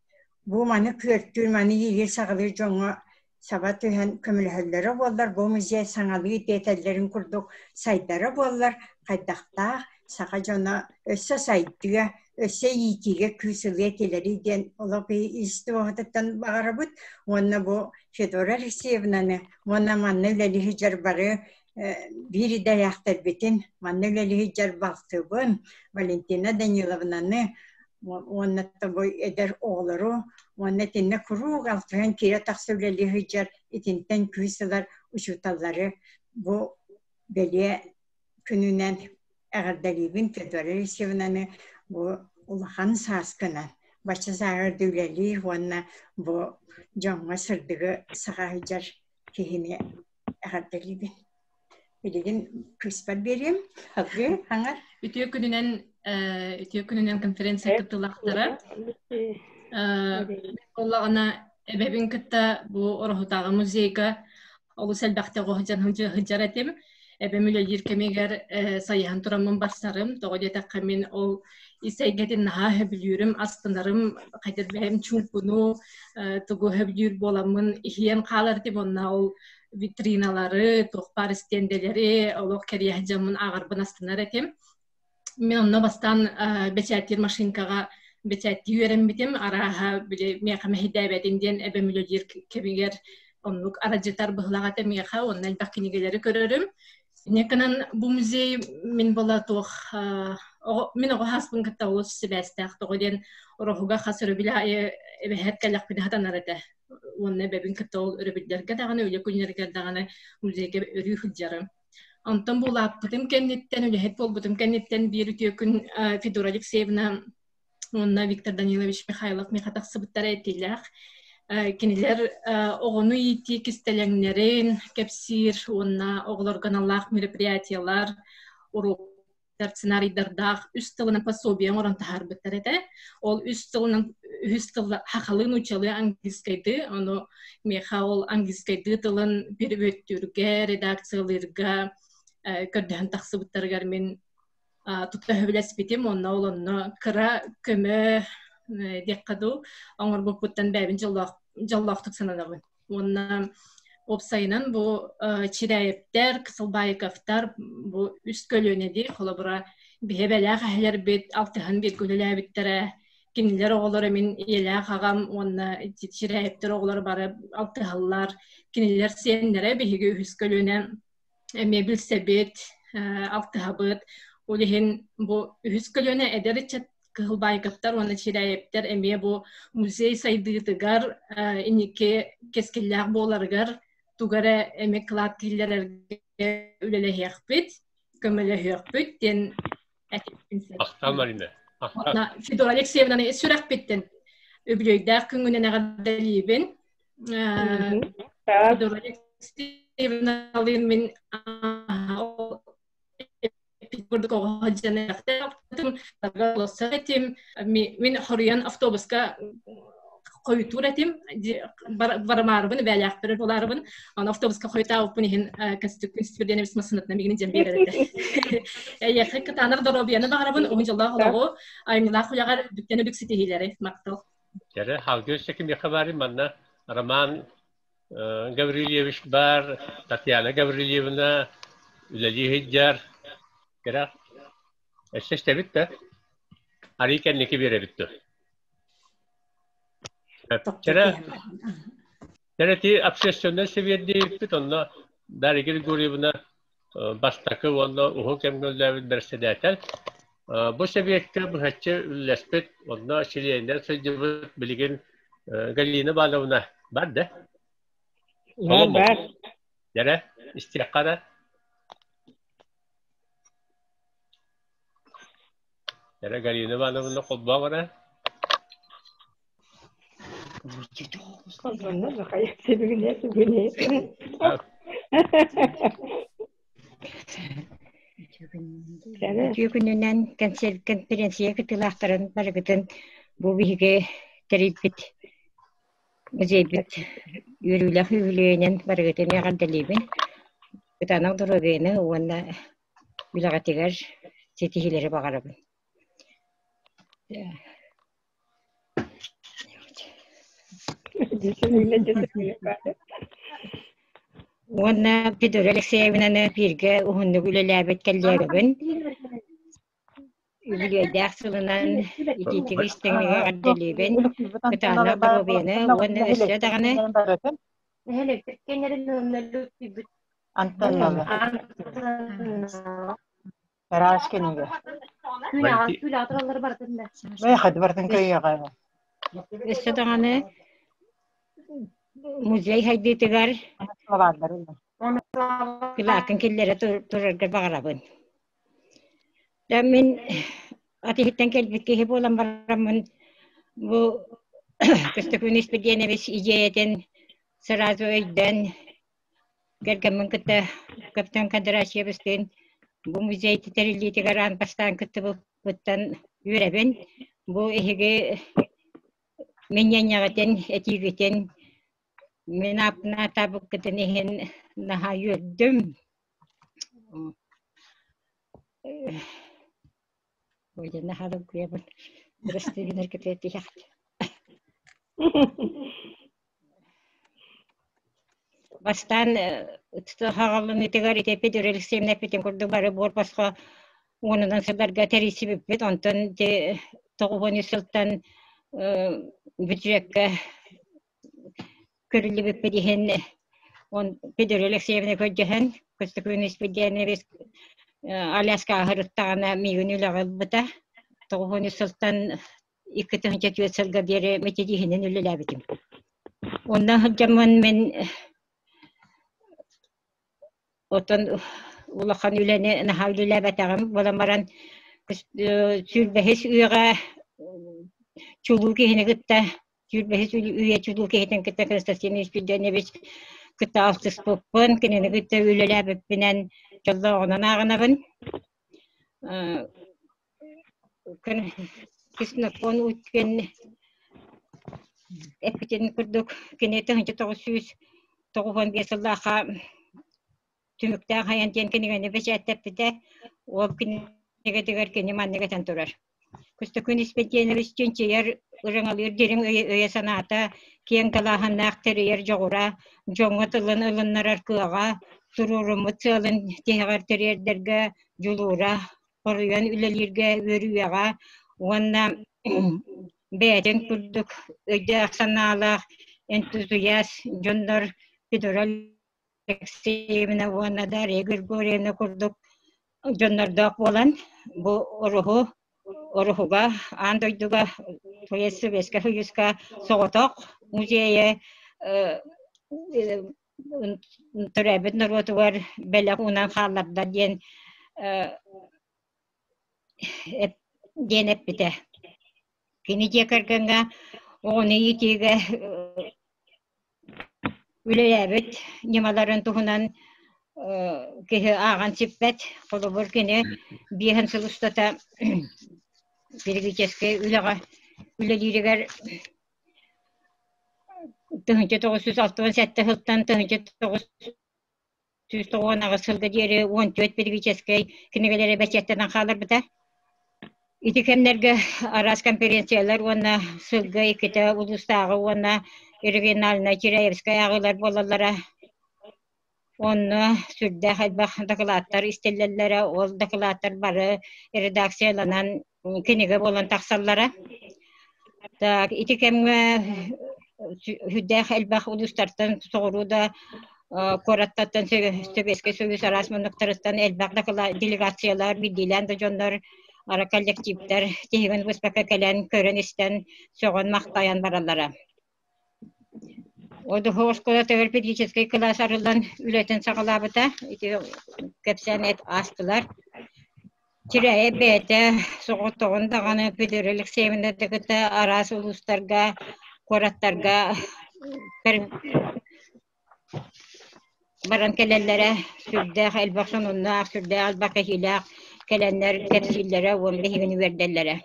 бу маны күөртүүр, маны иилиир-саҕалыыр дьоҥҥо саба түһэн көмөлөһөллөрө буоллар, бу музей саҥалыы тиэтэллэрин курдук сайдара буоллар, хайдахтаах саха дьоно өссө сайдыа, өссө иитиигэ күүс ылыа этилэрий диэн олох ис туоһутуттан баҕарабыт. Уонна бу Федора Алексеевнаны уонна манна үлэлии сылдьар бары биир идэлээхтэрбитин, манна үлэлии сылдьар балтыбын Валентина Даниловнаны уонна бу эдэр оҕолору уонна итиннэ куруук алтыһан киирэ-тахса үлэлии сылдьар итинтэн күүс ылар учууталлары бу бэлиэ күнүнэн эҕэрдэлиибин Федора Алексеевнаны бу улахан сааскынан бачча сааһыгар да үлэлиир уонна бу дьоҥҥо сырдыгы саҕа сылдьар киһини эҕэрдэлиибин. Билигин кыыспар биэриэм. Салгыы хаҥар. Үтүө күнүнэн үтүө күнүнэн конференция кыттыылаахтара. Буоллаҕына эбэбин кытта бу Ороһутааҕы музейга олус элбэхтэ оҕо сылдьар этим. Эбэм үлэлиир кэмигэр сайыһан тураммын барсарым. Тоҕо диэтэххэ мин ол ис эйгэтин наһаа сөбүлүүрүм, астынарым, хайдах бэйэм чуумпуну тугу сөбүлүүр буоламмын иһийэн хаалар этим. Онно ол витриналары, туох баар истиэндэлэри олох кэриэһ дьоммун ааҕарбын астынар этим. Мин онно бастаан бэчээттиир машинкаҕа бэчээттии үөрэммитим. Арааһа, били миэхэ мэһэйдээбэтин диэн эбэм үлэлиир кэмигэр оннук арадьытар быһылаах этэ миэхэ, уонна элбэх кинигэлэри көрөрүм. Инньэ бу музей мин була туох мин оҕо сааспын кытта олус сибээстээх тоҕо диэн Ороһуга хас өрөбүл аайы эбэһээт кэллэхпинэ сатанар этэ. Уонна эбэбин кытта ол өрөбүллэргэ даҕаны, үлэ күннэригэр даҕаны музейга өрүү сылдьарым. Онтон бу улааппытым кэнниттэн, үлэһит буолбутум кэнниттэн биир үтүө күн Федора Алексеевна уонна Виктор Данилович Михайлов миэхэ тахсыбыттара этиилээх. Кинилэр оҕону иитии кистэлэҥнэрин кэпсиир уонна оҕолорго аналлаах мероприятиелар, уруок сценарийдардаах үс тылынан пособие оҥорон таһаарбыттар этэ. Ол үс тылынан үһүс тыл хахалыы нууччалыы английскайдыы, ону миэхэ ол английскайдыы тылын переводтүүргэ, редакциялыырга көрдөһөн тахсыбыттарыгар мин тута сөбүлэспитим. Онно ол онно кыра көмө диэххэ дуу оҥорбуппуттан бэйэбин дьоллоохтук сананабын. Уонна уопсайынан бу Чиряевтэр, Кысылбаиковтар бу үс көлүөнэ дии холобура биһи эбэлээх эһэлэрбит алтыһан бииргэ үлэлээбиттэрэ кинилэр оҕолоро мин ийэлээх аҕам уонна Чиряевтэр оҕолоро бары алтыһаллар кинилэр сиэннэрэ биһиги үһүс көлүөнэ эмиэ билсэбит алтыһабыт ол иһин бу үһүс көлүөнэ эдэр ыччат Кыһылбаайкаптар уонна Чирээйэптэр эмиэ бу музей сайдыытыгар инники кэскиллээх буоларыгар тугу эрэ эмиэ кылаат киллэрэргэ үлэлэһиэхпит, көмөлөһүөхпүт диэн этиппин сөп. Махтал, Марина. Уонна Федора Алексеевнаны сүрэхпиттэн үбүлүөйдээх күҥҥүнэн эҕэрдэлиибин. Федора Алексеевналыын мин курдук оҕо сылдьан этим. Мин хоруйан автобуска хойутуур этим, барамаарыбын, бээлээхпэр буолаарыбын. Аны автобуска хойутаабыппын иһин Конституция Стипендиянабис массыынатынан мигини дьэн биэрэр этэ. Эйиэхэ кытаанах доруобуйаны баҕарабын, уһун дьоллоох олоҕу, айымньылаах үлэҕэр бүттэн үбүк ситиһиилэри. Махтал. Кэрэ, халгы өссө кимиэхэ баарый манна Роман Гаврильевич баар, Татьяна Гаврильевна үлэлии сылдьар. Кэрэ, өссө истэбит да? Арый кэнники биэрэбит дуо? Кэрэ, кэрэ ти общественнай сэбиэт диэбиппит, онно Дарья Григорьевна бастакы уонна уһун кэмҥэ үлэлээбит бэрэссэдээтэл. Бу сэбиэккэ быһаччы үлэлэспит, онно чилиэнинэн сылдьыбыт билигин Галина Ивановна бар да? Бар. Дэрэ, истиэххэ да. Дэрэ, Галина Ивановна холбоо бара. Холбонно, бахайа, себигине, себигине. Үтүө күнүнэн конференция кыттыылаахтарын барыгытын бу биһиги тэрийбит музейбит үөрүүлээх үбүлүөйүнэн барыгытын эҕэрдэлиибин. Кытаанах доруобуйаны уонна үлэҕитигэр ситиһиилэри баҕарабын. Уонна Федора Алексеевнаны бииргэ уһуннук үлэлээбит кэллиэгэбин үбүлүөйдээх сылынан итиитик истиҥник эҕэрдэлиибин, кытаанах доруобуйаны уонна өссө даҕаны Ыраас кинигэ. Өссө даҕаны музей хайдыытыгар кылааккын киллэрэ турарга баҕарабын. Да мин атыһыттан кэлбит киһи буолан бараммын бу Көстөкүүн Испирдиэнэбис идиэйэтин сразу өйдөөн Кэргэммин кытта Капитан Кондратьевичтыын бу музей тэриллиитигэр аан бастаан кыттыбыппыттан үөрэбин. Бу эһиги минньэнньэҕитин, этиигитин мин ааппын иһин наһаа үөрдүм. Ой, наһаа долгуйабын. Бырастыы кэпсэтиэхт. Бастаан хаҕалланыытыгар ити Петр Алексеевна эппитин курдук бары буор босхо уонунан сылларга тэрийсибиппит. Онтон ити тоҕуһун сылтан бюджекка көрүллүбүппүт иһин он Петр Алексеевна көрдөһөн Көстөкүүн Испирдиэнэбис Аляска аһырыттаҕына миигин үлэҕэ ылбыта. Тоҕуһун сылтан 2 4 сылга диэри методиһинэн үлэлээбитим. Онно сылдьаммын мин оттон улахан үлэни наһаа үлэлээбэтэҕим буолан баран сүүрбэһис үйэҕэ чулуу киһини кытта сүүрбэһис үйэ чулуу киһитин кытта Константин Испирдинович кытта алтыспыппын, кинини кытта үлэлээбиппинэн дьоллооҕунан ааҕынабын. Ксенофон Уткин эппитин курдук кини 1995 сыллаахха түмүктээх айан диэн кинигэни бэчээттэппитэ. Ол кинигэтигэр кини маннык этэн турар. Көстөкүүн Испирдиэнович чинчийэр, ырыҥалыыр дириҥ өйө-санаата, киэҥ далааһыннаах тэрийэр дьоҕура, дьоҥҥо тылын ылыннарар кыаҕа, туруоруммут сыалын тиһэҕэр тириэрдэргэ дьулуура, хоруйан үлэлииргэ үөрүйэҕэ уонна бэйэтин курдук өйдөөх-санаалаах энтузиаст дьоннор Федора Алексеевна уонна Дарья Григорьевна курдук дьоннордоох буолан бу оруһу Ороһуга аан дойдуга Советскай Союзка соҕотох музейы төрөөбүт норуотугар бэлэх уунан хаалларда диэн диэн эппитэ. Кини дьиэ кэргэҥҥэ оҕону иитиигэ үлэлээбит ньымаларын туһунан киһи ааҕан сиппэт. Холобур, кини биэһэн сыл устата педагогическай үлэҕэ үлэлииригэр 1967 сылтан 1998 сылга диэри 14 педагогическай кинигэлэри бэчээттэнэн хаалларбыта. Ити кэмнэргэ араас конференциялар уонна сылга иккитэ улуустааҕы уонна региональнай Чиряевскай ааҕыылар буолаллара. Онно сүрдээх элбэх дакылааттар истиллэллэрэ, ол дакылааттар бары редакцияланан кинигэ буолан тахсаллара. Так, ити кэмҥэ сүрдээх элбэх улуустартан соҕуруу да куораттартан Сэбиэскэй Союз араас муннуктарыттан элбэх делегациялар, биирдиилээн да дьоннор, ара коллективтар тиһигин быспакка кэлэн көрөн-истэн, сөҕөн-махтайан бараллара. Одуһу оскуола педагогическай кылаас арыллан үлэтин саҕалаабыта. Ити кэпсээн эт аастылар. Чирээйэ бэйэтэ соҕотоҕун даҕаны Петр Алексеевна да кытта араас улуустарга, куораттарга баран кэлэллэрэ сүрдээх элбэх сонуннаах, сүрдээх элбэх кэһиилээх кэлэннэр кэпсииллэрэ уонна биһигини үөрдэллэрэ.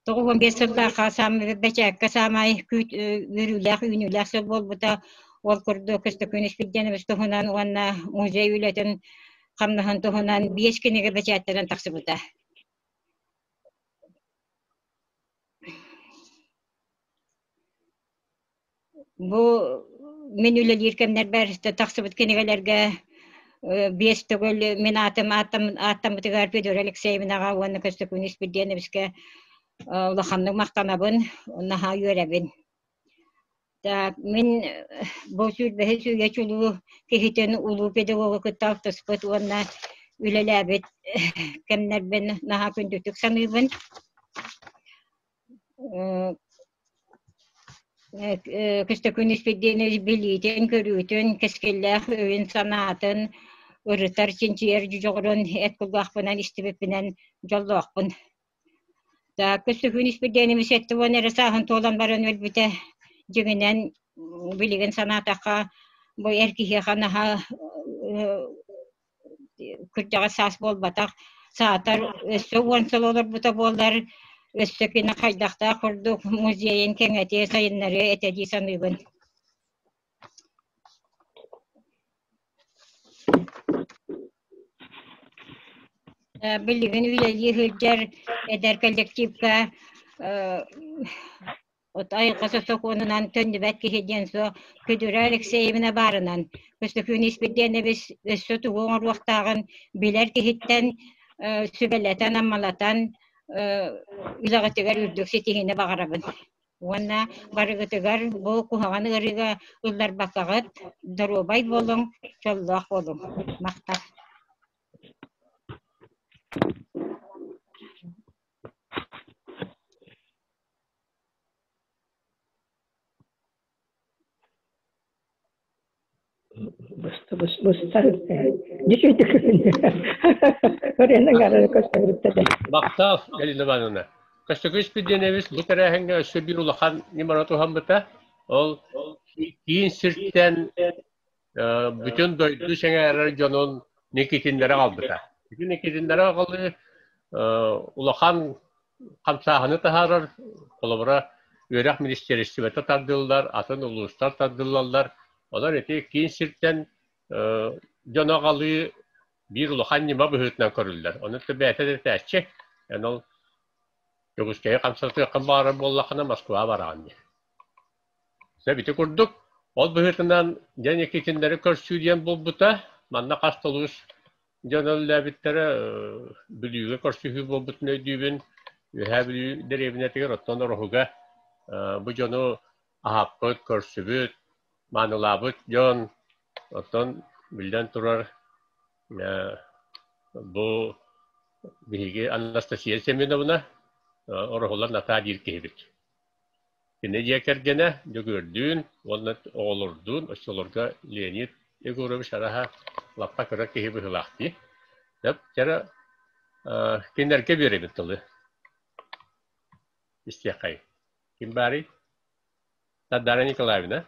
95 сыллаахха саамай бэчээккэ саамай үөрүүлээх, үүнүүлээх сыл буолбута. Ол курдук Көстөкүүн Испирдиэнович туһунан уонна музей үлэтин хамнаһын туһунан биэс кинигэ бэчээттэнэн тахсыбыта. Бу мин үлэлиир кэмнэрбэр тахсыбыт кинигэлэргэ биэс төгүл мин аатым ааттаммытыгар Федора Алексеевнаҕа уонна Көстөкүүн Испирдиэнэбискэ улаханнык махтанабын, наһаа үөрэбин. Так, мин бу сүүрбэһис үйэ чулуу киһитин улуу педагогу кытта алтыспыт уонна үлэлээбит кэмнэрбин наһаа күндүтүк саныыбын. Көстөкүүн Испирдиэнович билиитин-көрүүтүн, кэскиллээх өйүн-санаатын ырытар, чинчийэр дьоҕурун эт кулгаахпынан истибиппинэн дьоллоохпун. Так, Көстөкүүн Испирдиэнович 70 эрэ сааһын туолан баран өлбүтэ. Дьиҥинэн, билигин санаатахха, бу эр киһиэхэ наһаа кырдьаҕас саас буолбатах, саатар өссө уон сыл олорбута буоллар, өссө кини хайдахтаах курдук музейын кэҥэтиэ, сайыннарыа этэ дии саныыбын. Билигин үлэлии сылдьар эдэр коллективка От айылҕа сокуонунан төннүбэт киһи диэн суох Күдүрэ Алексеевна баарынан Көстөкүүн Испирдиэнэбис өссө тугу оҥоруохтааҕын билэр киһиттэн сүбэлэтэн-аммалатан үлэҕитигэр үрдүк ситиһиини баҕарабын. Уонна барыгытыгар бу куһаҕан ыарыыга ылларбаккаҕыт доруобай буолуҥ, дьоллоох буолуҥ. Махтал. Махтал, Галина Ивановна. Көстөкүүс Спирдиэнэбис бу тэрээһиҥҥэ өссө биир улахан ньыманы туһаммыта. Ол киин сиртэн бүтүн дойду сэҥээрэр дьонун Никитиннэри аҕалбыта. Ити Никитиннэри аҕалыы улахан хамсааһыны таһаарар, холобура, үөрэх министиэристибэтэ тардыллар, атын улуустар тардыллаллар. Онон ити киин сиртэн дьону аҕалыы биир улахан ньыма быһыытынан көрүллэр. Ону бэйэтэ да этээччи, эн ол Дьокуускайы хамсатыаххын баҕарар буоллаххына Москва бараҕын диэн. Сөп ити курдук, ол быһыытынан дьэ Никитиннэри көрсүү диэн буолбута. Манна хас да улуус дьон үлэлээбиттэрэ Бүлүүгэ көрсүһүү буолбутун өйдүүбүн. Үөһээ Бүлүү дэриэбинэтигэр оттон Ороһуга бу дьону аһаппыт, көрсүбүт, маанылаабыт дьон оттон биллэн турар бу Биһиги Анастасия Семеновна Ороһулар Натаа диир киһибит. Кини дьиэ кэргэнэ Дьөгүөрдүүн уонна оҕолордуун оччолорго Леонид Егорович араһа лаппа кыра киһи быһыылаах дии. Сөп, дьэ кинилэргэ биэрэбин тылы. Истиэххэй. Ким баарый? Сардана Николаевна.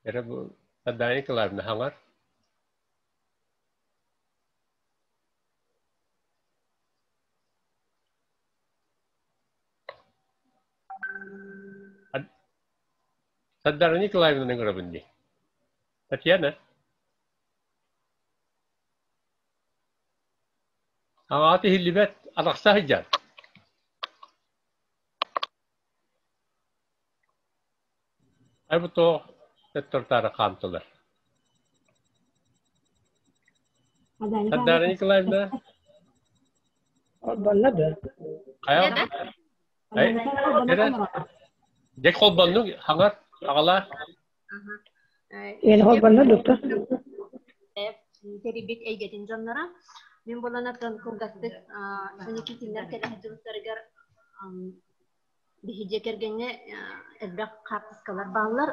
Эрэ бу Сардана Николаевна хаҥар. Сардана Николаевнаны ыҥырабын дии. Татьяна. Аҕаҕыт иһиллибэт, арахса сылдьар. Айбытоо төттөрү-таары хаамтылар. Сардана Николаевна. Холбонно да? Хайа? Дек холбоннук хаҥар аҕала. Эн холбонно доктор? Тэрийбит эйгэтин дьонноро. Мин буланаттан кылгастык Никитиннэр кэлэ сылдьыбыттарыгар Биһи дьиэ кэргэҥҥэ элбэх хаартыскалар бааллар.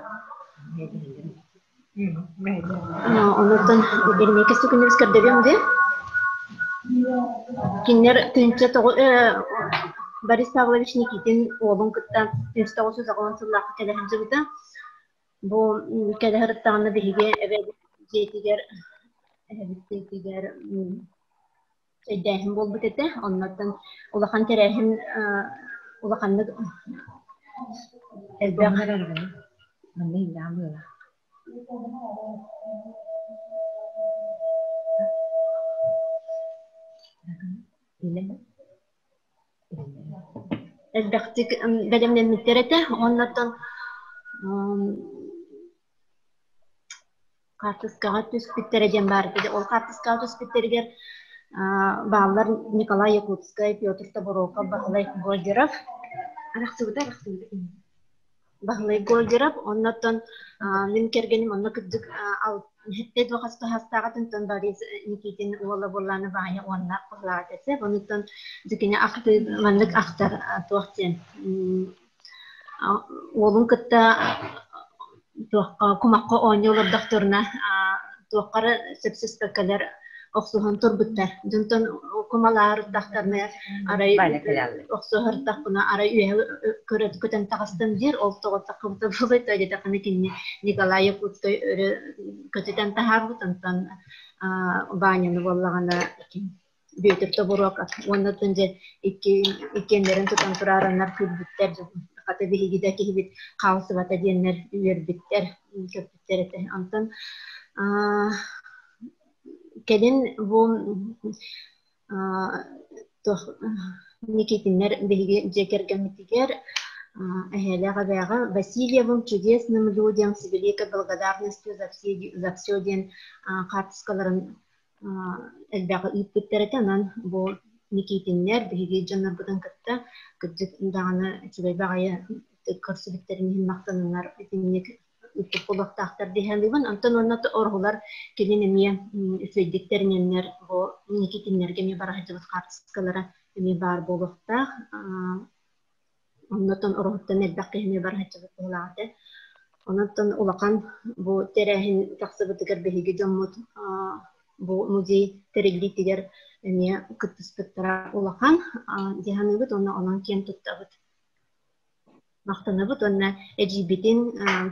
Онуттан Эрмиэкэ сүкүнүбүс көрдөбүөм дии. Кинилэр тыынча тоҕу Борис Павлович Никитин уолун кытта 1990 сыллаахха кэлэ сылдьыбыта. Бу кэлэ сырыттаҕына биһиги эбэбит дьиэтигэр эһэбит дьиэтигэр өйдөөһүн буолбут этэ. Оннуттан улахан тэрээһин улаханнык элбэх элбэхтик бэлэмнэммиттэр этэ. Оннуттан Хаартыскаҕа түспүттэрэ диэн баар этэ. Ол хаартыскаҕа түспүттэригэр бааллар Николай Якутскай, Петр Тобуроков, Баһылай Гольдеров. Арахсыбыта, арахсыбыта. Баһылай Гольдеров. Оннуттан мин кэргэним онно кырдьык сэттэ хастааҕытын Борис Никитин уола буоллааны баайа уонна баһылаат этэ. Онуттан дьикини ахтыы маннык ахтар туох диэн Уолун кытта туохха кумахха оонньуу олордохторуна туохха эрэ сөпсөспөккөлөр охсуһан турбуттар. Дьонтон кумалаһырдахтарына арай охсуһардахпына арай үөһэ көрө көтөн таҕыстым диир. Ол тоҕо таххыбыта буолуой то диэтэххинэ кинини Николай Якутскай өрө көтүтэн таһаарбыт. Онтон Ваняны буоллаҕына Бүөтүр Тобуруокап уонна оттон дьэ икки иккиэннэрин тутан тураараннар күлбүттэр хата биһиги да киһибит хаалсыбата диэннэр үөрбүттэр көппүттэр этэ онтон кэлин бу туох Никитиннэр биһиги дьиэ кэргэммитигэр эһээлээх эбээҕэ Васильевым чудесным людям с великой благодарностью за все за все диэн хаартыскаларын элбэҕи ыыппыттар этэ. Онон бу Никитиннэр биһиги дьоннорбутун кытта кырдьык даҕаны үчүгэй баҕайы көрсүбүттэрин иһин махтананнар итинник ыыппыт буолуохтаахтар дии саныыбын. Онтон уонна ороһулар кэлин эмиэ үчүгэйдик тэринэннэр бу Никитиннэргэ эмиэ бара сылдьыбыт хаартыскалара эмиэ баар буолуохтаах. Оннотон ороһуттан элбэх киһини бара сылдьыбыт быһыылаах этэ. Онон улахан бу тэрээһин тахсыбытыгар биһиги дьоммут бу музей тэриллиитигэр эмиэ кыттыспыттара улахан дии саныыбыт уонна онон киэн туттабыт. Махтанабыт уонна эдьиийбитин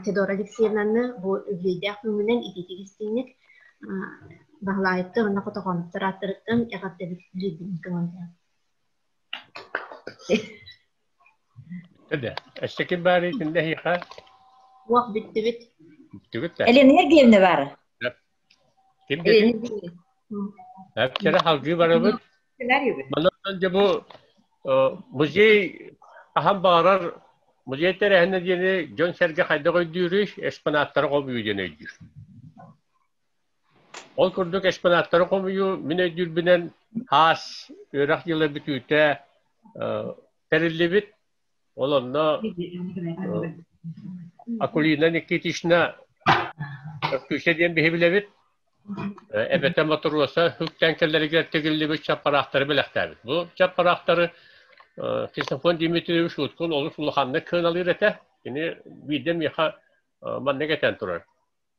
Федора Алексеевнаны бу үбүлүөйдээх күҥҥүнэн итиитик истиҥник Баһылаайыптар уонна Хотохооноптор ааттарыттан эҕэрдэбит лүүрбүн көҥүллээн. Эдэ, өссө ким баарый итиннэ эһиэхэ? Уох бүттүбүт. Бүттүгүт да? Елена Сергеевна баар. Ким диэтиҥ? Эпчэрэ халгыы барабыт. Манан дьэ бу музей хаһан баҕарар музей тэрээһинэ диэни дьон-сэргэ хайдах өйдүүрүй, экспонаттары хомуйуу диэн өйдүүр. Ол курдук экспонаттары хомуйуу мин өйдүүрбүнэн хаас үөрэх дьыла бүтүүтэ тэриллибит. Ол онно Акулина Никитична Күүсэ диэн биһи билэбит. Эбэтэ Мотуруоса үктээн кэллэригэр тигиллибит чаппараахтары бэлэхтээбит. Бу чаппараахтары Ксенофонт Дмитриевич Уткун олус улаханнык кыаналыыр этэ. Кини биирдэ миэхэ маннык этэн турар.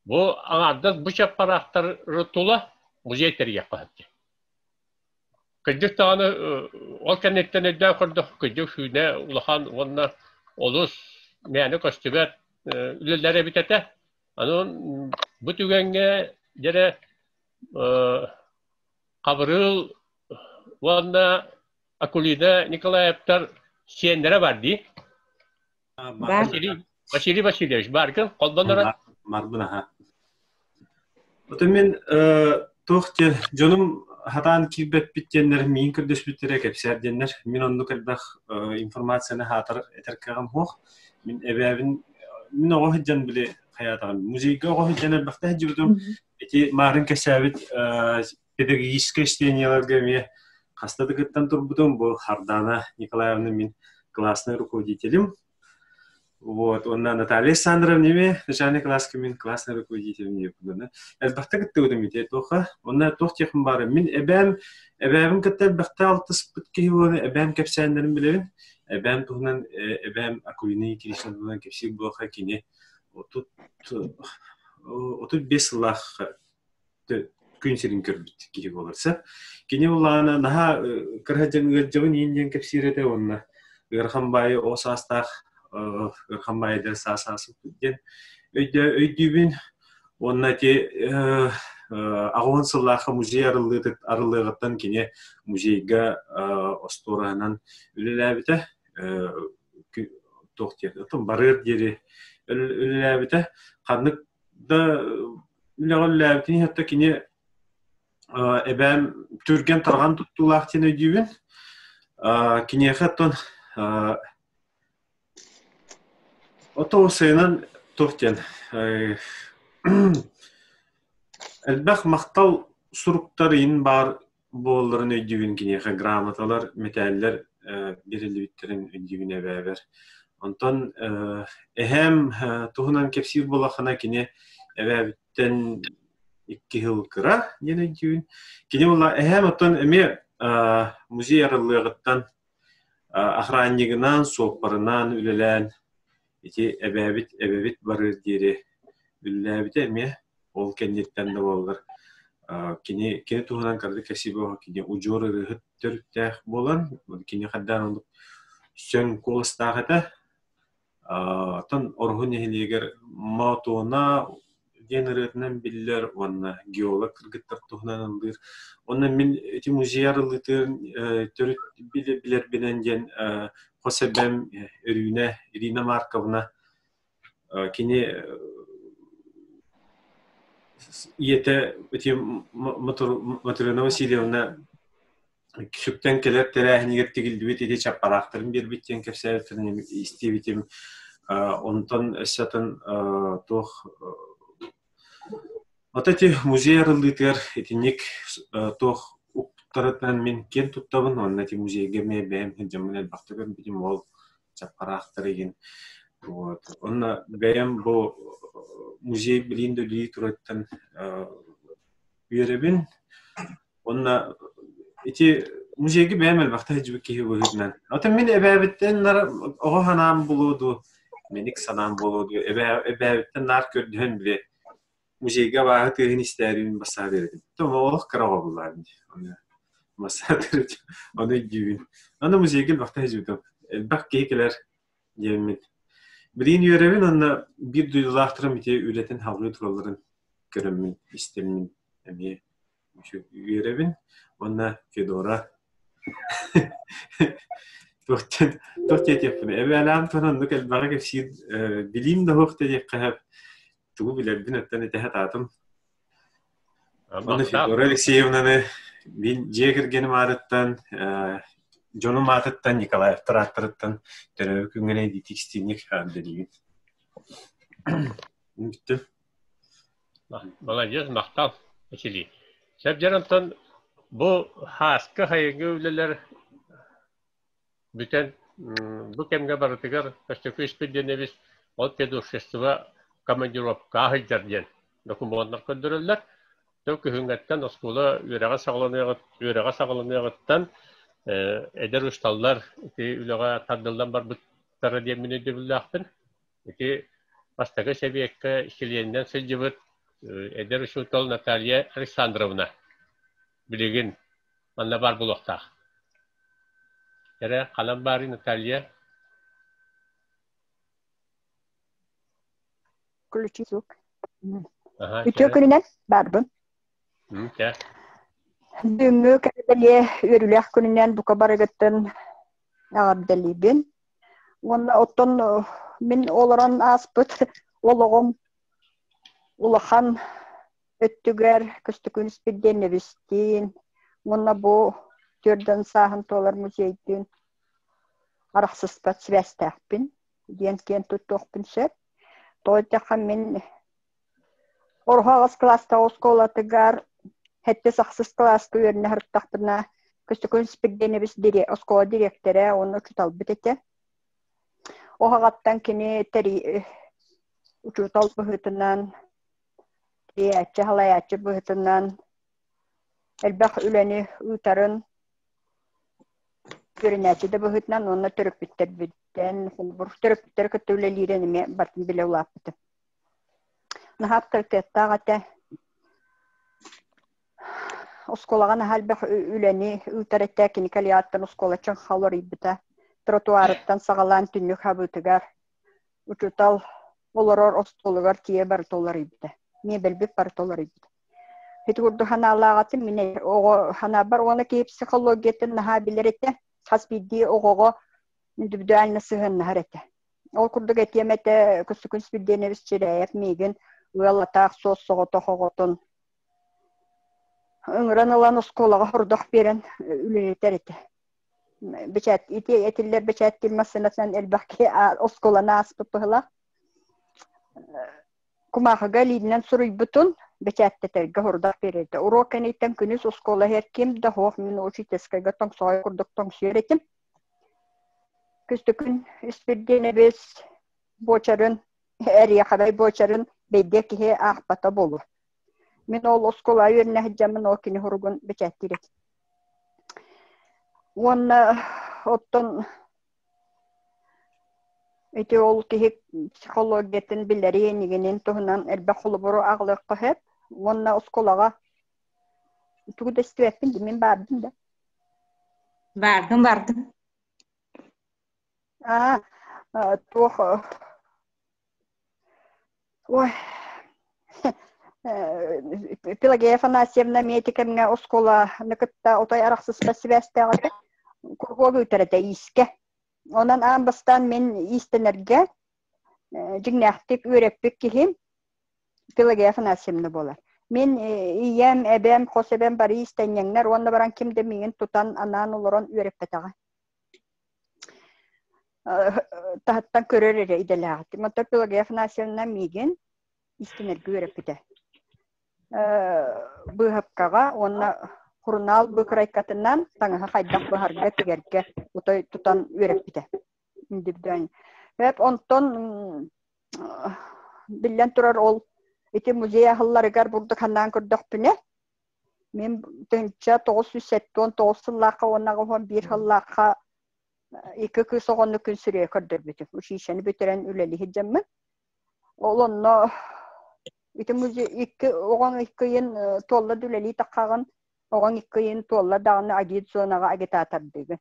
Бу аҥаардас бу чаппараахтары тула музей тэрийиэххэ сөп. Кырдьык даҕаны ол кэнниттэн өйдөөн көрдөххө кырдьык сүүнэ улахан уонна олус мээнэ көстүбэт үлэлэр эбит этэ. Аны бу түгэҥҥэ дьэрэ Хабырыыл уонна Акулина Николаевтар сиэннэрэ бар дии. Василий, Василий Васильевич, бааргын холбонорон? Марбын аха. Ото мен туох диэн дьонум хатаан киирбэппит диэннэр миин көрдөспүттэрэ кэпсээр диэннэр мин оннук элбэх информацияны хаатар этэр кыаҕым суох. Мин эбээбин мин оҕо сылдьан били хайаатаҕым музейга оҕо сылдьан элбэхтэ сылдьыбытым. Ити маарын кэсээбит педагогическай чтенияларга эмиэ хаста да кыттан турбутум. Бу Хардана Николаевна мин классный руководителем. Вот, уонна Наталья Александровна эмиэ начальный класска мин классный руководителем диэппин. Элбэхтэ кыттыбытым ити туохха. Онно туох диэхпин баары. Мин эбээм, эбээбин кытта элбэхтэ алтыспыт киһи буолан эбээм кэпсээннэрин билэбин. Эбээм туһунан эбээм Акулина Никитична туһунан кэпсиир буолха кини 35 сыллаах күн сирин көрбүт киһи буоларса. Кини улаана наһаа кыра дьон ыалдьабын иин диэн кэпсиир этэ уонна ыарахан баайы оҕо саастаах ыарахан баайдар саас саасыппыт диэн өйдүүбүн. Уонна ити аҕыһын сыллаахха музей арыллыаҕыттан кини музейга остуораһынан үлэлээбитэ. Туох диэн, оттон барыар диэри үлэлээбитэ. Ханнык да үлэҕэ үлэлээбитин иһэтэ кини эбээм түргэн тарҕан туттуулаах диэн өйдүүбүн. Киниэхэ оттон ото сайынан туох диэн элбэх махтал суруктар иин баар буолларын өйдүүбүн киниэхэ грамоталар, мэтээллэр бэриллибиттэрин өйдүүбүн эбээбэр. Онтон эһээм туһунан кэпсиир буоллаххына кини эбээбиттэн икки сыл кыра диэн өйдүүбүн. Кини буолла эһээм оттон эмиэ музей арыллыаҕыттан охраннигынан, суоппарынан үлэлээн ити эбээбит эбэбит барыар диэри үлэлээбитэ эмиэ. Ол кэнниттэн да буоллар кини кини туһунан кырдык кэсиби кини удьуор ырыаһыт төрүттээх буолан кини хайдаан оннук сөҥ куоластаах этэ. Оттон Ороһу нэһилиэгэр Мотуона диэн ырыатынан биллэр уонна геолог кыргыттар туһунан ыллыыр. Онно мин ити музей арыллыытын төрүт билэрбинэн диэн хос эбэм Өрүүнэ Ирина Марковна Кини ийэтэ ити Матрена Васильевна сүктэн кэлэр тэрээһинигэр тигиллибит ити чаппараахтарын биэрбит диэн кэпсээбиттэрин истибитим. Онтон өссө атын туох Ото ити музей арыллыытыгар итинник туох уктарытынан мин киэн туттабын уонна ити музейга эмиэ бэйэм сылдьаммын элбэхтик көрбүтүм ол чаппараахтар игин. Вот. Онно бэйэм бу музей билиин да үлэлии турарыттан үөрэбин. Уонна ити музейга бэйэм элбэхтэ сылдьыбыт киһи быһыытынан. Оттон мин эбээбиттэн оҕо санаам буолуо дуу, мэник санаам буолуо дуу, эбээбиттэн наар көрдөһөн били музейга абааһы тыаһын истээрибин бассаат этим. Тома олох кыра оҕо буллаабын дии. Оны бассаат ону өйдүүбүн. Аны музейга элбэхтэ сылдьыбытым. Элбэх киһи кэлэр диэммин. Билигин үөрэбин уонна биир дойдулаахтарым ити үлэтин салгыы туралларын көрөммүн, истэммин эмиэ үөрэбин уонна Федора туох туох диэтиэхпин эбээлээн туһунан оннук элбэҕи кэпсиир билиим да суох диэххэ сөп тугу билэрбин өттөн этэ сатаатым Уонна Федора Алексеевнаны мин дьиэ кэргэним аатыттан дьонум аатыттан Николаевтар ааттарыттан төрөөбүт күҥҥүнэн итиитик-истиҥник эҕэрдэлиибин. Бүттүм. Молодец, махтал, Василий. Сөп онтон бу хааска хайыҥы үлэлэр бүтэн бу кэмҥэ барытыгар Көстөкүү Испирдиэнэбис ол педобщество командировка сылдьар диэн. докумуоннар көрдөрөллөр. Тыл күһүҥҥэттэн оскуола үөрэҕэ үөрэҕэ саҕаланыаҕыттан эдэр учууталлар ити үлэҕэ тардыллан барбыттара диэн мин өйдөбүллээхпин. Ити бастакы сэбиэккэ чилиэнинэн сылдьыбыт эдэр учуутал Наталья Александровна билигин манна баар буолуохтаах. Эрэ ханан баарый Наталья? Включи звук. Үтүө күнүнэн барбын. Бүгүҥҥү кэрэ үөрүүлээх күнүнэн бука барыгыттан эҕэрдэлиибин. Уонна оттон мин олорон ааспыт олоҕум улахан өттүгэр Көстөкүүн Испирдиэнэбистиин уонна бу түөрдэн сааһын туолар музейдыын арахсыспат сибээстээхпин диэн киэн туттуохпун сөп. Тоҕо диэтэххэ мин Ороһу аҕыс кылаастаах оскуолатыгар сэттис ахсыс кылааска үөрэнэ сырыттахпына Көстөкүүн Испирдиэнэбис оскуола дириэктэрэ уонна учууталбыт этэ. Оһоҕоттон кини учуутал быһыытынан, тэрийээччи, салайааччы быһыытынан элбэх үлэни ыытарын үөрэнээччи да быһыытынан уонна төрөппүттэрбиттэн, холобур, төрөппүттэри кытта үлэлиирин эмиэ барытын билэ улааппытым. Наһаа авторитеттаах этэ. Оскуолаҕа наһаа элбэх үлэни ыытар этэ. Кини кэлиэҕиттэн оскуола чыҥха уларыйбыта. Тротуарыттан саҕалаан түннүк хабыытыгар учуутал олорор остуолугар тиийэ барыта уларыйбыта. Миэбэлбит барыта уларыйбыта. Ити курдук санаалаах этим. Мин оҕо санаабар уонна киһи психологиятын наһаа билэр этэ. Хас биирдии оҕоҕо индивидуально сыһыаннаһар этэ. Ол курдук этиэм этэ, Көстөкүүн Спирдиэнэбис Чирээйэп миигин ыал атаах суос-соҕотох оҕотун ыҥыран ылан оскуолаҕа хордох биэрэн үлэлэтэр этэ. Бэчээт ити этиллэр бэчээттиир массыынатынан элбэх киһи оскуоланы ааспыт быһыылаах. Кумаахыга илиинэн суруйбутун бэчээттэтэргэ хордох биэрэрдэ. Уруок кэнниттэн күнүс оскуола иһэр ким да суох мин учительскайга тоҥсоҕой курдук тоҥсуйар этим. Күстүкүн Испирдиэнэбис буочарын, эриэхэбэй буочарын бэйдиэ киһи аахпата буолуо. Мин ол оскуола үөрэнэ сылдьаммын ол кини суругун бэчээттиир этим. Уонна оттон ити ол киһи психологиятын билэрин, игинин туһунан элбэх холобуру аҕалыахха сөп. Уонна оскуолаҕа тугу да истибэппин дии, мин баардым да. Бардым, бардым. Аа, туох Ой, Пелагея Афанасьевна эмиэ кэмҥэ оскуоланы кытта отой арахсыспат сибээстээх этэ. Куруһуок ыытар этэ иискэ. Онон аан бастаан мин иистэнэргэ дьиҥнээхтик үөрэппит киһим Пелагея Афанасьевна буолар. Мин ийэм, эбэм, хос эбэм бары иистэнньэҥнэр уонна баран ким да миигин тутан анаан олорон үөрэппэтэҕэ. Таһыттан көрөр эрэ идэлээх этим. Оттон Пелагея Афанасьевна миигин иистэнэргэ үөрэппитэ. Быыһапкаҕа уонна сурунаал быыкырайкатынан таҥаһы хайдах быһарга, тигэргэ отой тутан үөрэппитэ. Индивидуально. Онтон биллэн турар ол ити музей аһылларыгар бурдук ханнаан көрдөхпүнэ мин 1979 сыллаахха уонна 81 сыллаахха икки кыыс оҕону күн сирэйэ көрдөрбүтүм. Училищены бүтэрэн үлэлии сылдьаммын. Ол онно ити музей икки оҕоҥ икки ыйын туолла да үлэлии таххаҕын, оҕоҥ икки ыйын туолла даҕаны агит зонаҕа агитатордыыгын.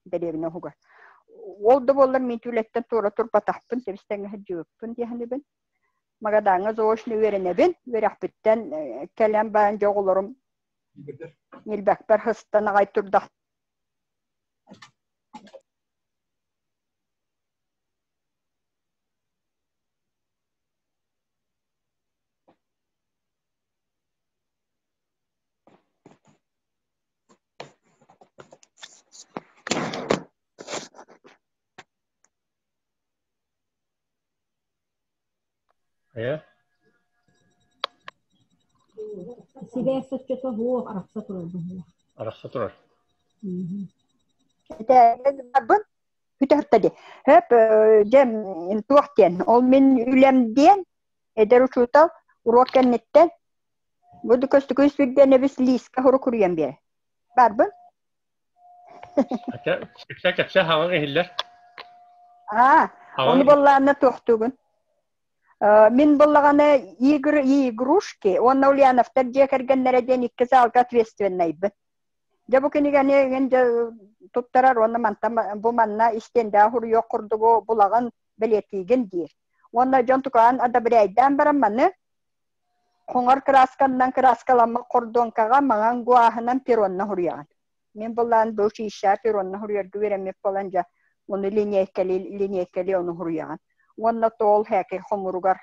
Дэриэбинэ уһугар. Ол да буоллар мин үлэттэн туора турбатахпын, тэбис-тэҥҥэ сылдьыбыппын диэхинибин. Магадаҥҥа заочно үөрэнэбин. Үөрэхпиттэн кэлэн баран дьэ оҕолорум ньилбэкпэр сыстан аҕай турдах Хайа? Сибээс соччото суох арахса турар быһыылаах. Арахса турар. Барбын бүтэртэ дии. Хөп дьэ туох диэн ол мин үлэм диэн эдэр учуутал. Уруок кэнниттэн бу көстүкүн сүрдэнэбис лиискэ хорук уруйан биэр. Барбын? Кэпсэ кэпсэ хаҥан иһиллэр. Аа, ону боллаанна туохтугун. Мин боллаҕана игры и игрушки уонна Ульяновтар дьиэ кэргэннэрэ диэн икки залга ответственнайбын. Дьэ бу кинигэни эҥин дьэ туттарар уонна мантан бу манна истиэндэҕэ суруйуох курдугу булаҕын бэлиэтиигин диир. Уонна дьон тукаан одобряйдаан баран маны хоҥор кыраасканнан кырааскаламмыт хордуоҥкаҕа маҥан гуаһынан перонна суруйаҕын. Мин былаан бу училищеҕа перонна суруйарга үөрэммит буолан дьэ ону линиэйкэли линиэйкэли ону суруйаҕын. Уонна тоол һээкэй хомуругар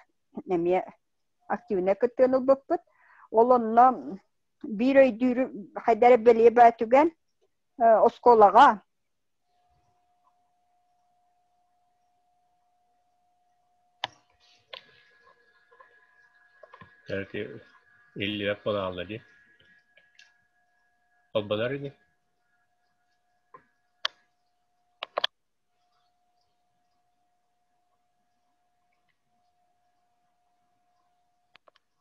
эмиэ активнай кыттыыны ылбыппыт. Ол онно биир өйдүүр хайда эрэ бэлиэ баа түгэн оскуолаҕа Иллибэт буолаалла дии. Холбонор ини.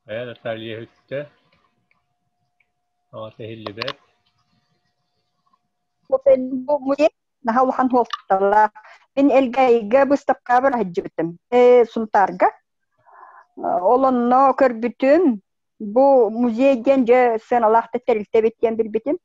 Хайа Наталья үттэ. Аҕата иһиллибэт. Наһаа улахан суолталаах. Мин Элгээйигэ быыстапкабар сылдьыбытым. Сунтаарга. Ол онно көрбүтүм, бу музей диэн дьэ сыаналаах да тэрилтэ эбит диэн билбитим.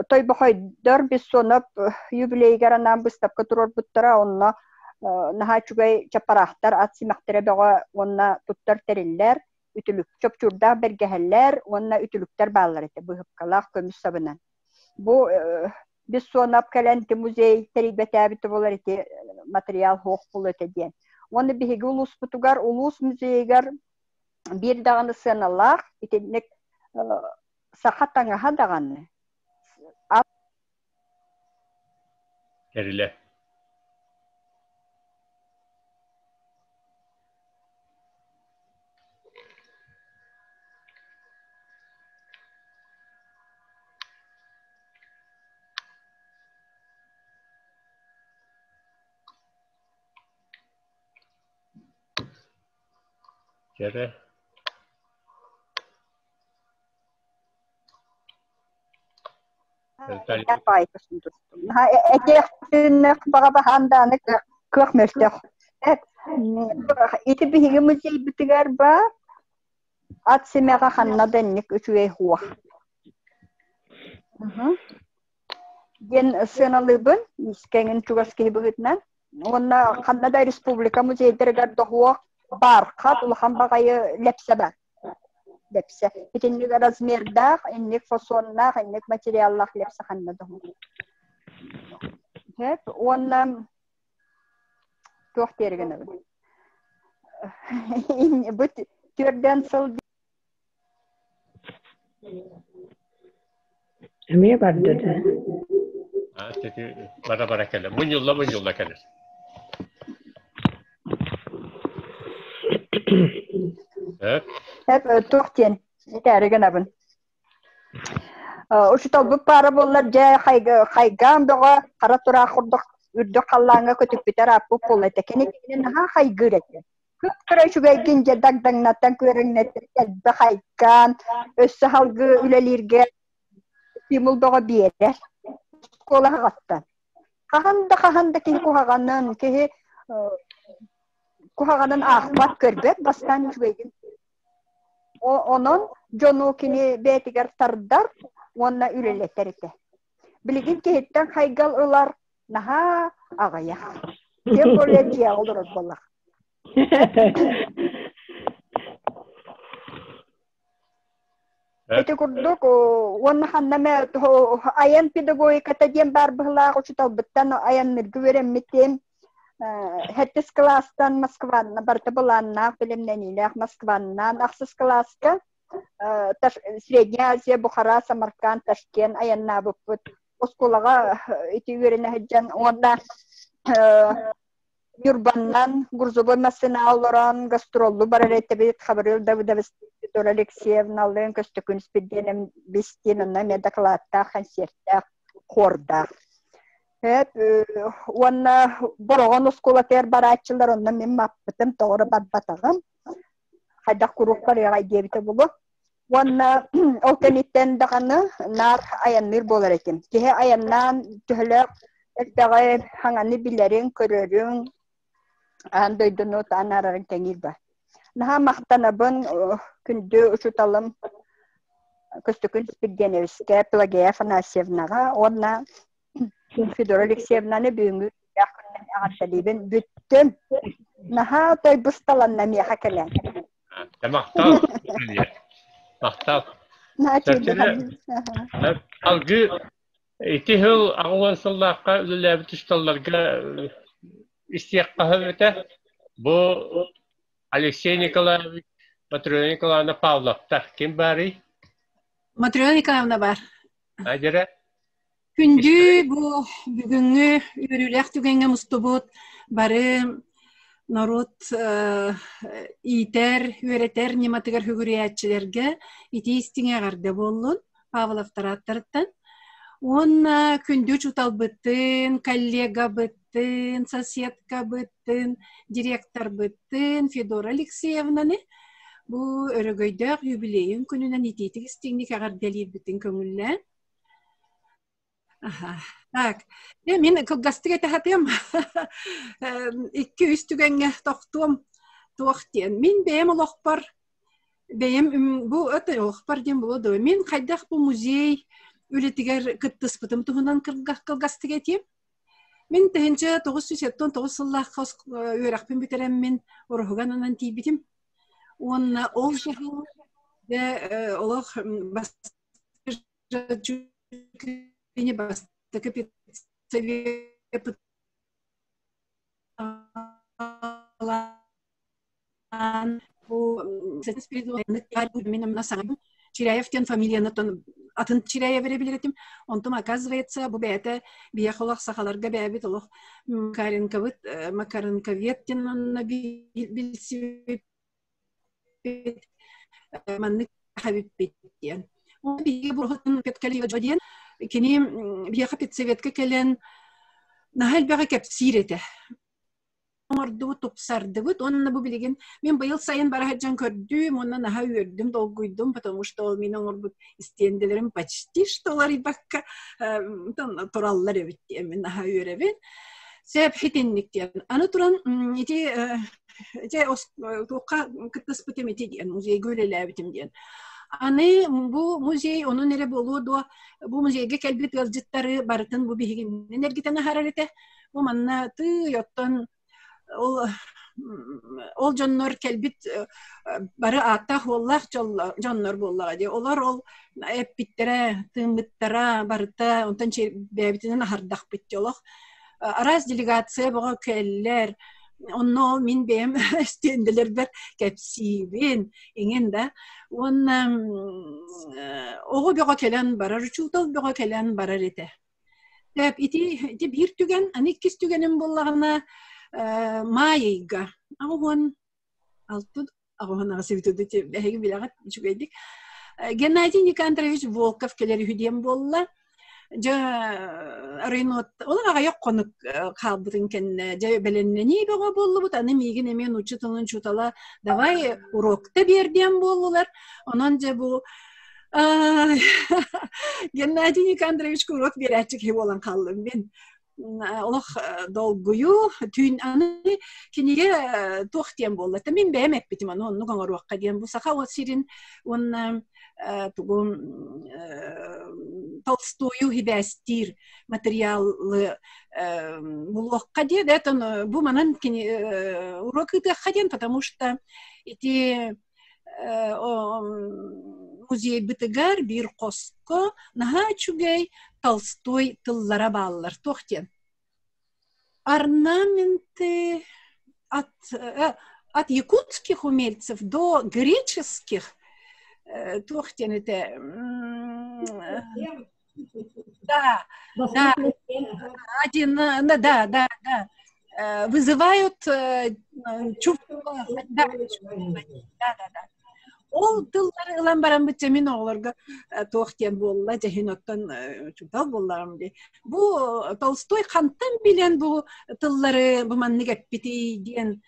Тойбохойдор Бессонов юбилейыгар анаан быыстапка туруорбуттара, онно наһаа үчүгэй чаппараахтар, ат симэхтэрэ бөҕө уонна туттар тэриллэр, үтүлүк, чопчуурдаах бэргэһэлэр уонна үтүлүктэр бааллар этэ, быһыпкалаах көмүс сабынан. Бу Бессонов кэлэн ити музей тэрийбэтээбитэ буолар ити материал суох буолуо этэ диэн. Уонна биһиги улууспутугар, улуус музейыгар биир даҕаны сыаналаах итинник саха таҥаһа даҕаны Тэрилэ. Кэрэ. Этиэхтиннэх баҕа баһаан дааны кыах мөлтөх. Ити биһиги музейбытыгар ба ат симэҕэ ханна да инник үчүгэй хуох. Диэн сыаналыыбын кэҥин чугас киһи быһыытынан. Уонна ханна да республика музейдарыгар доһуох бархат улахан баҕайы лэпсэ бар. Лэпсэ. Итинник размердаах, инник фасоннаах, инник материаллаах лэпсэ ханна доһуох. Хэп уонна туох диэри гынабын. Бу түөрдэн сыл Эмиэ барда да. Бара бара кэлэр. Мунньулла мунньулла кэлэр. Эп туох диэн этээри гынабын. Учуталбыт паара буоллар дьэ хайгаан бөҕө хара тураах курдук үрдүк халлааҥҥа көтүппүтэр ааппыт буолла этэ. Кини кинини наһаа хайгыыр этэ. Кыра үчүгэйгин дьэ дагдаҥнаттан күөрэҥнэттэн элбэх айкаан, өссө салгыы үлэлииргэ стимул бөҕө биэрэр. Оскуола аҕаттан. Хаһан да хаһан да киһи куһаҕанын, киһи куһаҕанын аахпат, көрбөт, бастаан үчүгэйгин. Онон дьону кини бэйэтигэр тардар уонна үлэлэтэр этэ. Билигин киһиттэн хайгал ылар наһаа аҕыйах. Тем более дьиэҕэ олорор буоллах. Ити курдук уонна ханна эмэ айан педагогиката диэн баар быһылаах учууталбыттан айанныырга үөрэммитим. Сэттис кылаастан Москванна барыта былааннаах бэлэмнэниилээх Москваннаан ахсыс кылааска Средняя Азия, Бухара, Самарканд, Ташкент айаннаабыппыт. Оскуолаҕа ити үөрэнэ сылдьан уонна Ньурбаннан грузовой массыына олорон гастроллуу барар этибит Хабырыыл Давыдович Федора Алексеевналыын Көстөкүүн Спирдиэнэм диэн онно эмиэ дакылааттаах, концертаах, хуордаах. Уонна Бороҕон оскуолатыгар барааччылар онно мин маппытым, тоҕо барбатаҕым. Хайдах куруук барыаҕай диэбитэ буолуо. Уонна ол кэнниттэн даҕаны наар айанныыр буолар этим. Киһи айаннаан төһөлөөх элбэҕи хаҥаны билэриҥ, көрөрүҥ, аан дойдуну таанаарарын кэҥиир ба. Наһаа махтанабын күндү учууталым Көстөкүүн Спирдиэнэбискэ Пелагея Афанасьевнаҕа уонна Федора Алексеевнаны бүгүҥҥү күнүнэн эҕэрдэлиибин. Бүттүм. Наһаа той бысталанна миэхэ кэлэн. Махтал. Махтал. Алгы ити сыл аҕыс сыллаахха үлэлээбит учууталларга истиэххэ сөп Бу Алексей Николаевич, Матрена Николаевна Павловтар ким баарый? Матрена Николаевна бар. Адера? Күндү бу бүгүҥҥү үөрүүлээх түгэҥҥэ мустубут бары норуот иитэр, үөрэтэр ньыматыгар сүгүрүйээччилэргэ итии истиҥ эҕэрдэ буоллун Павловтар ааттарыттан. Уонна күндү учууталбытын, коллегабытын, соседкабытын, директорбытын Федора Алексеевнаны бу өрөгөйдөөх юбилейын күнүнэн итиитик истиҥник эҕэрдэлиирбитин көҥүллээн Аха. Так, мин кылгастык этэ сатыам. Икки-үс түгэҥҥэ тохтуом туох диэн. Мин бэйэм олохпор бэйэм бу это олохпор диэн буолуо дуо? Мин хайдах бу музей үлэтигэр кыттыспытым туһунан кылгастык этиэм. Мин 1979 сыллаахха үөрэхпин бүтэрэммин Ороһуга ананан тиийбитим. Уонна ол олох чуть бастакы педсовет Чиряев диэн фамилияны атын Чиряев эрэ билэр этим. Онтум оказывается бу бэйэтэ биһиэхэ олох сахаларга бэйэбит олох Макаренковыт Макаренковед диэн онно билсибиппит маннык эбиппит диэн. Биһиги буруһутун Петкалиева диэн кини биһиэхэ педсоветка кэлэн наһаа элбэҕи кэпсиир этэ. Оҥордубут, тупсардыбыт уонна бу билигин мин быйыл сайын бара сылдьан көрдүм уонна наһаа үөрдүм, долгуйдум, потому что ол мин оҥорбут истиэндэлэрим почти что уларыйбакка тураллар эбит диэн мин наһаа үөрэбин. Сөп итинник диэн. Аны туран ити Дьэ, туохха кыттыспытым ити диэн, музейга үлэлээбитим диэн. Аны бу музей онон эрэ буолуо дуо, бу музейга кэлбит ыалдьыттары барытын бу биһигиннэн эргитэн аһарар этэ. Бу манна тыый оттон ол ол дьоннор кэлбит бары ааттаах-уоллаах дьоннор буоллаҕа дии. Олор ол эппиттэрэ, тыыммыттара барыта онтон бэйэбитинэн аһардахпыт дии олох. Араас делегация бөҕө кэллэр, Онно ол мин бэйэм стендэлэрбэр кэпсиибин, иҥин да. Уонна оҕо бөҕө кэлэн барар, учуутал бөҕө кэлэн барар этэ. Тэп ити, ити биир түгэн, аны иккис түгэним буоллаҕына маай ыйга аҕыс алтын аҕыһын аҕыс эһиги билэҕит үчүгэйдик Геннадий Никандрович Волков кэлэр үһү диэн буолла дьэ районот ол аҕыйах хонук хаалбытын кэннэ дьэ бэлэмнэнии бөҕө буоллубут аны миигин эмиэ нуучча тылын учуутала давай урокта биэр диэн буоллулар онон дьэ бу Геннадий Никандрович урок биэрээччи киһи буолан хааллым мин олох долгуйуу түүн аны кинигэ туох диэн буолла мин бэйэм эппитим аны оннук оҥоруохха диэн бу саха сирин уонна тугу Толстойу хибээстиир материалы булуохха диэн это бу манан кини урок ыытыахха диэн потому что ити музейбытыгар биир хоско наһаа үчүгэй Толстой тыллара бааллар. Туох диэн? Орнаменты от, от якутских умельцев до греческих туох диэн этэ да, да, один, да, да, да, вызывают чувство, да, да, да, да. Ол тыллары ылан баран бычча мин оҕолорго туох диэн буолла дьэһин оттон учуутал буоллаҕым дии. Бу Толстой хантан билэн бу тыллары бу маннык эппитий диэн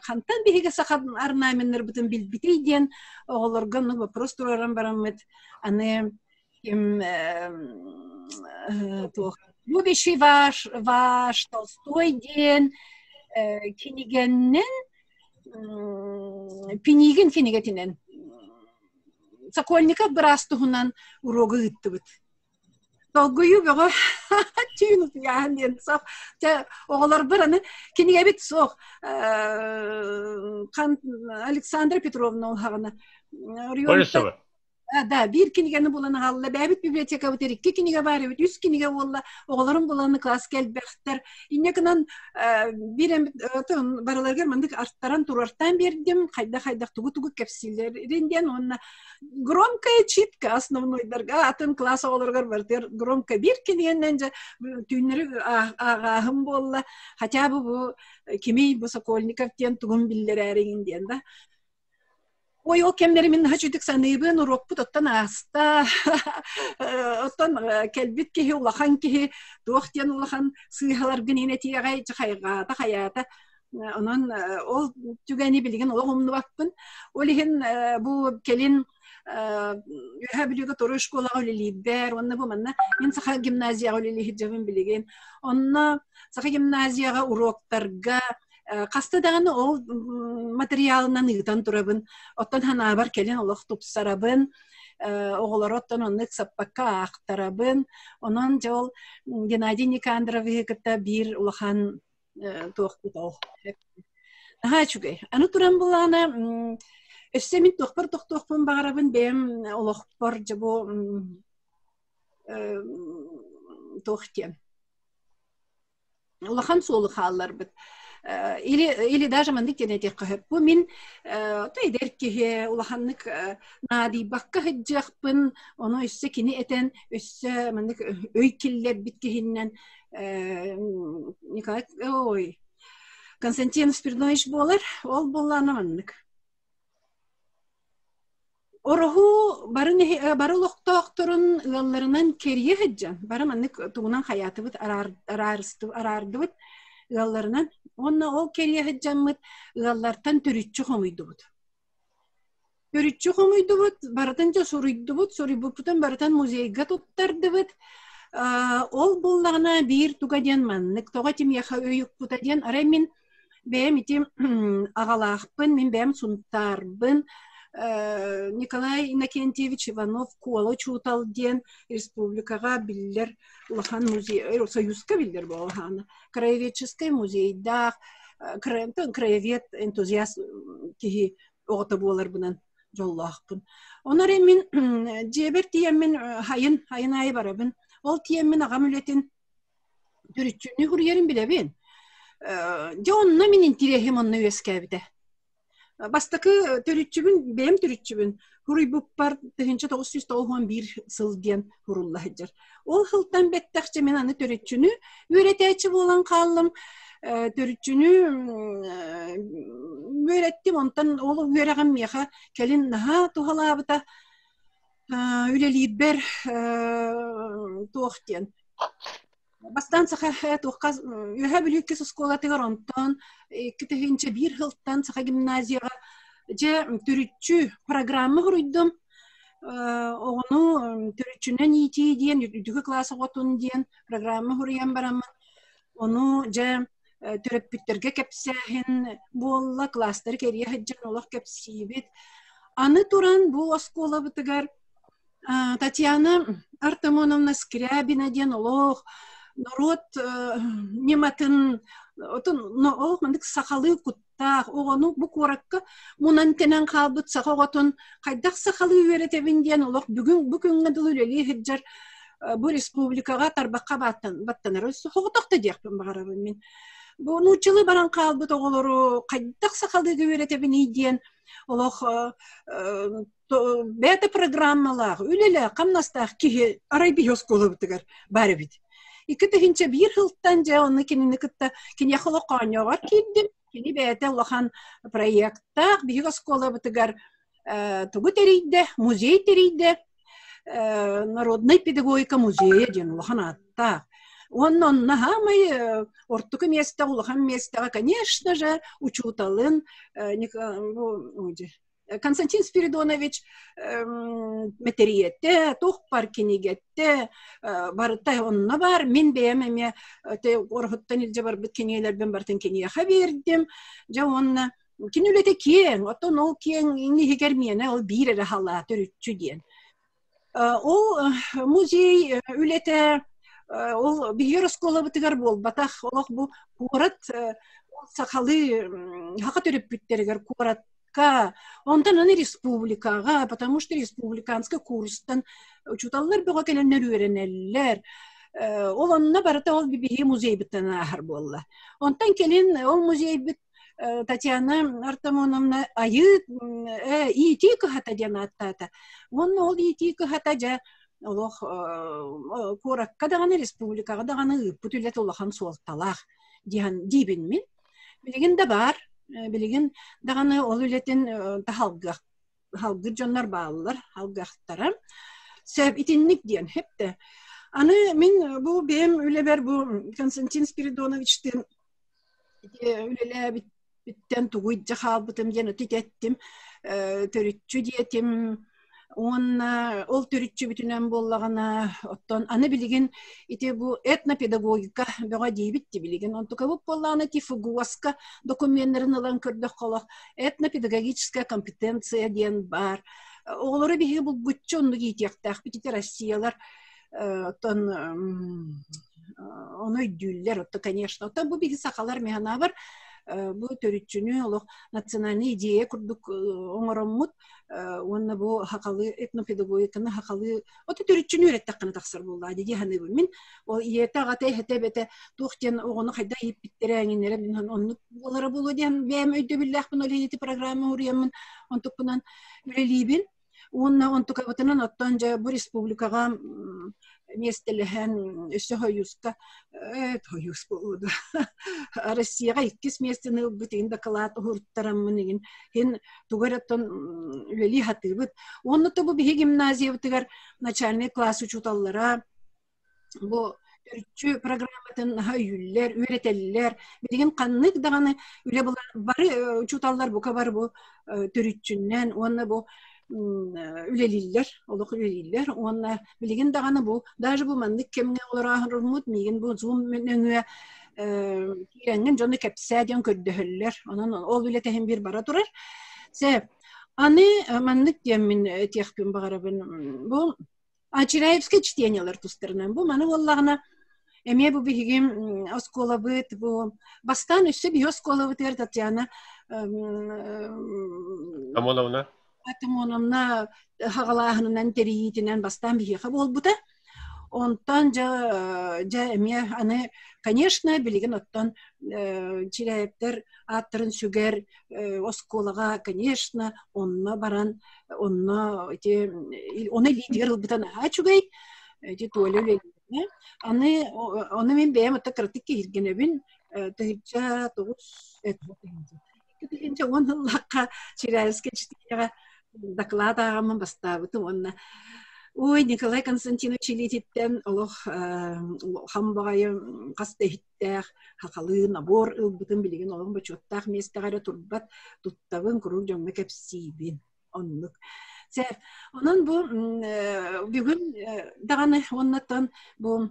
Хантан биһиги саха орнаменнарбытын билбитий диэн оҕолорго ну вопрос туруоран бараммыт аны ким туох любящий ваш ваш Толстой диэн кинигэннэн Пинигин кинигэтинэн Сокольников быраас туһунан уруогу ыыттыбыт. Долгуйуу бөҕө түүн утуйааһын диэн суох. Чэ, оҕолорбор аны кинигэбит суох. Александра Петровна улаҕана. Борисова. Да, биир кинигэни булан аҕалла. Бэйэбит библиотекабыт икки кинигэ баар эбит, үс кинигэ буолла. Оҕолорум булан кылааска элбэхтэр. Инньэ гынан биир барыларыгар маннык артаран туруортаан биэрдим. Хайдах-хайдах тугу-тугу кэпсииллэрин диэн уонна громкая читка основнойдарга атын класс оҕолоругар барытыгар громко биир кинигэннэн дьэ түүннэри ааҕааһын буолла. Хотя бы бу кимий бу Сокольников диэн тугун биллэрээриҥин диэн да. Ой, ол кэмнэри мин наһаа үчүгдүк саныыбын, уруокпут оттон ааста. Оттон кэлбит киһи, улахан киһи, туох диэн улахан сыыһаларгын иин этиэҕэй, хайҕаата, хайаата. Онон ол түгэни билигин олох умнубаппын. Ол иһин бу кэлин Үөһээ Бүлүүгэ Торуй школаҕа үлэлиирбэр уонна бу манна мин Саха гимназияҕа үлэлии сылдьабын билигин. Онно Саха гимназияҕа уруоктарга хаста даҕаны ол материалынан ыытан турабын. Оттон ханаабар кэлин олох тупсарабын. Оҕолору оттон оннук саппакка аахтарабын. Онон дьэ ол Геннадий Никандровиһы кытта биир улахан туохпут ол. Наһаа үчүгэй. Аны туран булаана өссө мин туохпар тохтуохпун баҕарабын бэйэм олохпор дьэ бу туох диэн улахан суолу хаалларбыт. Или, или даже маннык диэн этиэххэ сөп. Бу мин эдэр киһи улаханнык наадыйбакка сылдьыахпын, ону өссө кини этэн, өссө маннык өй киллэрбит киһиннэн Николай ой Константин Спиридонович буолар. Ол буоллаана маннык. Ороһу бары, бары олохтоохторун ыалларынан кэрийэ сылдьан, бары маннык тугунан хайаатыбыт араардыбыт ыалларынан. Уонна ол кэрийэ сылдьаммыт ыаллартан төрүччү хомуйдубут. Төрүччү хомуйдубут, барытын дьэ суруйдубут, суруйбуппутун барытын музейга туттардыбыт. Ол буоллаҕына биир туга диэн маннык, тоҕо тимиэхэ өй укпута диэн, арай мин бэйэм ити аҕалаахпын, мин бэйэм Сунтаарбын, Николай Иннокентьевич Иванов Куола учуутал диэн республикаҕа биллэр улахан музей, Союзка биллэр буолаһаана, краеведческай музейдаах, краевед энтузиаст киһи оҕото буоларбынан дьоллоохпун. Онон эрэ мин дьиэбэр тиийэммин хайын, хайын аайы барабын. Ол тиийэммин аҕам үлэтин төрүччүнү суруйарын билэбин. Дьэ онно мин интириэһим онно үөскээбитэ. Бастакы төрүччүбүн, бэйэм төрүччүбүн суруйбуппар 1991 сыл диэн сурулла сылдьар. Ол сылтан бэттэхчэ мин аны төрүччүнү үөрэтээччи буолан хааллым. Төрүччүнү үөрэттим, онтон ол үөрэҕим миэхэ кэлин наһаа туһалаабыта. Үлэлиирбэр туох диэн Бастаан саха туохха Үөһээ Бүлүү иккис оскуолатыгар онтон 2001 сылтан саха гимназияҕа дьэ төрүччү программа суруйдум. Оҕону төрүччүнэн иитии диэн үрдүкү кылаас оҕотун диэн программа суруйан бараммын ону дьэ төрөппүттэргэ кэпсээһин буолла, кылаастары кэрийэ сылдьан олох кэпсиибит. Аны туран бу оскуолабытыгар Татьяна Артамоновна Скрябина диэн олох норуот ньыматын отон олох маннык сахалыы куттаах оҕону бу куоракка мунан тэнэн хаалбыт саха оҕотун хайдах сахалыы үөрэтэбин диэн олох бүгүн бу күҥҥэ дылы үлэлии сылдьар бу республикаҕа тарбахха баттанар соҕотох да диэхпин баҕарабын мин бу нууччалыы баран хаалбыт оҕолору хайдах сахалыыга үөрэтэбиний диэн олох бэйэтэ программалаах, үлэлээх, хамнастаах киһи арай биһи оскуолабытыгар баар эбит. 2001 сылтан дьэ онно кинини кытта киниэхэ олох оонньоҕор киирдим. Кини бэйэтэ улахан проекттаах биһиги оскуолабытыгар тугу тэрийдэ, музей тэрийдэ. Народнай педагогика музейа диэн улахан ааттаах. Уонна онно хаамай ортоку миэстэ улахан миэстэҕэ, конечно же, учууталын Константин Спиридонович мэтириэтэ, туох бар кинигэтэ барыта онно бар. Мин бэйэм эмиэ ороһуттан илдьэ барбыт кинигэлэрбин барытын киниэхэ биэрдим. Дьэ уонна кини үлэтэ киэҥ, оттон ол киэҥ иһигэр миэнэ ол биир эрэ халаа төрүччү диэн. Ол музей үлэтэ ол биһиги оскуолабытыгар буолбатах, олох бу куорат сахалыы саха төрөппүттэригэр куоратка, онтон аны республикаҕа, потому что республиканскай курстан учууталлар бөҕө кэлэннэр үөрэнэллэр. Ол онно барыта ол биһиги музейбыттан ааһар буолла. Онтон кэлин ол музейбыт Татьяна Артамоновна айыы иитии кыһата диэн ааттаата. Уонна ол иитии кыһата дьэ олох куоракка даҕаны, республикаҕа даҕаны ыыппыт үлэтэ улахан суолталаах диэн диибин мин. Билигин да баар, билигин даҕаны ол үлэтин таһалгыах халгыр дьоннор бааллар, халгахтара. Сөп итинник диэн хепте. Аны мин бу бэйэм үлэбэр бу Константин Спиридоновичтыын үлэлээбиттэн тугу илдьэ хаалбытым диэн ытык эттим, төрүччү диэтим уонна ол төрүччүбүтүнэн буоллаҕына, оттон аны билигин ити бу этнопедагогика бөҕө диибит ти билигин онтукабыт буоллаҕына ити ФГУАСка докуменнарын ылан көрдөххө олох этнопедагогическая компетенция диэн баар. Оҕолору биһиги булгуччу оннук иитиэхтээхпит ити Россиялар оттон ону өйдүүллэр отто конечно оттон бу биһи сахалар механабар бу төрүччүнү олох национальный идея курдук оҥороммут уонна бу хахалы этнопедагогиканы хахалы ото төрүччүнү үөрэттэххинэ тахсар буоллаа дии саныыбын мин ол ийэтэ аҕата эһэтэ эбэтэ туох диэн оҕону хайдах ииппиттэрэ эҥиннэрэ мин оннук буолара буолуо диэн бэйэм өйдөбүллээхпин ол иһин ити программа уруйаммын онтукпунан үлэлиибин Уонна онтукабытынан оттон дьэ бу республикаҕа миэстэлэһэн өссө Хойууска Хойуус буолуо Россияҕа иккис миэстэни ылбыт иһин дакылаат уһуруттараммын иһин иһин тугу эрэ оттон үлэлии сатыыбыт. Уонна то бу биһи гимназиябытыгар начальный класс учууталлара бу төрүччү программатын наһаа өйүүллэр, үөрэтэллэр. Билигин ханнык даҕаны үлэ бары учууталлар бука бары бу төрүччүннэн уонна бу үлэлииллэр, олох үлэлииллэр уонна билигин даҕаны бу даже бу маннык кэмҥэ олорооруммут миигин бу Zoom нөҥүө киирэҥҥин дьону кэпсээ диэн көрдөһөллөр. Онон ол үлэ тэһин биир бара турар. Сөп. Аны маннык диэммин этиэхпин баҕарабын. Бу Чиряевскай чтениялар тустарынан. Бу маны буоллаҕына эмиэ бу биһиги оскуолабыт бу бастаан өссө биһи оскуолабытыгар Татьяна Амоновна Амоновна хаҕалааһынынан тэрийиитинэн бастаан биһиэхэ буолбута. Онтон дьэ дьэ эмиэ аны конечно билигин оттон Чиряевтэр ааттарын сүгэр оскуолаҕа конечно онно баран онно ити ону илиитигэр ылбыта наһаа үчүгэй ити Толя үлэлиирэ аны ону мин бэйэм отто кыратык киһиргэнэбин тыһыынча тоҕус 2010 сыллаахха Чиряевскай чтениеҕэ доклад ааҕаммын бастаабытым уонна ой Николай Константинович илиититтэн олох хам баҕайы хас да иһиттээх хахалыы набор ылбытым билигин олох бочуоттаах миэстэҕэ эрэ турбат туттабын куруук дьоҥҥо кэпсиибин оннук Сэр, онон бу бүгүн даҕаны уоннаттан бу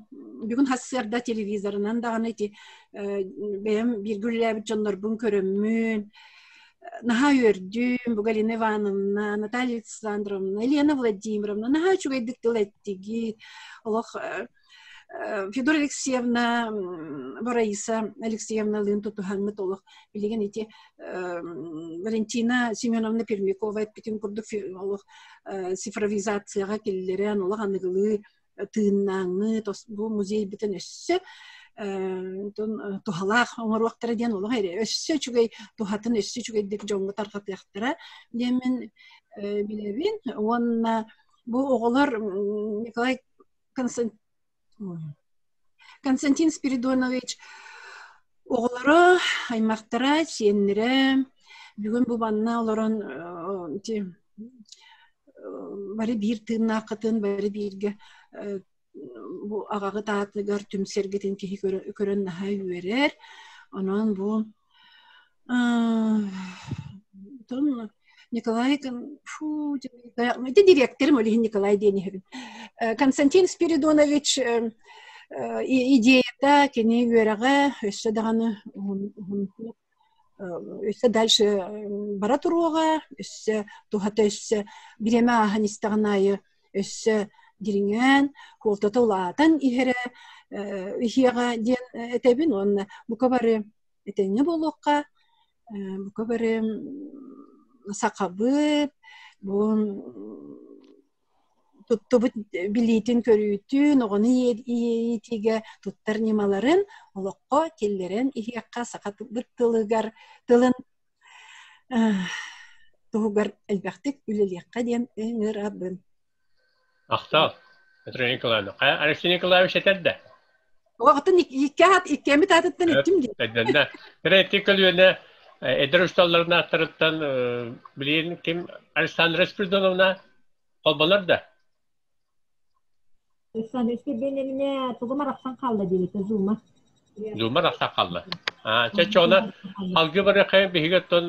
бүгүн хассыарда телевизорынан даҕаны ити бэйэм бииргэ үлэлээбит дьоннорбун көрөммүн наһаа үөрдүм бу Галина Ивановна, Наталья Александровна, Елена Владимировна наһаа үчүгэйдик тыл эттигит олох Федора Алексеевна, Раиса Алексеевналыын тутуһаммыт олох билигин ити Валентина Семеновна Пермякова эппитин курдук олох цифровизацияҕа киллэрэн олох аныгылыы тыыннааҥҥы бу музейбытын өссө туһалаах оҥоруохтара диэн олох эрэ өссө үчүгэй туһатын өссө үчүгэйдик дьоҥҥо тарҕатыахтара диэммин билэбин уонна бу оҕолор Николай Константин Спиридонович оҕолоро, аймахтара, сиэннэрэ бүгүн бу манна олорон ити бары биир тыыннааххытын, бары бииргэ бу аҕаҕыт аатыгар түмсэргитин киһи көрөн наһаа үөрэр. Онон бу Николай фу, ити директорым ол иһин Николай диэн иһэбин. Константин Спиридонович идеята кини үөрэҕэ өссө даҕаны өссө дальше бара туруоҕа, өссө туһата өссө бириэмэ ааһан истэҕин аайы өссө дириҥээн, куолтата улаатан иһэрэ иһиэҕэ диэн этэбин уонна бука бары этэҥҥэ буолуохха, бука бары сахабыт, бу туттубут билиитин-көрүүтүн, оҕону иитиигэ туттар ньымаларын олоххо киллэрэн иһиэххэ сахабыт тылыгар тылын туһугар элбэхтик үлэлиэххэ диэн ыҥырабын. Ахтал, Петра Николаевна. Алексей Николаевич этэр да? Оҕотун икки аат иккиэммит аатыттан эттим дии. Эдэннэ. Ити көлүөнэ эдэр учууталларын ааттарыттан билигин ким Александра Спиридоновна холбонор да? Александра Спиридоновна тугум арахсан хаалла диэбитэ Зума. Зума арахсан хаалла. Чэ чоҕуна алгы барыахайын биһиги оттон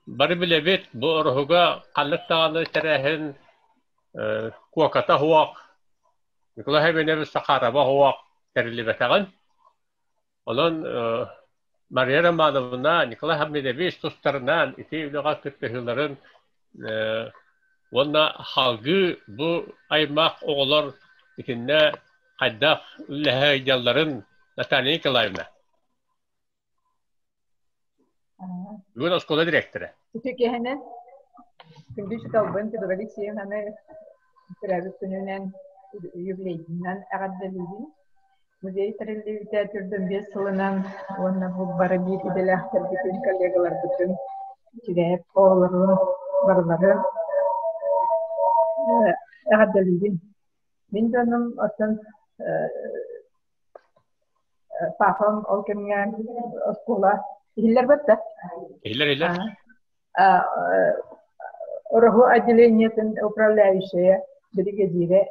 бары билэбит бу ороһуга ханнык даҕаны тэрээһин куоката суох Николай Иванович Сахарова суох тэриллибэтэҕин. Онон Мария Романовна, Николай Хамидович тустарынан ити үлэҕэ кыттыһыыларын уонна салгыы бу аймах оҕолор итиннэ хайдах үлэлэһэ сылдьалларын Наталья Николаевна. Бүгүн оскуола дириэктэрэ. Ити киэһэнэн күндү учууталбын Федора Алексеевнаны төрөөбүт күнүнэн юбилейынан эҕэрдэлиибин. Музей тэриллибитэ түрдэн биэс сылынан уонна бу бары биир идэлээхтэрбитин, коллегаларбытын, Чирээп оҕолорун барыларын эҕэрдэлиибин. Мин дьонум оттон Папам ол кэмҥэ оскуола иһиллэр батта. Иһиллэр, иһиллэр. Ороһу отделениетын управляющая биригэдьиирэ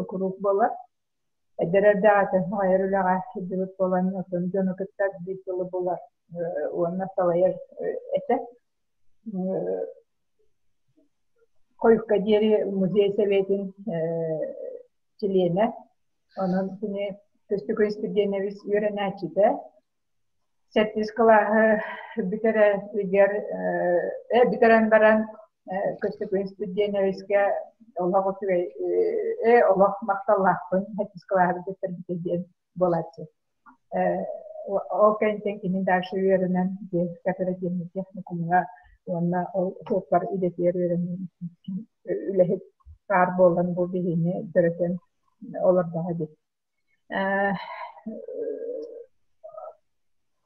куруук буолар. Эдэр эрдэҕиттэн хайар үлэҕэ сылдьыбыт буолан, оттон дьону кытта биир тылы булар уонна салайар этэ. Хойукка диэри музей сэбиэтин чилиэнэ. Онон кини Көстөкүй Испирдиэнэбис үөрэнээччитэ. Сэттис кылааһы бүтэрэригэр бүтэрэн баран Көстөкүй Испирдиэнэбискэ олох үчүгэй олох махталлаахпын сэттис кылааһы бүтэрбитэ диэн буолааччы. Ол кэнниттэн кини дальше үөрэнэн кооперативный техникумҥа уонна ол суоппар идэтигэр үөрэнэн үлэһит баар буолан бу биһини төрөтөн олордоҕо дии.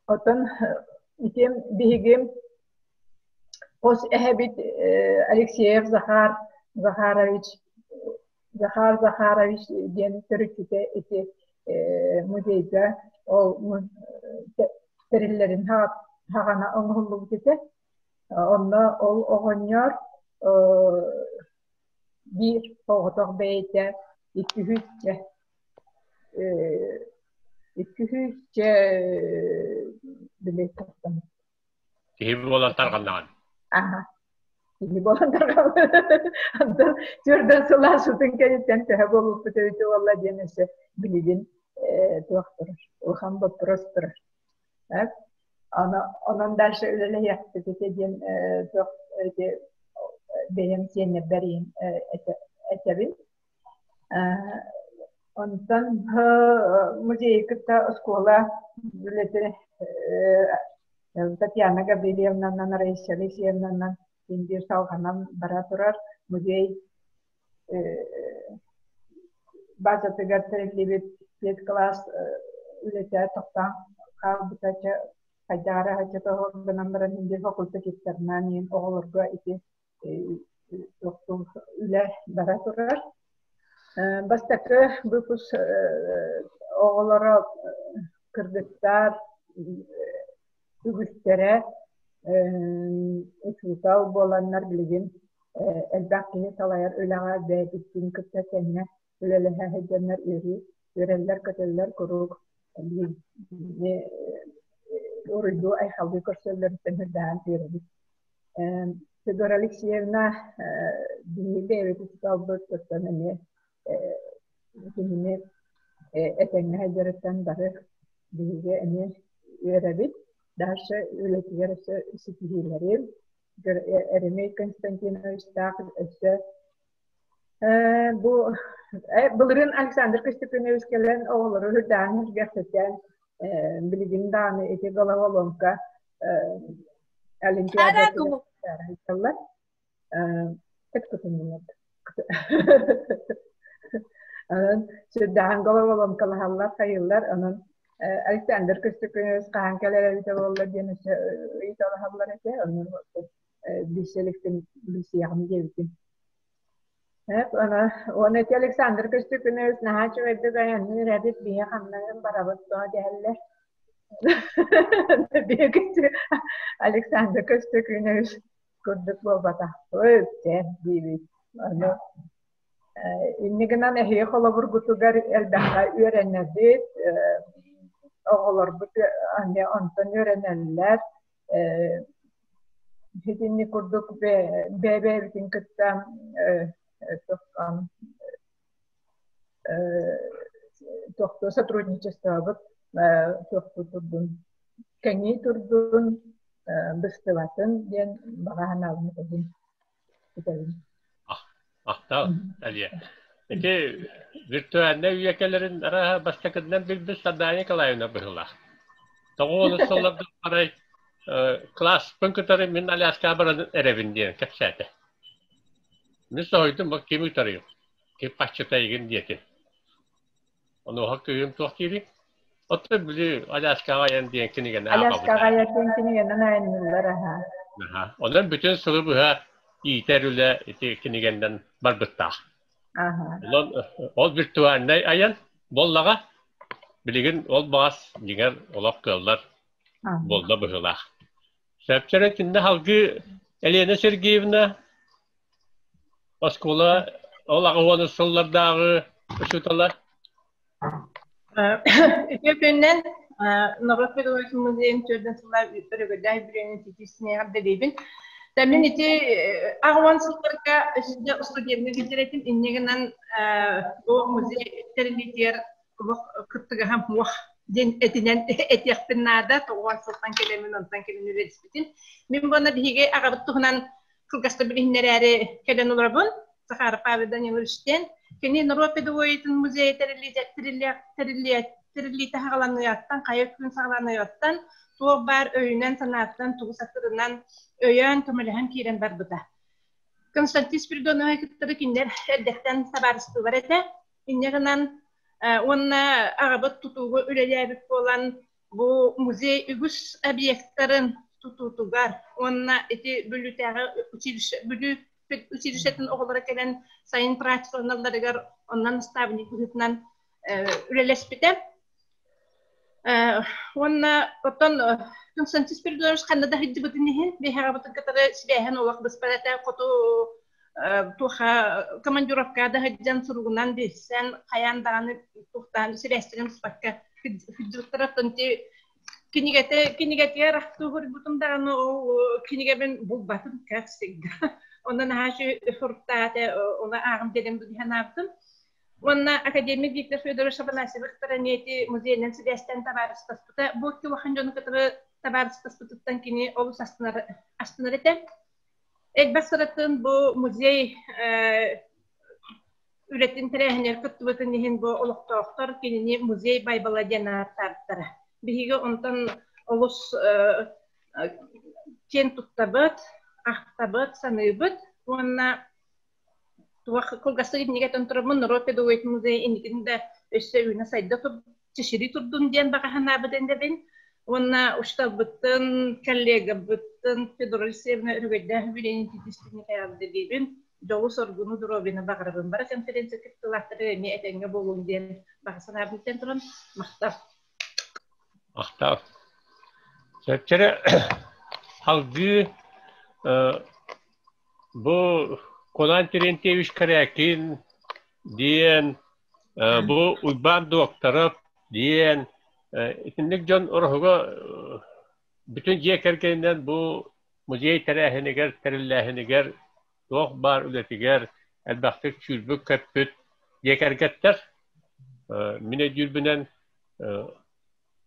Оттон ити биһиги хос эһэбит Алексеев Захар Захарович Захар Захарович диэн төрүччүтэ ити музейга ол тэриллэрин хаҕана оҥоһуллубут этэ. Онно ол оҕонньор биир соҕотох бэйэтэ икки икки били Киһи буолан тарҕаннаҕын. Аха. Киһи буолан тарҕаннаҕын. Антон түөрдэн сылаас сытын кэнниттэн төһө буолбуппут эбитэ буолла диэн өссө билигин туох турар, улахан боппуруос турар. Онон дальше үлэлэһиэхпит этэ диэн туох ити бэйэм сиэннэрбэр иһин этэбин. Онтон музейы кытта оскуола үлэтэ Татьяна Гаврильевнанан, Раиса Алексеевнанан син биир салҕанан бара турар. Музей базатыгар тэриллибит педкласс үлэтэ тохтоон хаалбыта хайдах эрэ гынан баран индир факультативтарынан оҕолорго ити үлэ бара турар. Бастакы выпуск оҕолоро кыргыттар үгүстэрэ учуутал буоланнар билигин элбэх киһи салайар үлэҕэ бэйэтиттэн кытта тэҥҥэ. үлэлэһэ сылдьаннар үөрүү үөрэллэр-көтөллөр куруук уруйдуу айхаллыы көрсөллөрүттэн үрдээн үөрэбит. Федора Алексеевна биһиги бэйэбит учууталбыт оттон эмиэ кинини этэҥҥэ сылдьарыттан бары биһиги эмиэ үөрэбит. Дальше үлэтигэр өссө ситиһиилэрин Еремей Константиновичтаах өссө бу былырыын Александр Костюкинович кэлэн оҕолору үрдээн үргэхситэн билигин даҕаны ити головоломка олимпиада ытталлар. Онон сүрдээҕин головоломкалаһаллар, хайыыллар. Онон Александр Костюкинович хаһан кэлэр эбитэ буолла диэн өссө ыйыталаһаллар этэ. Онон билсэ иликтин билсиэҕим диэбитим. Уонна ити Александр Костюкинович наһаа үчүгэйдик айанныыр эбит, биһи ханна барабыт дуо дэһэллэр. Биһиги Александр Костюкинович курдук буолбатахпыт, чэ диибит. Ону инньэ гынан эһиги холобургутугар элбэххэ үөрэнэбит, оҕолорбут эмиэ онтон үөрэнэллэр. Итинник курдук бэйэ-бэйэбитин кытта туохтуу сотрудничествобыт туохтуу турдун кэҥии турдун быстыбатын диэн баҕа санаабын этэбин этэбин. Махтал, Талия. Ити виртуальнай үйэ кэлэрин арааһа бастакытынан билбит Сардана Николаевна быһыылаах. Тоҕо уонус сылларга барай класспын кытары мин Аляскаҕа баран эрэбин диэн кэпсээтэ. Мин соһуйдум, бу ким ыытарый? Ким хаччытайгын диэтим. Онуоха кыыһым туох диирий? Оттон били Аляскаҕа айан диэн кинигэни ааҕабыт. Аляскаҕа айан диэн кинигэнэн айанныыллар аһа. Аха. Онон бүтүн сылы быһа иитэр үлэ ити кинигэннэн барбыттаах. Аха. Онон ол виртуальнай айан буоллаҕа билигин ол баҕас дьиҥэр олох кыаллар буолла быһыылаах. Сөпчөрө итиннэ салгыы Елена Сергеевна оскуола ол аҕыс сыллардааҕы учуутала Үтүө күнүнэн норуот педагогикатын музейын төрдүн сыла өрөгөйдөөх бүрүөнүн титиисинэ эҕэрдэлиибин. Мин ити аҕуан сылларга өссө студентка киллэрэтим. Инньэ гынан бу музей тэриллиитигэр олох кыттыгаһым муох диэн этинэн этиэхпин наада. Тоҕуон сылтан кэлэммин, онтон кэлин үлэлэспитим. Мин буона биһиги аҕабыт туһунан кылгаста билиһиннэрээри кэлэн олоробун. Захаров Павел Данилович диэн. Кини норуот педагогикатын музейа тэриллиитэ саҕаланыаҕыттан, хайа күн саҕаланыаҕыттан туох баар өйүнэн-санаатынан, тугу сатыырынан өйөөн, көмөлөһөн киирэн барбыта. Константин Спиридонович кытары кинилэр эрдэттэн табаарыстыылар этэ. Инньэ гынан уонна аҕабыт тутууга үлэлээбит буолан бу музей үгүс объектарын тутуутугар уонна ити Бүлүүтээҕи училище Бүлүү училищетын оҕолоро кэлэн сайын практикаланалларыгар онно наставник быһыытынан үлэлэспитэ. Уонна оттон Константин Спиридонович ханна да сылдьыбытын иһин биһиэхэ кытары сибээһин олох быспат этэ. Хоту туоха командировка да сылдьан суругунан билсэн хайаан даҕаны туохтаан сибээстэрин быспакка сылдьыбыттара. Оттон ити кинигэтэ кинигэтигэр ахтыы даҕаны ол кинигэбин булбатым как всегда. Онон наһаа суруктаата оны ааҕым дедим диһанаабытым. Уонна академик Виктор Федорович Афанасьевич Таранети музейынан сибээстэн табаарыстаспыта. Бу улахан дьону кытары табаарыстаспытыттан кини олус астынар, астынар этэ. Элбэх сыратын бу музей үлэтин тэрээһинигэр кыттыбытын иһин бу олохтоохтор кинини музей Байбала диэн ааттаабыттара. Биһиги онтон олус киэн туттабыт, ахтабыт, саныыбыт уонна туох кылгастык иннигэтэн тураммын норуот педагогикатын музейа инникитин да өссө үүнэ сайда чэчирии турдун диэн баҕа санаабыт эндэбин уонна учууталбыттын коллегабыттын Федора Алексеевна өрөгөйдөөх үбүлүөйүн титистиҥҥэ эҕэрдэлиибин дьолу-соргуну доруобуйаны баҕарабын бары конференция кыттыылаахтары эмиэ этэҥҥэ буолуҥ диэн баҕа санаабыттан туран махтал Махтал. Сөпчөрө салгыы Бу Конан Терентьевич Корякин диэн Бу Уйбаан Докторов диэн итинник дьон ороһуга бүтүн дьиэ кэргэнинэн бу музей тэрээһинигэр, тэриллээһинигэр туох баар үлэтигэр элбэхтик сүүрбүт-көппүт дьиэ кэргэттэр. Мин өйдүүрбүнэн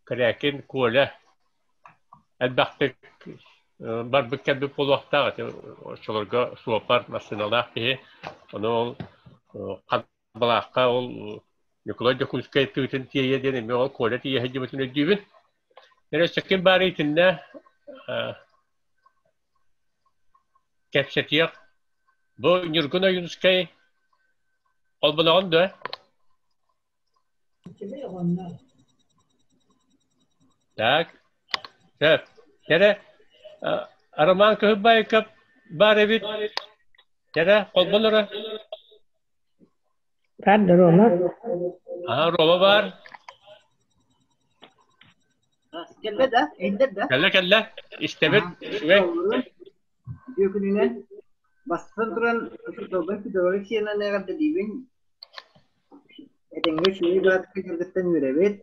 Корякин Коля элбэхтик барбыт кэлбит буолуохтаах ити оччолорго суоппар массыыналаах киһи ону ол Харбалаахха ол Ньукулай Дьокуускай тыытын тиэйэ диэн эмиэ ол Коля тиийэ сылдьыбытын өйдүүбүн. Өссө ким баар итиннэ кэпсэтиэх. Бу Ньургун Ойуунускай холбоноҕун дуо? Так, сөп. Кэрэ, Роман Кыһыббайкап баар эбит. Кэрэ, холбонор. Бар да Рома. Аха, Рома бар. Кэллэ да, иһиллэр да? Кэллэ, кэллэ. Истэбит. Үчүгэй. Үтүө күнүнэн. Бастатан туран, учууталбын Федора Алексеевнаны эҕэрдэлиибин. Этэҥҥэ үчүгэй быраатка дьарыгыттан үөрэбит.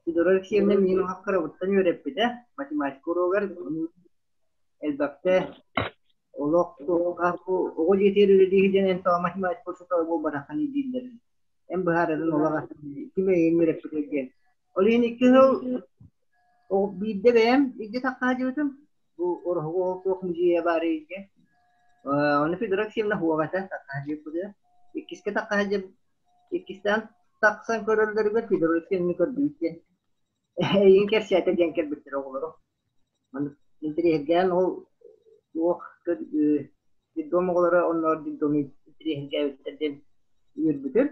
Федора Алексеевна миигин олох кырабыттан үөрэппитэ. Математика уруогар элбэхтэ олох оҕо дьиэтигэр үлэлии сылдьан эн тоҕо математика учуутала буолбатаххын дииллэр. Эн быһаарарын олох ким эйигин үөрэппитэ диэн. Ол иһин икки сыл биирдэ бэйэм илдьэ таххаадьыбытым. Бу Ороһуга ол туох музейа баар илдьэ. Ону Федора Алексеевна хуоҕата таххаадьыппытыгар. Иккискэ таххаадьып иккистээн тахсан көрөллөрүгэр Федора Алексеевна көрдүбүт диэн эйигин кэпсээтэ диэн кэлбиттэр оҕолору. Маннык интэриэһиргээн ол туох детдом оҕолоро онноор детдому интэриэһиргээбиттэр диэн үөрбүтүм.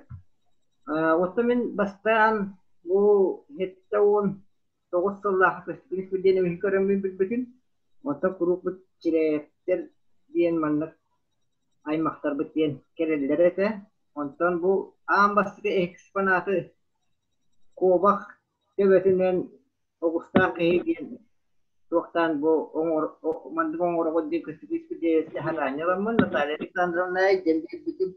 Оттон мин бастаан бу 79 сыллаах көстүбүт диэн эмиһи көрөммүн билбитим. Онтон куруук бу Чирээптэр диэн маннык аймахтарбыт диэн кэлэллэр этэ. Онтон бу аан бастакы экспонаты куобах төбөтүнэн оҕустаах киһи диэн туохтаан бу оҥор маннык оҥороҕут диэн көстүбүт хараанньаламмын Наталья Александровна диэн биэрбитим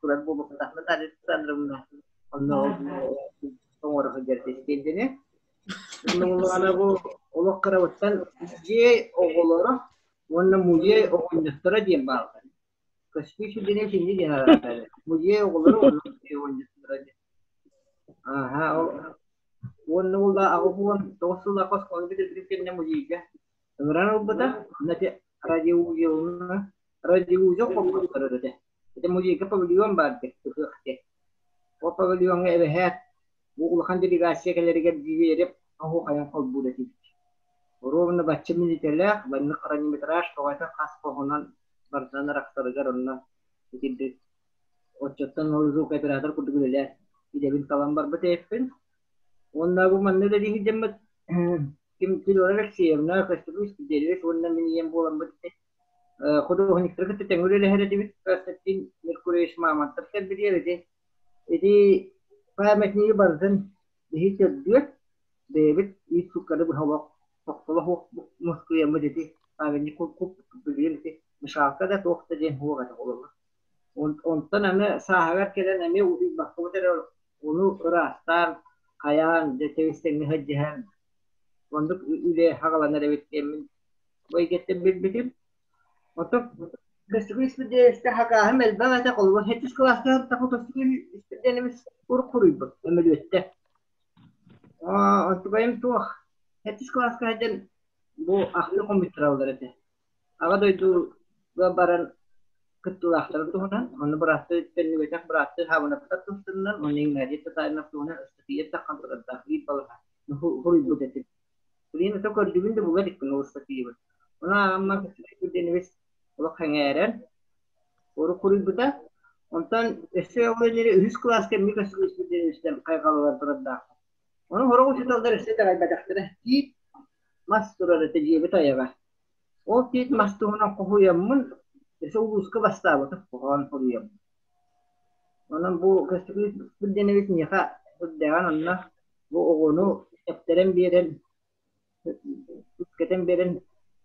турар буолуохтаах Наталья Александровна онно оҥоро сылдьар диэни Онно бу олох кырабыттан музей оҕолоро уонна музей оҕонньотторо диэн бааллар. Көстүү сүдүнэ итинни диэн араатар. Музей оҕолоро уонна музей оҕонньотторо диэн. Ааһа, ол уонна ол 89 сыллаах оскуоланы бүтэрбитим кэннэ музейга ыҥыран ылбыта. Онно ити радиоузелына радиоузел хоппуттар этэ. Ити музейга павильон баар диэн ыһыах диэн. Ол павильоҥҥа эбэһээт бу улахан делегация кэлэригэр Зверев оһуохайын холбуур этибит. Ровно бачча мүнүүтэлээх, маннык хронометраж тоҕойто хас хоһунан барытынан арахсарыгар онно итирдик оччоттон ол звукооператор курдук үлэлээн идэбин талан барбыт эбиппин. Уонна бу манна үлэлии сылдьаммыт ким Федора Алексеевна, Костюк Федорович уонна мин ийэм буоламмыт художниктары кытта тэҥҥэ үлэлэһэр этибит. Константин Меркурьевич Мамонтов кэлбитигэр ити ити памятнигы барытын биһи төрдүө бэйэбит ис сукканы быһа олох тохтоло суох мускуйаммыт ити памятник билигин ити мешалка да туох да диэн суох этэ холобур. Онтон аны сааһыгар кэлэн эмиэ утуйбаккабыт эрэ ону ыраастаан, хайаан, дьэ тэбис-тэҥҥэ сылдьыһан оннук үлэ хаҕаланар эбит диэммин бу эйгэттэн билбитим. Оттон Көстүкү испирдиэскэ хакааһым элбэх этэ, холобур, сэттис кылааска сырыттахха Көстүкү испирдиэнэбис урук суруйбут, өмөлүөттэ. Онтукайым туох, сэттис кылааска сылдьан бу ахтыы хомуйтараллар этэ. Аҕа дойдуга баран кыттыылаахтарын туһунан, ону бырааттыы төннүбэтэх бырааттыы Хаабынаптар тустарынан, уонна Игнатий Татаринов туһунан ыстатыйа таххан турардаах биир балаһа суруйбут этим. Билигин ото көрдүбүн да була иликпин ол ыстатыйабын. Ону ааҕаммар Көстүкү олох сэҥээрэн урук суруйбута. Онтон өссө ол иннинэ үһүс кылааска эмиэ Көстүкү хайҕаллар турардаахпын. Ону сорох учууталлар өссө итэҕэйбэтэхтэрэ. Тиит мас турар этэ дьиэбит айаҕа. Ол тиит мас туһунан хоһуйаммын, өссө улууска бастаабытым хоһоон суруйаммын. Онон бу Көстөкүүн диэн миэхэ үрдээҕин онно бу оҕону эптэрэн биэрэн, үккэтэн биэрэн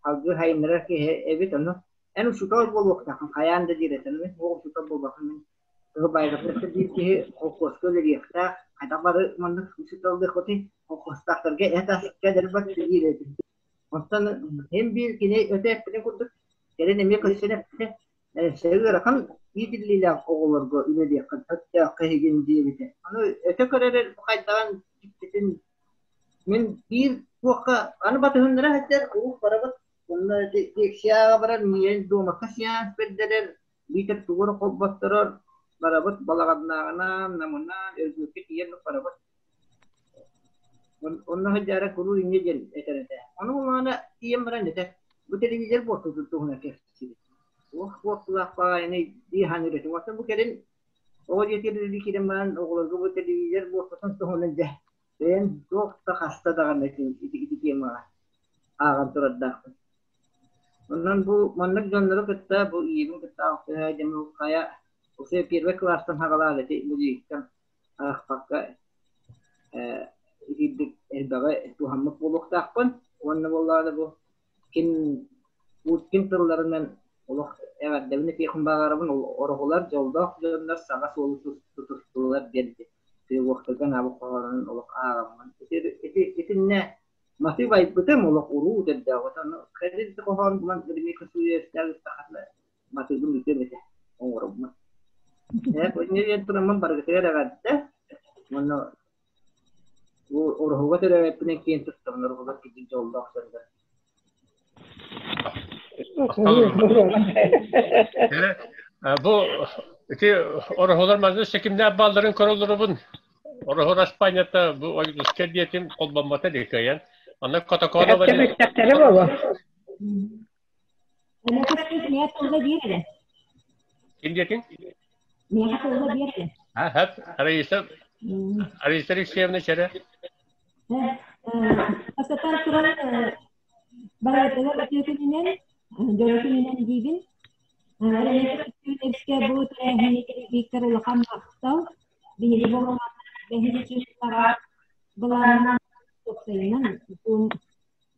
салгыы сайыннарар киһи эбит. Ону эн учуутал буолуохтааххын хайаан да диир этэ. Мин суох учуутал буолбатым мин. Кыһыл биир киһи холкуоска үлэлиэхтээх, хайдах бары маннык учууталлыахпытый, холкуостаахтарга эт ас кэлэрбэт диир этим. Онтон һин биир кини өтө эппитин курдук, кэлин эмиэ көрсөн эппитэ, ыарахан иитиллиилээх оҕолорго үлэлиэххин сөптөөх киһигин диэбитэ. Аны өтө көрөр хайдаҕын дьиктитин мин биир туохха аны батыһыннара сылдьар куруук барабыт. Онно лекцияҕа барар, миигин дуомакка сеанс бэрдэрэр, биитэр тугу эрэ холботторор, барабыт балаҕаннааҕынан, намынаан, Өргүөккэ тиийэн барабыт. Онно сылдьаара куруук инньэ диэн этэр этэ. Ону улаана тиийэн баран этэр, бу телевизор буортутун туһунан кэпсиир. Туох буортулаах баҕайыный дии саныыр этим. Оттон бу кэлин оҕо дьиэтигэр үлэлии киирэн баран оҕолорго бу телевизор буортутун туһунан дьэ бэйэм туох да хаста даҕаны ити ити темаҕа ааҕан турардаахпын. Онон бу маннык дьоннору кытта бу ийэбин кытта алтыһа хайа уже первый класстан хаҕалаан ити музейтан аахпакка итирдик элбэҕи туһаммыт буолуохтаахпын. Уонна буоллаҕына бу ким Пушкин тылларынан олох эҕэрдэбин этиэхпин баҕарабын ороһулар дьоллоох дьоннор саҥа суолу тутустулар диэн педагогтарга анаабыт хоһоонун олох ааҕаммын. Ити итиннэ матыып айбытым олох уруу төрдөөх. Ону кэлин хоһоон булан Ремика Суевская ыттахатына матыыбын ыытыам этэ оҥороммун. Ээ диэн тураммын барыгытыгар эҕэрдэ. Уонна бу ороһуга төрөөбүппүнэн киэн туттабын ороһугар кырдьык дьоллоох дьоннор. Бу ити ороһулар манна секимнээх баалларын көрөллөрөбүн. Ороһу Распанята бу ойдуска диэтим холбоммото дикайан. Аны Котоконова Тэбиттэхтэрэ буолуо. Ким диэтиҥ? А, хэп, Раиса, Раиса Алексеевна чэрэ. Бастатан туран, Барытыгар үтүө күнүнэн, дьоро күнүнэн диибин. Эрэнэскэ бу тэрээһини Виктор улахан махтал. Биһиги буоллаҕына бэһис чыыстаҕа былааннаан уопсайынан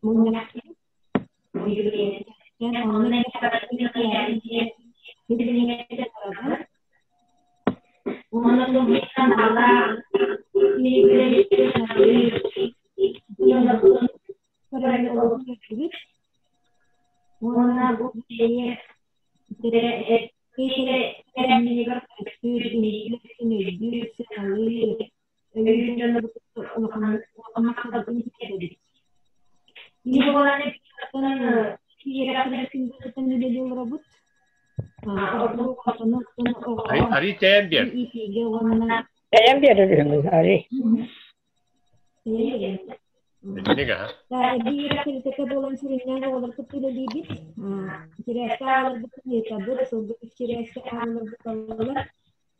мунньах онно Уонна бу бэйэ өйдүүр, сыаналыыр, өйүүр дьоннорбут улаханнык эбит. Үлэлии олоробут. Ари тэйэн биэр. Тэйэн биэрэр үһүҥүн, Ари. Биир кэлитэтэ буолан сүрүннээн оҕолор кытта үлэлиибит. Чирээскэ аҕаларбытын ыытабыт, сылгы чирээскэ аҕаларбыт алалар.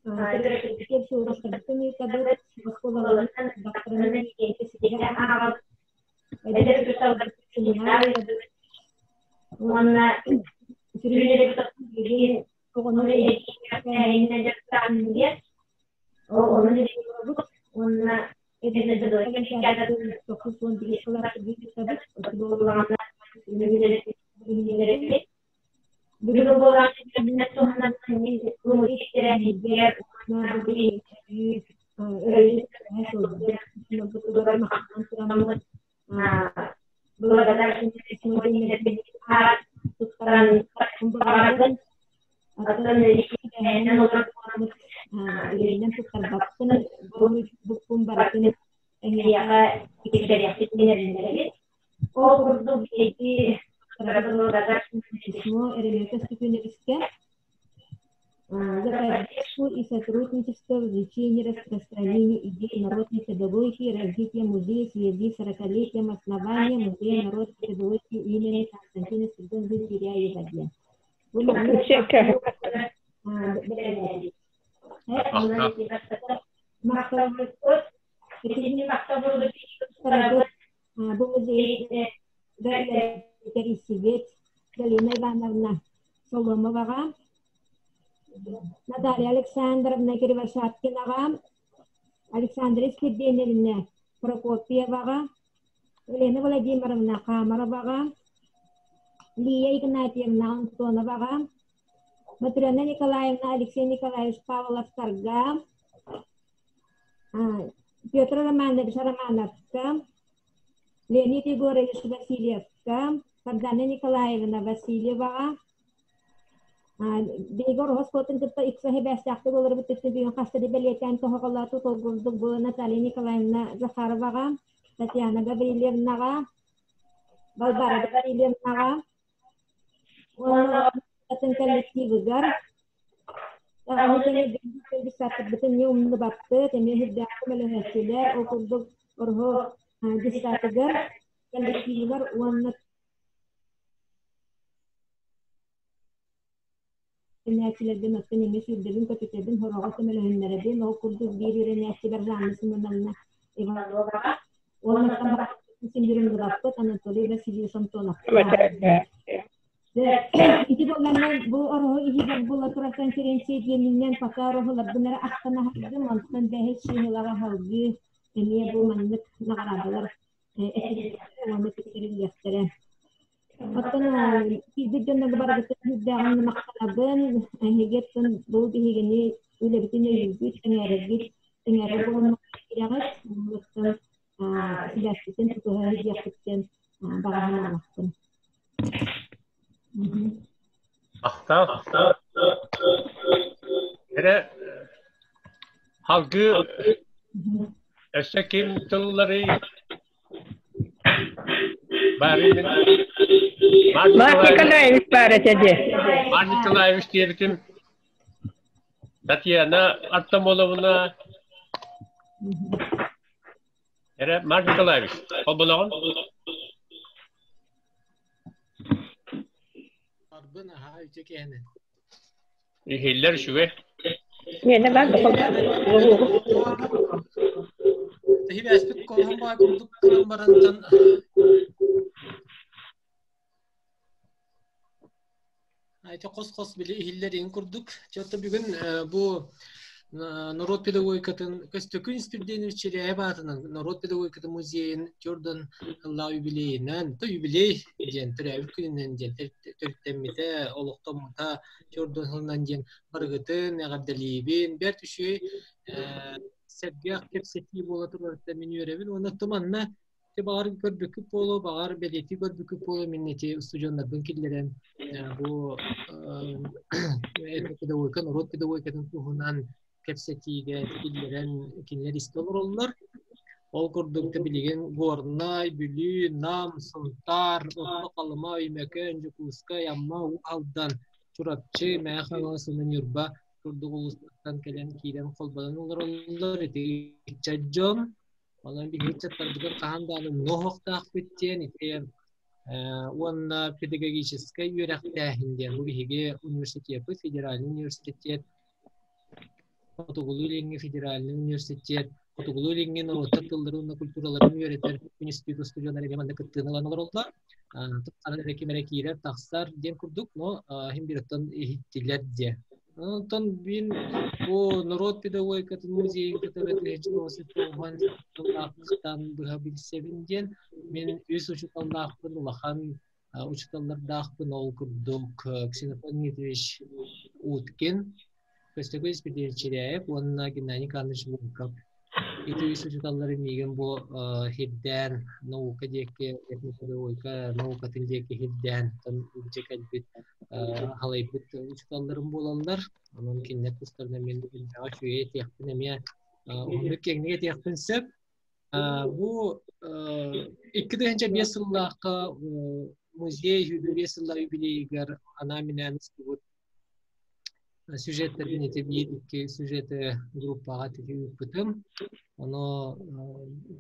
Төрөппүттэр суурастарбытын ыытабыт, оскуолаларынан бактарынан ситиһэ ааҕабыт. Эдэр учууталларбыт семинар ыытабыт. Уонна сүрүн билигин оҕону дьарыктаан Оҕону уонна За поддержку и сотрудничество в изучении распространении идей народной педагогики и развития музея в связи с 40-летием основания Музея народной педагогики имени Константина Спиридоновича Теряева. Бу музей тэрийсибит Галина Ивановна Соломоваҕа, Наталья Александровна Кривошапкинаҕа, Александра Скирденовна Прокопьеваҕа, Елена Владимировна Хамароваҕа, Лия Игнатьевна Антоноваҕа, Матрена Николаевна, Алексей Николаевич Павловтарга, Петр Романович Романовка, Леонид Егорович Васильевка, Сардана Николаевна Васильеваҕа, Биһиги Ороһу оскуолатын кытта икки сибээстээхтик олоробут бүгүн хаста да бэлиэтээн тоһоҕолооту толгурдук бу Наталья Николаевна Захароваҕа, Татьяна Гаврильевнаҕа, Балбара Гаврильевнаҕа уонна атын коллективыгар ону тэҥэ десаттарбытын эмиэ умнубаппыт, эмиэ үрдээх көмөлөһөөччүлэр, ол курдук Ороһу десатыгар, коллективыгар уонна Үөрэнээччилэрбин оттон эмиэ сүүрдэбин-көтүтэбин, сороҕор көмөлөһүннэрэбин, ол курдук биир үөрэнээччибэр Жанна Семеновна Ивановаҕа уонна синдиримныбаппыт Анатолий Васильевич Антоновка. Ити буоллаҕына бу ороһу иһигэр буола турар конференция диэнинэн пока ороһуларбын эрэ ахтан аһардым, онтон бэһис сыһыылаҕа салгыы эмиэ бу маннык наҕараадалар этиллиэхтэрэ уонна тиксэриллиэхтэрэ. Оттон киирбит дьоннорго барыгытын сүрдээҕин махтанабын. Эһиги оттон бу биһигини үлэбитин өйүүгүт, сэҥээрэргит, сэҥээрэр буолан киирэҕит. Оттон сибээспитин тутуһа сылдьыахпыттан баҕа санаалаахпын. Махтал. Эрэ халгыы өссө ким тылларый? Марк Николаевич баар этэ дии. Марк Николаевич диэбитим. Татьяна Артамоновна. Эрэ Марк Николаевич, холбоноҕун? Барбын аһаа үтүө киһини. Иһиллэр үчүгэй. Миэнэ баар да Тэһибээспит колоһун баа курдук кыран барантан Ити хос-хос били иһиллэр иҥ курдук. Чэ, бүгүн бу норуот педагогикатын Көстөкүүн Испирдиэнович Чиряев аатынан норуот педагогикатын музейын Тюрдон ыллаа юбилейынан, то юбилей диэн төрөөбүт күнүнэн диэн төрүттэммитэ, олохтоммута Тюрдон сылынан диэн барыгытын эҕэрдэлиибин. Бэрт үчүгэй сэргэх кэпсэтии буола турарыттан мин үөрэбин. Уонна манна Ити баҕар көрбүккүт буолуо, баҕар бэлиэтии көрбүккүт буолуо, мин ити устудьуоннарбын киллэрэн бу педагогика, норуот педагогикатын туһунан кэпсэтиигэ киллэрэн кинилэр истэ олороллор. Ол курдук да билигин Горнай, Бүлүү, Нам, Сунтаар, Орто Халыма, Өймөкөөн, Дьокуускай, Амма, Уу Алдан, Чурапчы, Мэҥэ Хаҥалас уонна Ньурба курдук улуустартан кэлэн киирэн холбонон олороллор. Ити ыччат дьон Онон биһиги ыччаттарбытын хаһан даҕаны умнуо диэн ити уонна педагогическай үөрэхтээһин диэн бу биһиги университеппыт федеральный университет Хотугулуу-Илиҥҥи федеральный университет Хотугулуу-Илиҥҥи норуоттар тылларын уонна культураларын үөрэтэр институт устудьуоннара эмиэ манна кыттыыны ылан олороллор. Ханан эрэ ким эрэ киирэр, тахсар диэн курдук, но иһин биир иһиттилэр диэн. Онтон мин бу норуот педагогикатын музейын кытары 1990 быһа билсэбин диэн мин үс учууталлаахпын, улахан учууталлардаахпын ол курдук Ксенофонт Дмитриевич Уткин, Көстөкүүн Испирдиевич Чиряев уонна Геннадий Николаевич Волков. Ити үс учууталлары миигин бу сирдээн наука диэки этнопедагогика наукатын диэки сирдээн илдьэ кэлбит халайбыт учууталларым буолаллар. Онон кинилэр тустарынан мин элбэҕи үчүгэй этиэхпин эмиэ уһуннук киэҥник этиэхпин сөп. Бу 2005 сыллаахха музей 25 сыллаах юбилейыгар анаан-минээн устубут Сюжеттэрбин ити биир икки сюжеты группаҕа тиһи ыыппытым. Ону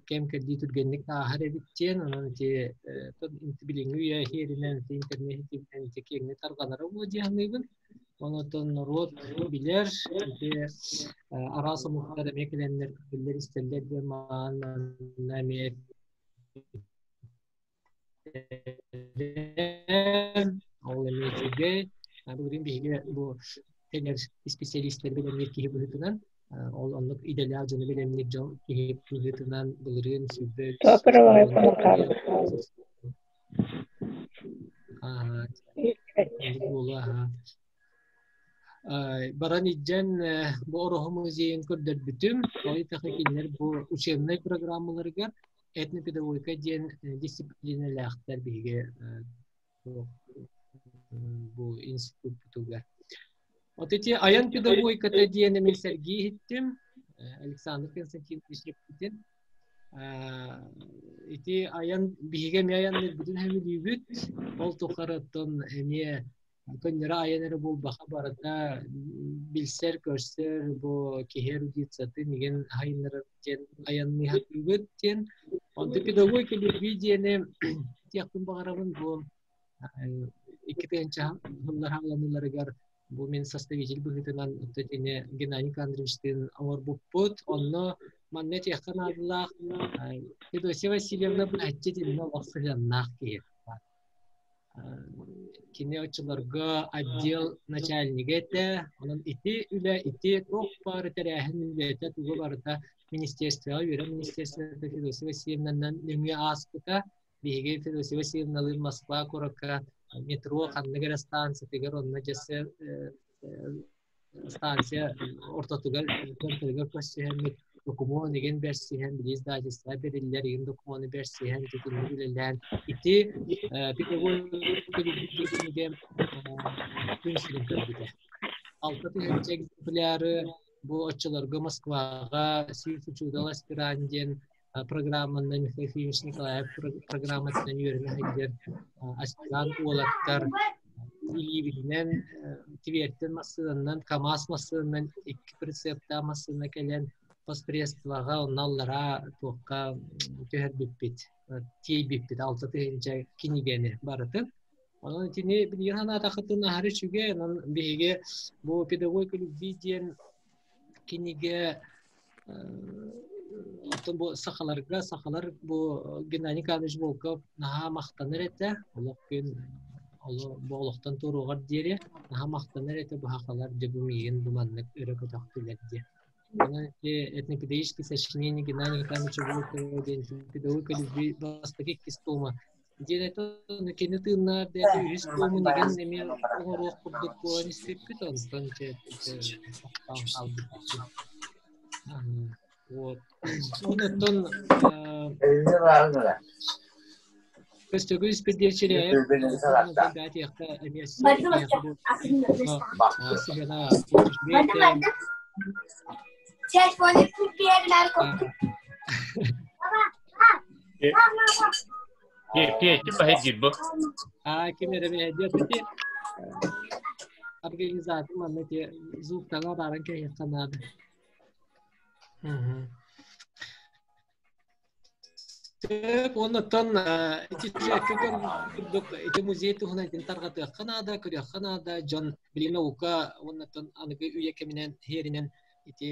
кэм-кэрдии түргэнник ааһар эбит диэн, онон ити билиҥҥи үйэ иһиэринэн ити интернет ситиминэн ити киэҥник тарҕанара буолуо дии саныыбын. Онон норуот билэр, ити араас омуктар эмиэ кэлэннэр көрөллөр истэллэр диэн маҕан манна эмиэ Ол эмиэ үчүгэй. Бүгүн биһиги бу тэнэр исписэлиистэр бэлэмниир киһи быһыытынан, ол оннук идэлээх дьону бэлэмниир дьон киһи быһыытынан былырыын сүүрбэ буолуо. Баран илдьэн бу Ороһу музейын көрдөрбүтүм. Ол итэҕэ кинилэр бу учебнай программаларыгар этнопедагогика диэн дисциплинэлээхтэр биһиги бу институппутугар. Вот эти айан педагогиката диэн эмиэ сэргии иһиттим. Александр Константинович эппитин. Ити айан биһиги эмиэ айанныырбытын сөбүлүүбүт. Ол тухары оттон эмиэ көннөрү айан эрэ буолбаха барыта билсэр-көрсөр бу киһи эрудициятын игин айыннарар диэн айанныыһатыыбыт диэн. Онто педагогика любви диэни тиэхпин баҕарабын бу 2 сыллар хааланыыларыгар бу мин составитель быһыытынан итини Геннадий Никандровичтыын оҥорбуппут. Онно манна этиэххэ наадалаах Федосия Васильевна быһаччы итиннэ олох сыһыаннаах киһи. Кини оччолорго отдел начальнига этэ. Онон ити үлэ, ити туох баар тэрээһин үлэтэ тугу барыта министерствоҕа үөрэх министерствота Федосия Васильевнанан нөҥүө ааспыта. Биһиги Федосия Васильевналыын Москва куоракка метро ханнык эрэ станциятыгар онно дьэ станция ортотугар центрыгар көрсүһэммит докумуон игин бэрсиһэн били издательство бэриллэр игин докумуону бэрсиһэн итинник үлэлээн ити кинигэ күн сирин көрбүтэ. 6000 экземпляры бу оччолорго Москваҕа сүүс учуутал аспирант диэн программанан Михаил Ефимович Николаев программатынан үөрэнэ сылдьар аспирант уолаттар илиибитинэн Тверьтэн массыынанан КАМАЗ массыынанан икки прицептаах массыына кэлэн постпредствоҕа онно аллараа туохха түһэрбиппит тиэйбиппит 6000 кинигэни барытын. Онон итини билигин санаатаххытын аһары үчүгэй. Онон биһиги бу педагогика любви диэн кинигэ оттон бу сахаларга сахалар бу Геннадий Николаевич Волков наһаа махтанар этэ олох күн бу олохтон туруоҕар диэри наһаа махтанар этэ бу сахалар дьэ бу миигин бу маннык өрө көтөхтүлэр диэн. Онон ити этнопедагогические сочинения Геннадия Николаевича Волкова диэн педагогика любви бастакы иккис тома Диэн это кини тыыннаах бэйэтэ үһүс туомун игин эмиэ оҥоруох курдук буолан испиппит, онтон дьэ тохтоон хаалбыппыт. Вот. Онтон Көстөгү испэдиэччилээйэп бээтиэххэ эмиэ сыһыана Петя баһыйдыыр бу. Аа ким эрэ бэйдиэ ити организатор манна ити звуктаҥа баран кэһиэххэ наада. Оннуттан ити курдук ити музей туһунан итини тарҕатыахха наада, көрүөххэ наада. Дьон билигин наука уоннаттан аныгы үйэ кэминэн иһэринэн ити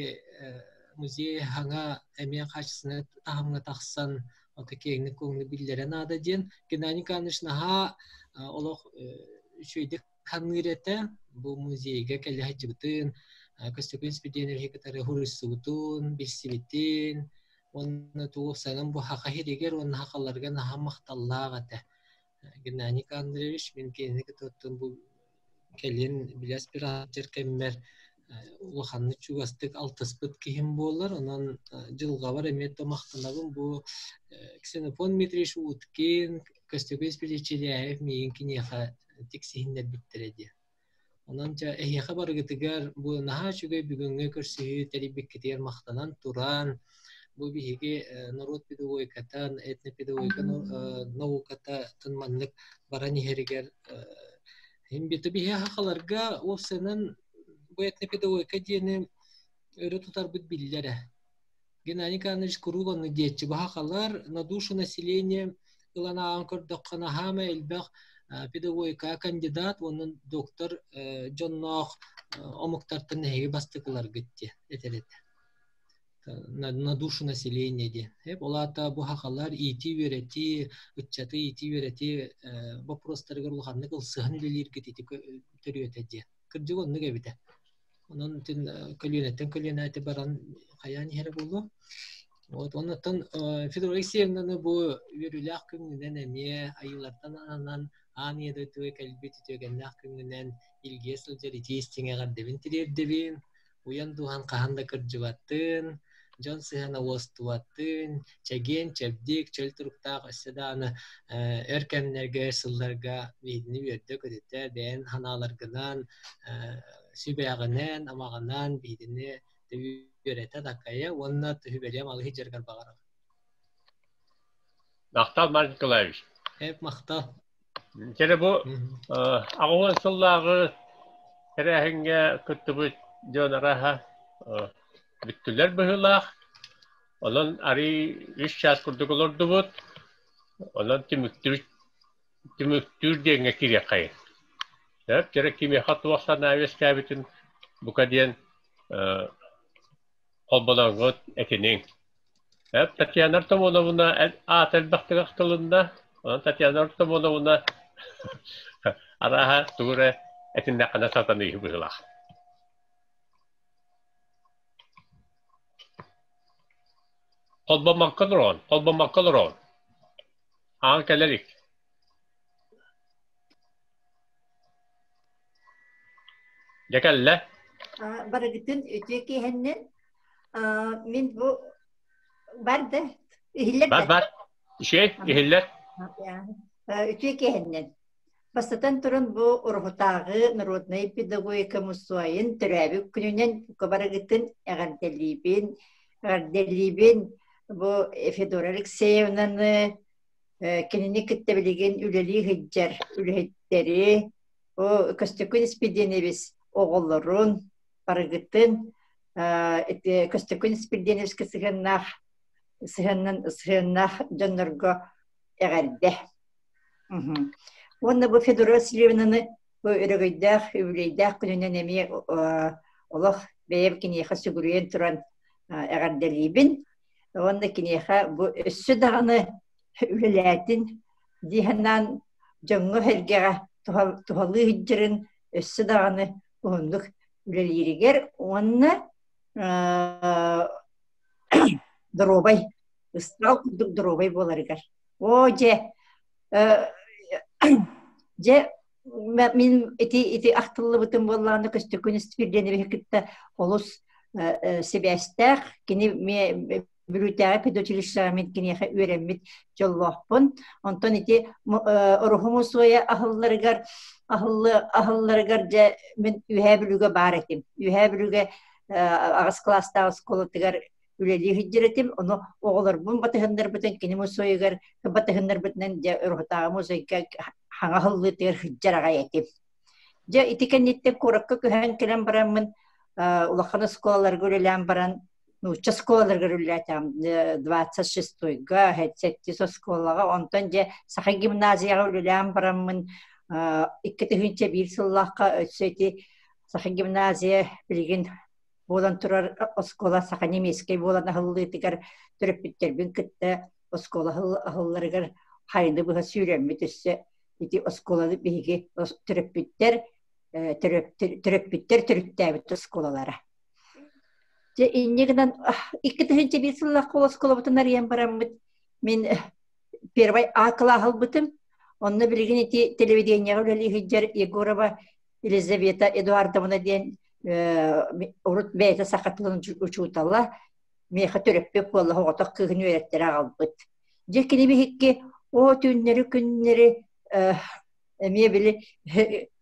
музей хаҥа эмиэ хаачыстыбаннай таһымҥа тахсан ото киэҥник куоҥнук биллэрэ наада диэн Геннадий Николаевич наһаа олох үчүгэйдик ханыыр этэ. Бу музейга кэлэ сылдьыбытын, Көстөкүүн Спиридоновиһы кытары суруйсубутун, билсибитин уонна туох санам бу саха сиригэр уонна сахаларга наһаа махталлаах этэ. Геннадий Никандрович мин кинини кытары бу кэлин били аспирантер кэммэр улаханнык чугастык алтыспыт киһим буолар. Онон дьылҕабар эмиэ да махтанабын бу Ксенофонт Дмитриевич Уткин, Көстөкүүн Спиричилээев миигин киниэхэ тиксиһиннэрбиттэрэ диэн. Онон дьэ эһиэхэ барыгытыгар бу наһаа үчүгэй бүгүҥҥү көрсүһүү тэрийбиккитигэр махтанан туран, бу биһиги норуот педагогикатын, этнопедагогика науката маннык баран иһэригэр биһи сахаларга уопсайынан бу этнопедагогика диэни өрө тутарбыт биллэр ээ. Геннадий Николаевич куруук оннук диэччи. Бу сахалар на душу населения ылан ааҕан көрдөххө наһаама элбэх педагогика кандидат уонна доктор дьонноох омуктартан эһиги бастакыларгыт диэн этэр этэ. На душу населения диэн. Ол аата бу сахалар иитии-үөрэтии, ыччаты иитии-үөрэтии боппуруостарыгар улаханнык ылсыһан үлэлииргит ити төрүөтэ диэн. Кырдьык оннук эбитэ. Онон итин көлүөнэттэн көлүөнэ баран хайаан иһэрэ буолуо. Вот оннуттан Федора Алексеевнаны бу үөрүүлээх күнүнэн эмиэ айыылартан ананан Аан ийэ дойдуга кэлбит үтүөкэннээх күҥҥүнэн илгийэ сылдьар итии истиҥ эҕэрдэбин тириэрдэбин. Уйан дууһан хаһан да кырдьыбаттын, дьон сыһыана уостубаттын, чэгиэн, чэбдик, чөл туруктаах өссө даҕаны өр кэмнэргэ, өр сылларга биһигини үөрдэ-көтүтэ, бэйэн санааларгынан, сүбэҕинэн, амаҕынан биһигини үөрэтэ такайа уонна түһүбэлиэм алыһы дьарыгар баҕарабын. Махтал, Марк Николаевич. Эп махтал. Дьэ бу аҕыс сыллааҕы тэрээһиҥҥэ кыттыбыт дьон арааһа бүттүлэр быһыылаах. Онон арый үс чаас курдук олордубут. Онон түмүктүүр түмүктүүр диэҥҥэ киириэххэйин. Сөп, дьэ кимиэхэ туох санаа үөскээбитин бука диэн холбоноҥҥут этиниҥ. Татьяна Артамоновна аата элбэхтик ахтылынна. Онон Татьяна Артамоновна арааһа тугу эрэ этиннэххинэ сатаныыһы быһыылаах. Холбоммокко олороҕун, холбоммокко олороҕун. Аан кэлэ илик. Дьэ кэллэ. Барыгытын үтүө киэһэннэн мин бу бар да иһиллэр Бар бар. Үчүгэй иһиллэр. Үтүө киэһэннэн. Бастатан туран бу Уруһутааҕы народнай педагогика мусуойун төрөөбүт күнүнэн барыгытын эҕэрдэлиибин. Эҕэрдэлиибин бу Федора Алексеевнаны кинини кытта билигин үлэлии сылдьар үлэһиттэри Бу Көстөкүүн Испирдиэнэбис оҕолорун барыгытын ити Көстөкүүн Испирдиэнэбискэ сыһыаннаах сыһыаннан сыһыаннаах дьоннорго эҕэрдэ. Уонна бу Федора Васильевнаны бу өрөгөйдөөх, үбүлүөйдээх күнүнэн эмиэ олох бэйэм киниэхэ сүгүрүйэн туран эҕэрдэлиибин. Уонна киниэхэ бу өссө даҕаны үлэлээтин дии санаан дьоҥҥо-сэргэҕэ туһалыы сылдьарын өссө даҕаны уһуннук үлэлииригэр уонна доруобай ыстаал курдук доруобай буоларыгар. Оо дьэ дьэ мин ити ити ахтыллыбытым буоллаҕына Көстөкүүн Испирдиэнэбиһи кытта олус сибээстээх кини Бүлүүтээҕи педучилищеҕа мин киниэхэ үөрэммит дьоллоохпун. Онтон ити Оруһу мусуойа аһылларыгар аһыллы аһылларыгар дьэ мин Үөһээ Бүлүүгэ баар этим. Үөһээ Бүлүүгэ аҕыс кылаастаах оскуолатыгар үлэлии сылдьар этим. Ону оҕолорбун батыһыннарбытын кини мусуойугар батыһыннарбытынан дьэ Оруһутааҕы музейга хаҥа аһыллыытыгар сылдьар аҕай этим. Дьэ ити кэнниттэн куоракка көһөн кэлэн бараммын улахан оскуолаларга үлэлээн баран нуучча оскуолаларыгар үлэлээтэҕим 26-га, сэттис оскуолаҕа, онтон дьэ Саха гимназияҕа үлэлээн бараммын 2001 сыллаахха өссө ити Саха гимназия билигин буолан турар оскуола саха немецкэй буолан аһыллыытыгар төрөппүттэрбин кытта оскуола аһылларыгар хайыны быһа сүүрэммит өссө ити оскуоланы биһиги төрөппүттэр төрөппүттэр төрүттээбит оскуолалара. Дьэ инньэ гынан 2001 сыллаах оскуолабытын арыйан бараммыт мин первый А кылааһы ылбытым. Онно билигин ити телевидениеҕэ үлэлии сылдьар Егорова Елизавета Эдуардовна диэн урут бэйэтэ саха тылын учуутала миэхэ төрөппүт буолла оҕотох кыыһын үөрэттэрэ аҕалбыт. Дьэ кини биһикки оо түүннэри күннэри эмиэ били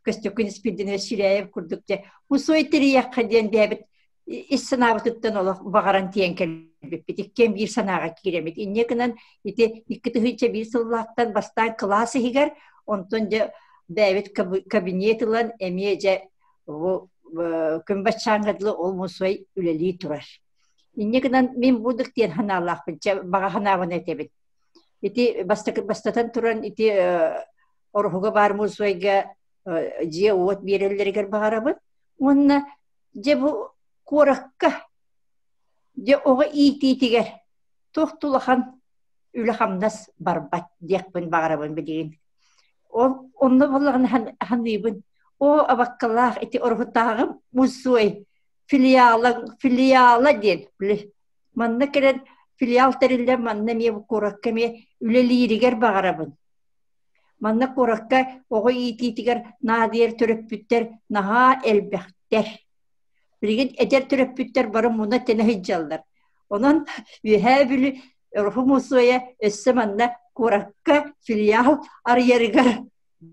Көстөкүүн Испирдинович Ширяев курдук дьэ мусуой тэрийиэххэ диэн бэйэбит ис санаабытыттан олох баҕаран тиийэн кэлбиппит. Иккиэн биир санааҕа киирэммит. Инньэ гынан ити 2001 сыллаахтан бастаан кылаас иһигэр, онтон дьэ бэйэбит кабинет ылан эмиэ дьэ бу күн баччааҥҥа дылы ол мусуой үлэлии турар. Инньэ гынан мин бу диэн санаалаахпын, чэ баҕа санаабын этэбин. Ити бастакы бастатан туран ити Ороһуга баар мусуойга дьиэ-уот биэрэллэригэр баҕарабын. Уонна дьэ бу куоракка дьэ оҕо иитиитигэр туох да улахан үлэ-хамнас барбат диэхпин баҕарабын билигин. Ол онно буоллаҕына саныыбын, оо абаккалаах ити Ороһутааҕы мусуой филиала филиала диэн били манна кэлэн филиал тэриллэн манна эмиэ куоракка эмиэ үлэлииригэр баҕарабын. Манна куоракка оҕо иитиитигэр наадыйар төрөппүттэр наһаа элбэхтэр. Билигин эдэр төрөппүттэр бары муна-тэнэ сылдьаллар. Онон Үөһээ Бүлүү Ороһу мусуойа өссө манна куоракка филиал арыйарыгар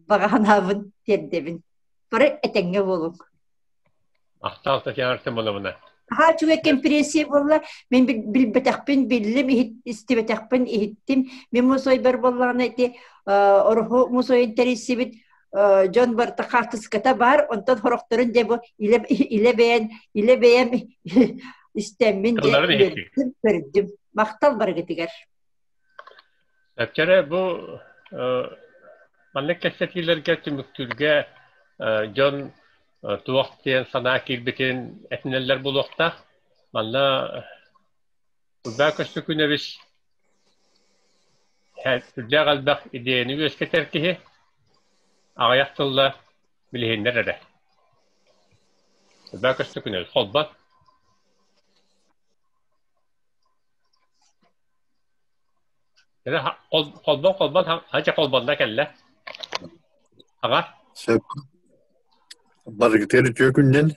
баҕа санаабын тиэрдэбин. Бары этэҥҥэ буолуҥ. Махтал Татьяна Артемоновна. Наһаа үчүгэй кэмпириэнсийэ буолла. Мин билбэтэхпин биллим, истибэтэхпин иһиттим. Мин мусуойбар буоллаҕына ити Ороһу мусуойун тэрийсибит дьон барыта хаартыската баар, онтон сорохторун дьэ бу илэ илэ бэйэн илэ бэйэм истэммин дьэ үөрдүм, көрдүм. Махтал барыгытыгар. Эпчэрэ бу маннык кэпсэтиилэргэ түмүктүүргэ дьон туох диэн санаа киирбитин этинэллэр буолуохтаах. Манна Урбаа Көстөкүүнэбис сүрдээх элбэх идиэйэни үөскэтэр киһи, аҕыйах тылла билиһиннэр эрэ. Урбаа Көстөкүүнэбис холбот. Холбон холбон хача холбонно кэллэ. Аҕа. Сөп. Барыгытыгар үтүө күннэн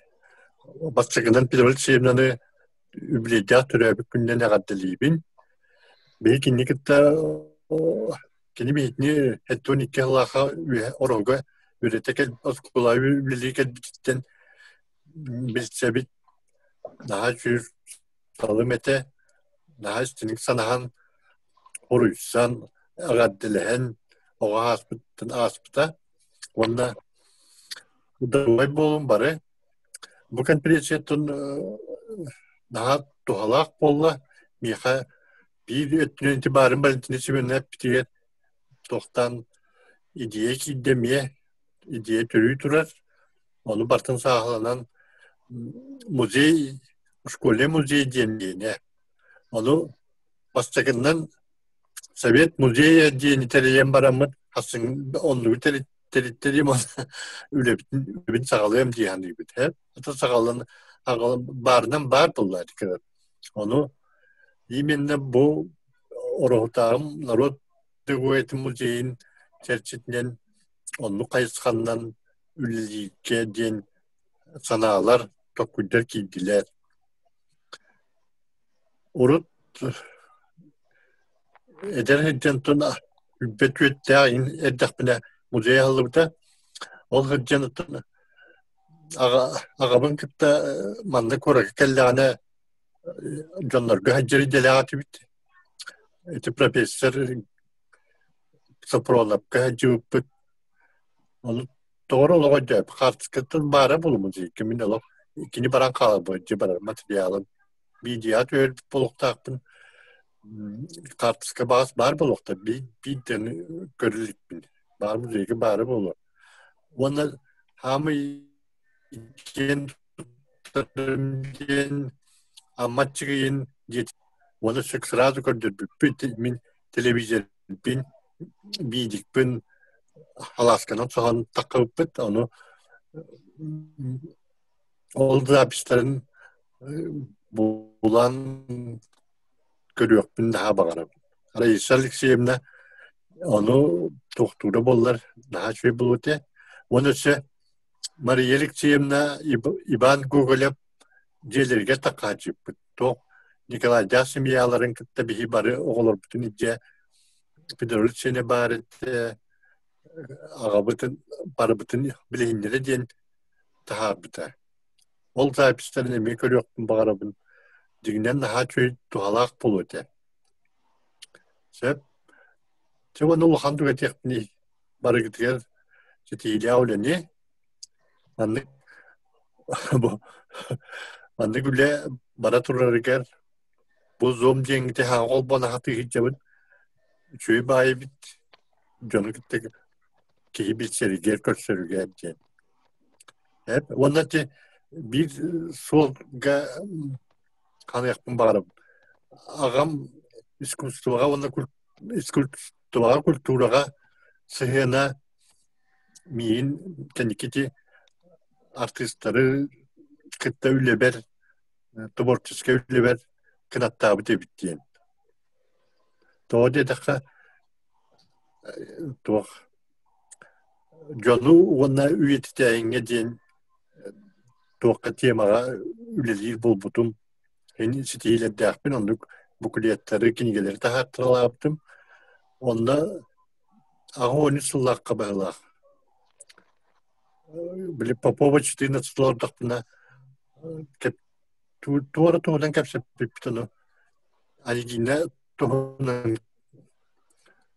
бастакынан Петр Алексеевнаны үбүлүөйдээх төрөөбүт күнүнэн эҕэрдэлиибин. Биһи кинини кытта кини биһитини 72 сыллаахха оролго үөрэтэ кэл оскуола үлэлии кэлбититтэн билсэбит. Наһаа үчүгэй салым этэ. Наһаа истиҥник санаһан, хоруйсан, эҕэрдэлэһэн оҕо ааспыттан ааспыта. Уонна доруобай буолун бары. Бу конференцияттан наһаа туһалаах буолла. Миэхэ биир өттүнэн ити баарын Валентина Семеновна эппитигэр туохтаан идея киирдэ эмиэ, идея төрүү турар. Ону барытын сааһыланан музей, школьный музей диэн диэнэ. Ону бастакыннан Совет музейа диэни тэрийэн бараммыт хассын оннугу тэриттэриим үлэбитин үлэбин саҕалыам дии саныыбыт ээ. Ата саҕалан баарынан баар буолла Ону именно бу Ороһутааҕым норуот педагогикатын музейын чэрчитинэн оннук хайысханнан үлэлииргэ диэн санаалар, толкуйдар киирдилэр. Урут эдэр сылдьан билбэт үөттээх эрдэхпинэ музей аһыллыбыта. Ол сылдьан аҕабын кытта манна куоракка кэллэҕинэ дьоннорго сылдьар идэлээх этибит. Ити профессор Сопронопка сылдьыбыппыт. Ону тоҕо олоҕо дьэ хаартыскаттан баара буолумун мин олох кини баран хаалбыт дьэ барар материалым видео түһэрбит буолуохтаахпын хаартыска баҕас баар буолуохта биирдэн көрүлүкпүн баар музейга баара буолуо уонна хаамый диэн диэн Амма Аччыгыйын диэт уонна сразу көрдөрбүппүт мин телевизорбин биидикпин халаасканан соһон таххыбыппыт ону Ол записьтарын булан көрүөхпүн наһаа баҕарабын. Раиса Алексеевна ону туохтуура буоллар наһаа үчүгэй буолуо этэ. Уонна өссө Мария Алексеевна Иван Гоголев дьиэлэригэр такааччыппыт. Туох Николайдаах семьяларын кытта биһи бары оҕолорбутун илдьэ Петрович сиэнэ баар этэ, аҕабытын барыбытын билиһиннэрэ диэн таһаарбыта. Ол записьтарын эмиэ көрүөхпүн баҕарабын. Дьиҥинэн наһаа үчүгэй туһалаах буолуо этэ. Сөп. Чэ уонна улахан түгэтиэхпиний барыгытыгар ситиһиилээх үлэни. Маннык бу маннык үлэ бара турарыгар бу зум диэҥҥитэ холбоон аһатыы сылдьабын. Үчүгэй баайы эбит. Дьону кытта киһи билсэригэр, көрсөрүгэр диэн. Эп уонна ити биир суолга ханыахпын баҕарабын. Аҕам искусствоҕа уонна искусствоҕа, культураҕа сыһыана миигин кэнники ити артыыстары кытта үлэбэр, творческай үлэбэр кынаттаабыт эбит диэн. Тоҕо диэтэххэ, туох Дьону уонна үйэтитээһиҥҥэ диэн туохха темаҕа үлэлиир буолбутум. Ин ситиһиилэрдээхпин, оннук буклеттары, кинигэлэри таһаартаралаабытым. Онно 83 сыллаахха быһыылаах. Били Попова 14 олордохпуна туора туһунан кэпсэппиппит ону Альгина туһунан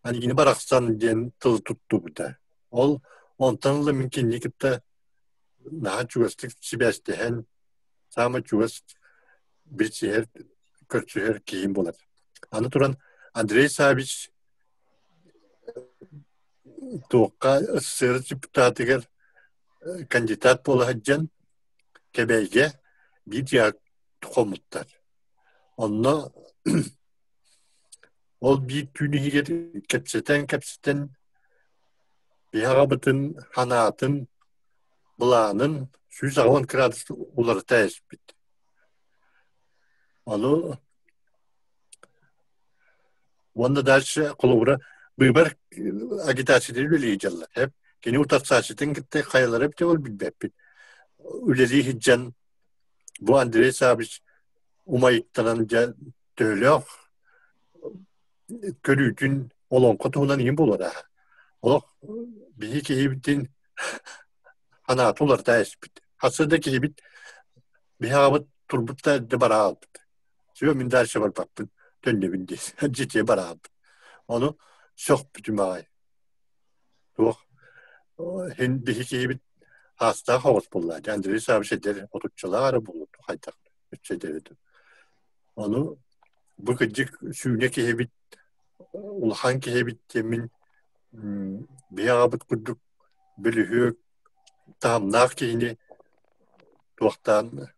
Альгина барахсан диэн тыл туттубута. Ол онтон ыла мин кинини кытта наһаа чугастык сибээстэһэн, саамай чугас билсиһэр, көрсүһэр киһим буолар. Аны туран Андрей Савич туохха СССР депутатыгар кандидат буола сылдьан Кэбээйигэ биир дьиэҕэ хоммуттар. Онно ол биир түүн иһигэр кэпсэтэн-кэпсэтэн биһи аҕабытын санаатын, былаанын 180 градус уларыта эспит. Ону уонна дальше холобура быыбар агитациятын үлэлии дьаллар. Эп кини утарсааччытын кытта хайалара эбитэ ол билбэппит. Үлэлии сылдьан бу Андрей Савич умайыктанан дьэ төһөлөөх көрүүтүн олоҥхо туһунан иһин буолара. Олох биһи киһибитин анаата уларыта эспит. Хасса да киһибит биһи аҕабыт турбут да эрдэ бара хаалбыт. Все, мин дальше барбаппын, төннөбүн дии. Дьиэтигэр бараабыт. Ону сөхпүтүм аҕай. Туох иһин биһи киһибит аастаах оҕус буолла. Андрей Савич эдэр отуччалаах эрэ буолуо хайдах өссө эдэр этим. Ону бу кырдьык сүүнэ киһибит улахан киһибит диэммин биһи аҕабыт курдук бөлүһүөк таһымнаах киһини туохтаан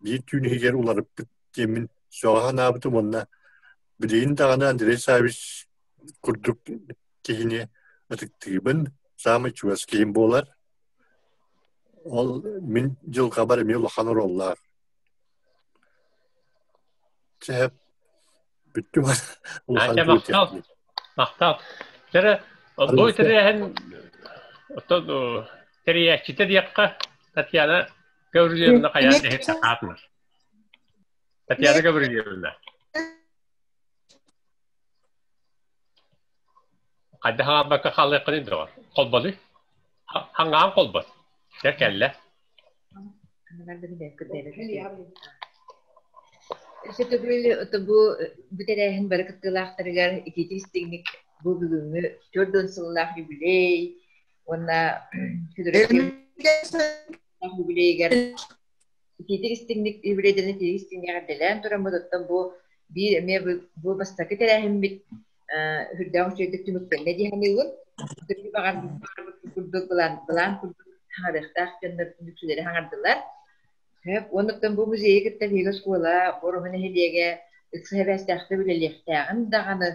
биир түүн иһигэр уларыппыт диэммин сөҕө санаабытым уонна билигин даҕаны Андрей Савич курдук киһини ытыктыыбын, саамай чугас киһим буолар. Ол мин дьылҕабар эмиэ улахан оруоллаах. Чэ, бүттүм улахан Махтал. Махтал. Дьэ, бу тэрээһин оттон тэрийээччитэ диэххэ Татьяна Гаврильевна хайаан иһит сахаатмар. Татьяна Гаврильевна. Хайда хаҥаабакка хаалыаххын доҕор. Холбоду. Хаҥаан холбот. Дьэ кэллэ. Өссө төгүл бу бу тэрээһин бары кыттыылаахтарыгар итиитик истиҥник бу бүгүҥҥү 40 сыллаах юбилей уонна юбилейигэр итиитик истиҥник юбилейдэрин итиитик истиҥник эҕэрдэлээн тураммыт оттон бу биир эмиэ бу бастакы тэрээһиммит үрдээх үчүгэйдик түмүктэннэ дии саныыбын. Баҕарбыт курдук былаан былаан курдук хаҥарыахтаах дьоннор үксүлэри хаҥардылар. Оннуктан бу музейы кытта биһиги оскуола, Ороһу нэһилиэгэ ыкса сибээстээхтик үлэлиэхтээҕин даҕаны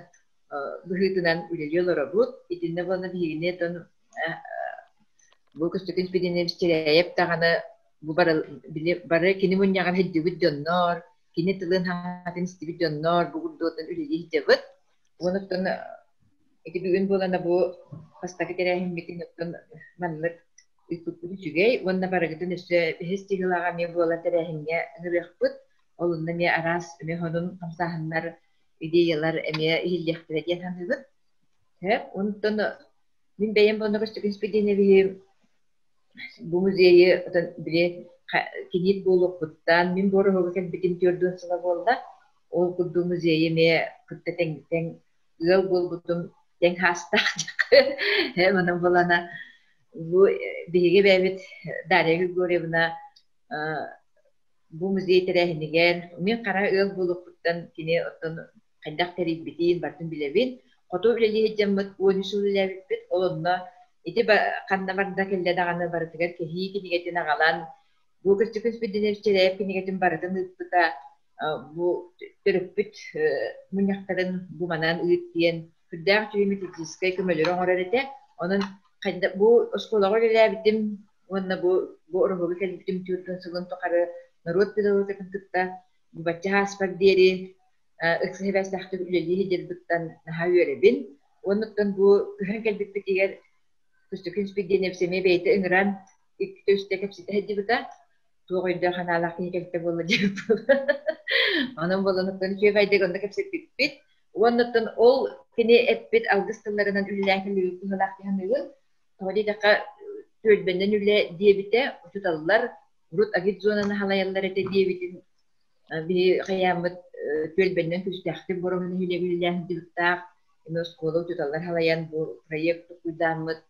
быһыытынан үлэлии олоробут. Итиннэ буолна биһигини оттон бу Көстөкүүн Спиридонович Чирээйэп даҕаны бу бары, били, бары кини мунньаҕар сылдьыбыт дьоннор, кини тылын хаҥатын истибит дьоннор бу курдук үлэлии сылдьабыт. Уонуттан ити бүгүн буолана бу бастакы тэрээһиммитин оттон маннык ыыппыппыт үчүгэй уонна барыгытын өссө үһүс чыһылаҕа эмиэ буолар тэрээһиҥҥэ ыҥырыахпыт. Ол онно эмиэ араас эмиэ сонун хамсааһыннар, идеялар эмиэ иһиллиэхтэрэ диэн саныыбын. Онтон мин бэйэм буолна Көстөкүүн Спиридоновиһы бу музейы отон били киниит буолуохпуттан мин Боруһуга кэлбитим 40 сыла буолла. Ол курдук музейы эмиэ кытта тэҥ тэҥ ыал буолбутум тэҥ хаастаах манан буолана бу биһиги бэйэбит Дарья Григорьевна бу музей тэрээһинигэр мин хара ыал буолуохпуттан кини оттон хайдах тэрийбитин барытын билэбин. Хоту үлэлии сылдьаммыт 13 сыл үлэлээбиппит. Ол онно ити ханна барда кэллэ даҕаны барытыгар кэһии кинигэтин аҕалан бу Көстөкүүн Спиридонович Чирээйэп кинигэтин барытын ыыппыта бу төрөппүт мунньахтарын бу манан ыыт диэн сүрдээх үчүгэй методическай көмөлөрү оҥорор этэ. Онон бу оскуолаҕа үлэлээбитим уонна бу бу Ороһуга кэлбитим 40 сылын тухары норуот педагогикатын кытта бачча ааспар диэри ыкса сибээстээхтик үлэлии сылдьарбыттан наһаа үөрэбин. Уоннуттан бу көһөн кэлбиппитигэр Көстөкүүн Спирдиэнэбис эмиэ бэйэтэ ыҥыран иккитэ-үстэ кэпсэтэ сылдьыбыта. Туох өйдөөх санаалаах киһи кэлтэ буолла диэбит буолла. Онон буолан оттон үчүгэйдик онно кэпсэппиппит. Уонна оттон ол кини эппит алгыс тылларынан үлэлээн кэллибит быһыылаах дии саныыбын. Тоҕо диэтэххэ, түөлбэннэн үлэ диэбитэ, учууталлар урут агитзонаны халайаллар этэ диэбитин биһи хайааммыт түөлбэннэн күүстээхтик бороһун үлэлээн сылдьыбыттаах, эмиэ оскуола учууталлар халайан бу проект толкуйдааммыт.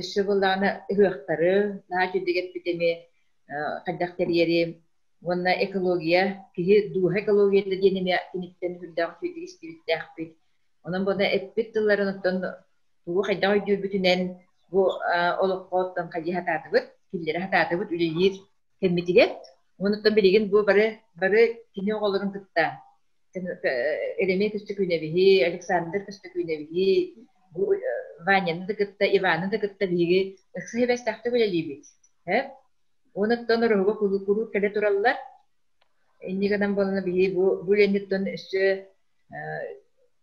Өссө буоллаҕына ыһыахтары наһаа үчүгэйдик эппит эмиэ хайдах тэрийэри уонна экология, киһи дууһа экологията диэн эмиэ киниттэн сүрдээх үчүгэйдик истибиттээхпит. Онон буолла эппит тылларын оттон тугу хайдах өйдүүрбүтүнэн бу олоххо оттон хайыы сатаатыбыт, киллэрэ сатаатыбыт үлэлиир кэммитигэр. Онуттан билигин бу бары бары кини оҕолорун кытта Еремей Көстөкүүнэбиһи, Александр Көстөкүүнэбиһи, бу Ваняны да кытта, Иваны да кытта биһиги ыкса сибээстээхтик үлэлиибит. Онуттан ороһуга куруук кэлэ тураллар. Инньэ гынан буолана биһиги бу бу үлэниттэн өссө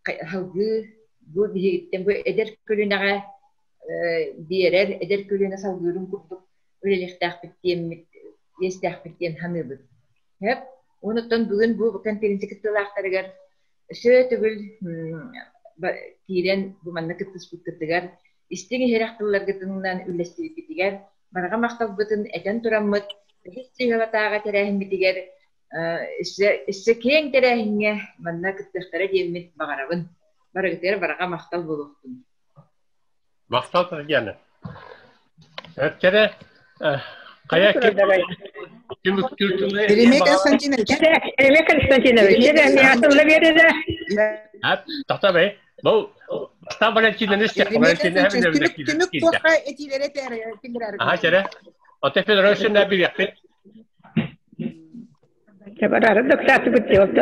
салгыы бу биһигиттэн бу эдэр көлүөнэҕэ биэрэр, эдэр көлүөнэ салгыырын курдук үлэлиэхтээхпит диэммит, иэстээхпит диэн саныыбыт. Сөп. Онуттан бүгүн бу конференция кыттыылаахтарыгар өссө төгүл киирэн бу манна кыттыспыккытыгар истиҥ иһирэх тылларгытынан үллэстибиккитигэр барҕа махталбытын этэн тураммыт үһүс сыыһалатааҕы тэрээһиммитигэр өссө киэҥ тэрээһиҥҥэ манна кыттыахтара диэммит баҕарабын. Барыгытыгар барҕа махтал буолуохтун. Махтал Татьяна. Өттөрө хайа ким Еремей Константинович. Еремей Константинович, атылла береде. Тохтобай. Бу Бастан Валентина Валентина Түмүк туохха этиилэри киллэрэр. Аха, чэрэ. Оте Федорович билиэхпит. Чабарары доксаатыбыт диэбит.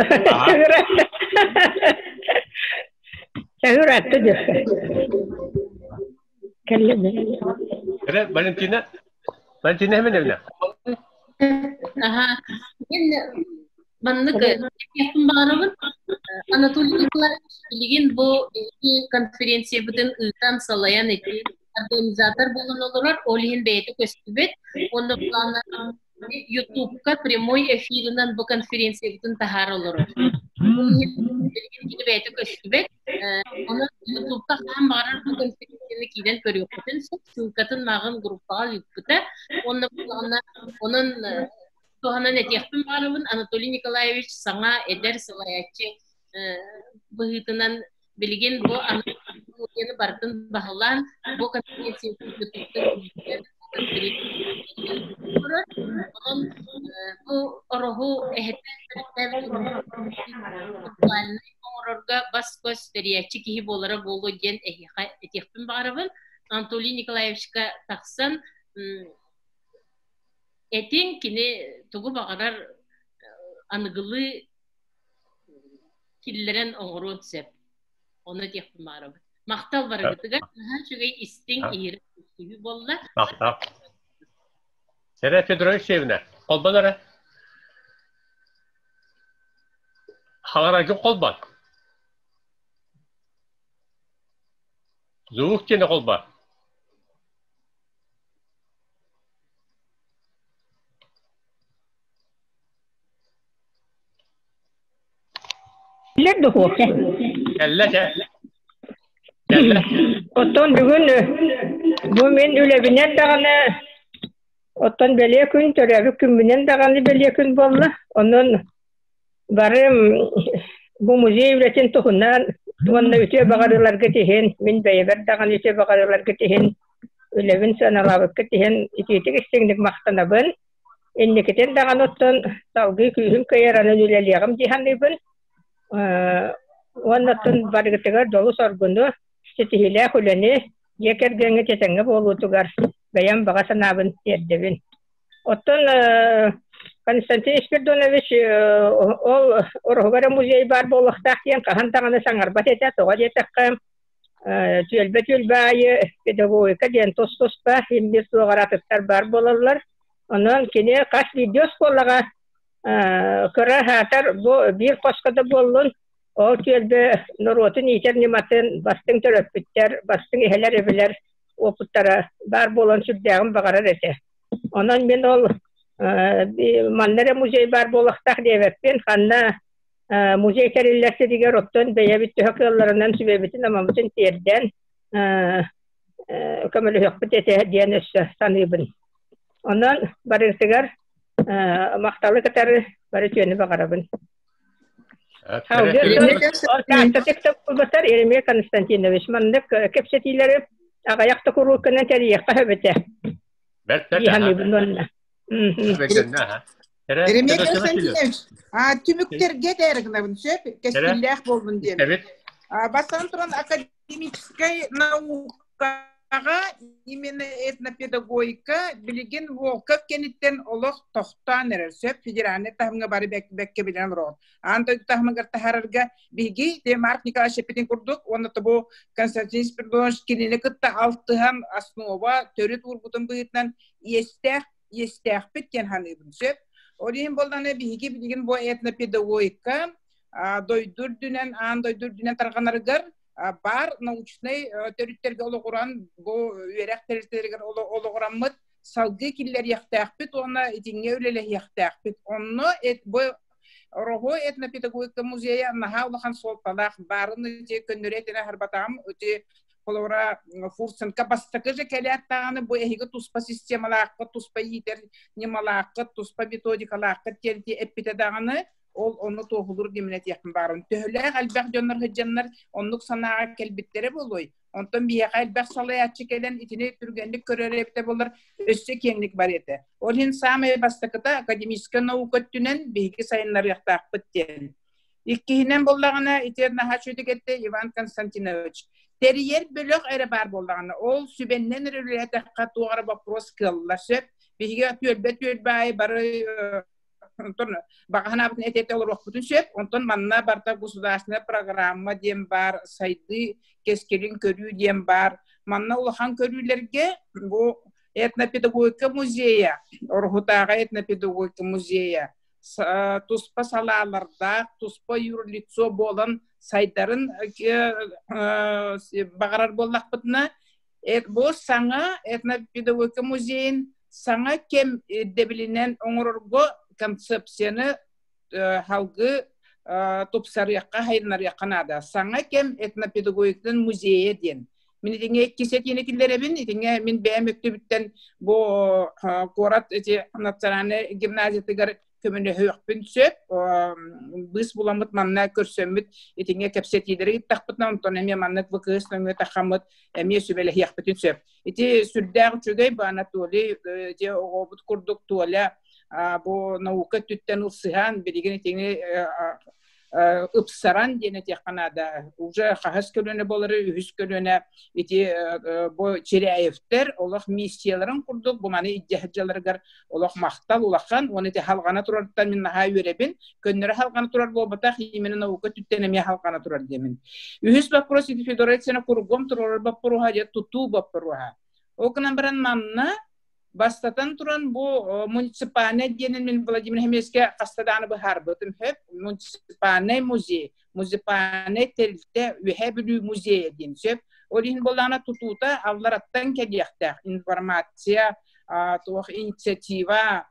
Чагыратты диэххэ. Кэллэ. Эрэ Валентина Валентина Семеновна. Аха. Мен маннык этиэхпин баҕарабын. Анатолий Николаевич билигин бу конференциябытын ыытан салайан ити организатор буолан олорор, ол иһин бэйэтэ көстүбэт. Уонна плана Ютубка прямой эфирынан бу конференциябытын таһаара олорор. Билигин кини бэйэтэ көстүбэт. Онон Ютубка хаһан баҕарар бу конференцияны киирэн көрүөххүтүн сөп. Ссылкатын мааҕын группаҕа ыыппыта. Уонна буоллаҕына, онон туһанан этиэхпин баҕарабын, Анатолий Николаевич саҥа эдэр салайааччы быһыытынан билигин бу аналогияны барытын баһылаан бу конференция Онон бу ороһу эһэтэ актуальнай оҥорорго бас-көс тэрийээччи киһи буолара буолуо диэн эһиэхэ этиэхпин баҕарабын. Анатолий Николаевичка тахсан этиҥ кини тугу баҕарар аныгылыы киллэрэн оҥоруон сөп. Ону этиэхпин баҕарабын. Махтал барыгытыгар. Наһаа үчүгэй истиҥ иһирэх көрсүһүү буолла. Махтал. Сэрэ Федорович Севина, холбон эрэ. Хаҥараргын холбон. Звук диэни холбо. Билэр духуопка. Кэллэ чэ. Кэллэ. Оттон бүгүн бу мин үлэбинэн даҕаны оттон бэлиэ күн төрөөбүт күммүнэн даҕаны бэлиэ күн буолла. Онон бары бу музей үлэтин туһунан уонна үтүө баҕарыыларгыт иһин, мин бэйэбэр даҕаны үтүө баҕарыыларгыт иһин, үлэбин сыаналаабыккыт иһин итиитик истиҥник махтанабын. Инникитин даҕаны оттон салгыы күүһүм кыайаранын үлэлиэҕим дии саныыбын. Уонна оттон барыгытыгар дьолу-соргуну, ситиһиилээх үлэни, дьиэ кэргэҥҥит этэҥҥэ буолуутугар бэйэм баҕа санаабын тиэрдэбин. Оттон Константин Спиридонович ол Ороһугара музей баар буолуохтаах диэн хаһан даҕаны саҥарбат этэ. Тоҕо диэтэххэ, түөлбэ-түөлбэ аайы педагогика диэн тус-туспа имбир суоҕар атыттар баар буолаллар. Онон кини хас биирдии оскуолаҕа кыра аһаатар бу биир хоско да буоллун, ол түөлбэ норуотун иитэр ньыматын бастыҥ төрөппүттэр, бастыҥ эһэлэр-эбэлэр опыттара баар буолан сүрдээҕин баҕарар этэ. Онон мин ол манна эрэ музей баар буолуохтаах диэбэппин, ханна музей тэриллэр сиригэр оттон бэйэбит төһө кыалларынан сүбэбитин-амабытын тиэрдэн көмөлөһүөхпүт этэ диэн өссө саныыбын. Онон барыгытыгар махталы кытары бары үтүөнү баҕарабын. Тааттатык Еремей Константинович маннык кэпсэтиилэри аҕыйах да куруукканан тэрийиэххэ сөп этэ. Бэрт Дии уонна. Еремей Константинович, түмүктэргэ дээргнабын сөп, кэскиллээх буолбун диэн. Бастан туран академическай наука именно этнопедагогика билигин Волков кэнниттэн олох тохтоон эрэр сөп федеральнай таһымҥа бары бэккэ билэн олороҕут. Аан дойду таһымыгар таһаарарга биһиги те Марк Николаевич эппитин курдук уонна тобу Константин Спиридонович кинини кытта алтыһан основа төрүт уурбутун быһыытынан иэстээх иэстээхпит диэн саныыбын сөп. Ол иһин буоллаҕына биһиги билигин бу этнопедагогика дойду үрдүнэн аан дойду үрдүнэн тарҕанарыгар баар научнай төрүттэргэ олоҕуран бу үөрэх тэрилтэлэригэр олоҕураммыт салгыы киллэриэхтээхпит уонна итиҥҥэ үлэлэһиэхтээхпит. Онно бу Ороһу этнопедагогика музейа наһаа улахан суолталаах баарын ити көннөрү этинэ аһарбатаҕым ити холобура Фурценко бастакы же кэлээт даҕаны бу эһиги туспа системалааххыт, туспа иитэр ньымалааххыт, туспа методикалааххыт диэн эппитэ даҕаны ол ону туоһулуур диэмин этиэхпин баҕарабын. Төһөлөөх элбэх дьоннор сылдьаннар оннук санааҕа кэлбиттэрэ буолуой? Онтон биһиэхэ элбэх салайааччы кэлэн итини түргэнник көрөр эбитэ буоллар өссө киэҥник барыа этэ. Ол иһин саамай бастакыта академическай наука өттүнэн биһиги сайыннарыахтаахпыт диэн. Иккиһинэн буоллаҕына, ити наһаа үчүгэй эттэ Иван Константинович. Тэрийэр бөлөх эрэ баар буоллаҕына, ол сүбэннэн эрэ үлэлээтэххэ туох эрэ боппуруос кыаллар сөп. Биһиги түөлбэ-түөлбэ аайы бары онтон баҕа санаабытын этэ олоруохпутун сөп. Онтон манна барыта государственная программа диэн баар, сайдыы кэскилин көрүү диэн баар. Манна улахан көрүүлэргэ бу этнопедагогика музейа, Ороһутааҕы этнопедагогика музейа туспа салаалардаах, туспа юрлицо буолан сайдарын баҕарар буоллахпытына, бу саҥа этнопедагогика музейын саҥа кэм ирдэбилинэн оҥорорго концепцияны салгыы тупсарыахха, сайыннарыахха наада. Саҥа кэм этнопедагогикатын музейа диэн. Мин итиҥэ иккис этиини киллэрэбин. Итиҥэ мин бэйэм өттүбүттэн бу куорат эти национальнай гимназиятыгар көмөлөһүөхпүн сөп. Быыс буламмыт манна көрсөммүт итиҥэ кэпсэтиилэри ыыттахпытына, онтон эмиэ маннык ВКС нөҥүө тахаммыт эмиэ сүбэлэһиэхпитин сөп. Ити сүрдээх үчүгэй бу Анатолий дьэ оҕобут курдук Толя бу наука өттүттэн ылсыһан билигин итини ыпсаран диэн этиэххэ наада. Уже хаһыс көлүөнэ буолары, үһүс көлүөнэ ити бу Чиряевтэр олох миссияларын курдук бу маны илдьэ сылдьалларыгар олох махтал улахан. Уонна ити халҕана турарыттан мин наһаа үөрэбин. Көннөрү халҕана турар буолбатах, именно наука өттүттэн эмиэ халҕана турар диэмин. Үһүс вопрос ити Федора Алексеевна кругом турар боппуруоһа дьэ тутуу боппуруоһа. Ол гынан баран манна Бастатан туран, бу муниципальнай диэнин мин Владимир Хемескэ хаста даҕаны быһаарбытым сөп. Муниципальнай музей, муниципальнай тэрилтэ Үөһээ Бүлүү музейа диэн сөп. Ол иһин буоллаҕына тутуута аллараттан кэлиэхтээх информация, туох инициатива,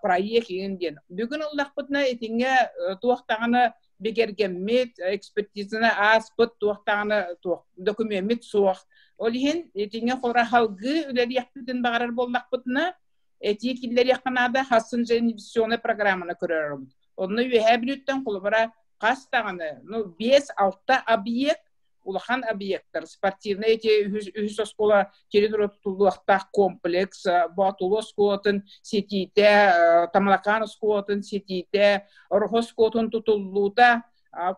проект иһин диэн. Бүгүн ыллахпытына итиҥҥэ туох даҕаны бигэргэммит, экспертизаны ааспыт туох даҕаны туох докумеммит суох. Ол иһин итиҥҥэ хора халгыы үлэлиэхпитин баҕарар буоллахпытына, этии киллэриэххэ наада хассын же инвестиционнай программаны көрөрөбүт. Онно Үөһээ Бүлүүттэн холобура хас даҕаны, ну, 5-6 объект улахан объектар, спортивнай эти үһүс оскуола территория тутуллуохтаах комплекс, Боотулу оскуолатын ситиитэ, Тамалакаан оскуолатын ситиитэ, Ороһу оскуолатын тутуллуута,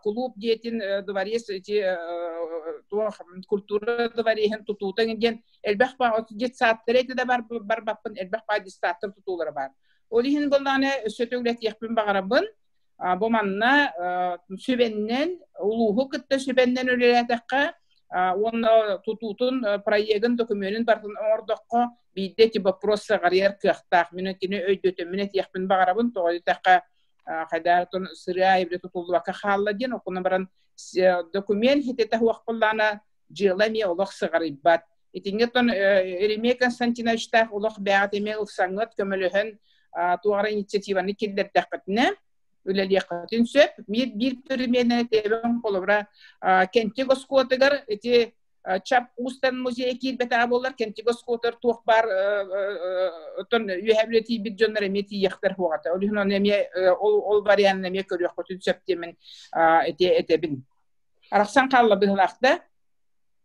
кулууп диэтин дворец эти туох культура двореһын тутуута диэн элбэх детсадтар эти да барбаппын элбэх баа детсадтар тутуулара бар. Ол иһин буоллаҕына өссө төгүлэтиэхпин баҕарабын. Бу манна сүбэннэн, улууһу кытта сүбэннэн үлэлээтэххэ уонна тутуутун проегын, докумуонун барытын оҥордоххо, биирдэ ити вопрос саҕарыйар кыахтаах. Мин итини өйдөтөммүн этиэхпин баҕарабын. Тоҕо диэтэххэ, хайдаатын сырыа эбитэ тутуллубакка хаалла диэн, окуна баран документ хитэтэ суох буоллаҕына, дьыала эмиэ олох сыҕарыйбат. Итингэ тон Еремей Константиновичтаах олох бэҕэ эмиэ ылсаҥҥыт көмөлөһөн туох инициативаны киллэрдэххитинэ үлэлиэххитин сөп. Биир биир переменаны тэбэн холобура Кентик оскуолатыгар ити Чап Уустан музейа киирбэтэҕэ буоллар Кентик оскуолатыгар туох баар оттон үөһэ үлэ тиийбит дьоннор эмиэ тиийиэхтэр суоҕата. Ол иһин ону эмиэ ол ол варианын эмиэ көрүөххүтүн сөп диэмин ити этэбин. Арахсан хаалла быһылаах да.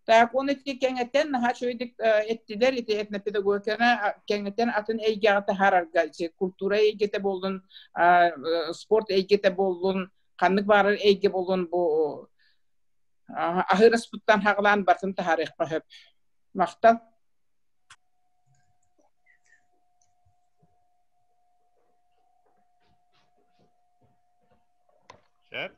Так, он ити кэҥэтэн наһаа үчүгэйдик эттилэр, ити этнопедагогиканы кэҥэтэн атын эйгэҕэ таһаарарга, ити культура эйгэтэ буоллун, спорт эйгэтэ буоллун, ханнык баарар эйгэ буоллун бу аһыыр аспыттан хаҕылаан бартын таһаарыахха сөп. Махтал. Сөп.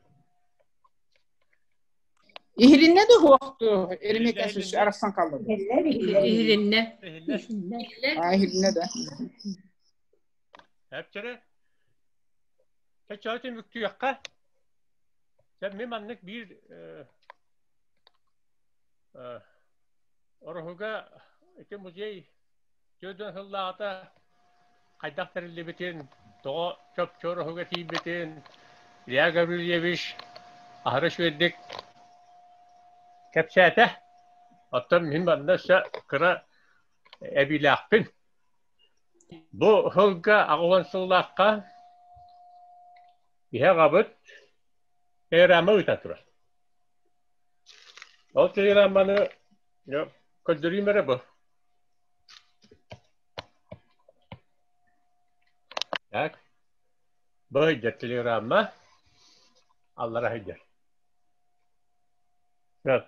Иһилиннэ да хуохту, Еремей арахсан қалды. Иһилиннэ. Иһилиннэ да. Әпчере. Чачаатын бүктүөххэ. Сен мен маннык биир Ороһуга ити музей төрдөн сыллаата хайдах тэриллибитин, тоҕо чопчу Ороһуга тиийбитин Илья Гаврильевич аһара үчүгэйдик кэпсээтэ. Оттон мин манна өссө кыра эбиилээхпин. Бу сылга аҕыс сыллаахха иһэ аҕабыт Телеграмма ыыта турар. Ол телеграмманы көрдөрүүм эрэ бу. Так. Бу сылдьар телеграмма аллара сылдьар.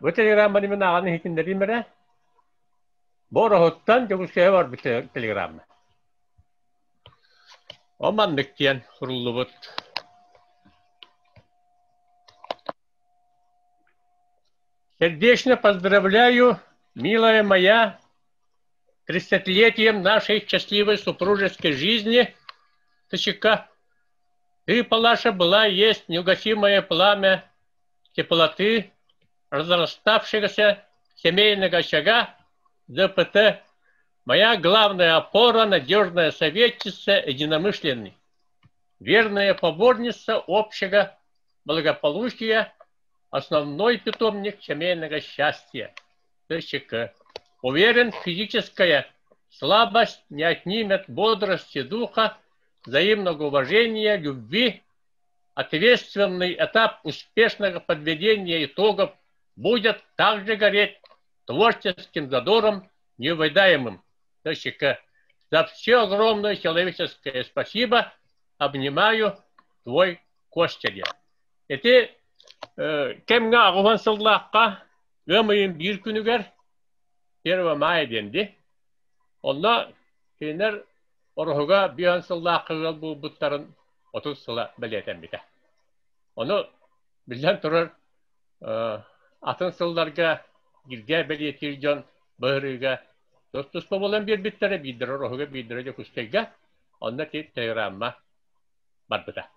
Бу телеграмманы мин ааҕан иһитиннэриим эрэ. Бу Ороһуттан Дьокуускайга барбыт телеграмма. Ол маннык диэн суруллубут. Сердечно поздравляю, милая моя, тридцатилетием нашей счастливой супружеской жизни, ТЧК. Ты, Палаша, была и есть неугасимое пламя теплоты, разраставшегося семейного очага, ДПТ, моя главная опора, надежная советчица, единомышленный, верная поборница общего благополучия, основной питомник семейного счастья. ТЧК. Уверен, физическая слабость не отнимет бодрости духа, взаимного уважения, любви. Ответственный этап успешного подведения итогов будет также гореть творческим задором неувядаемым. ТЧК. За все огромное человеческое спасибо. Обнимаю твой Костя. Ити кэмҥэ аҕыһан сыллаахха ыам ыйын биир күнүгэр 1 мая диэн дии. Онно кинилэр Ороһуга биэһэн сыллаахха ыал буолбуттарын 30 сыла бэлиэтэммитэ. Ону биллэн турар атын сылларга бииргэ бэлиэтиир дьон быһырыыга тус-туспа буолан биэрбиттэрэ, биирдэрэ Ороһуга, биирдэрэ Дьокуускайга. Онно ити телеграмма барбыта.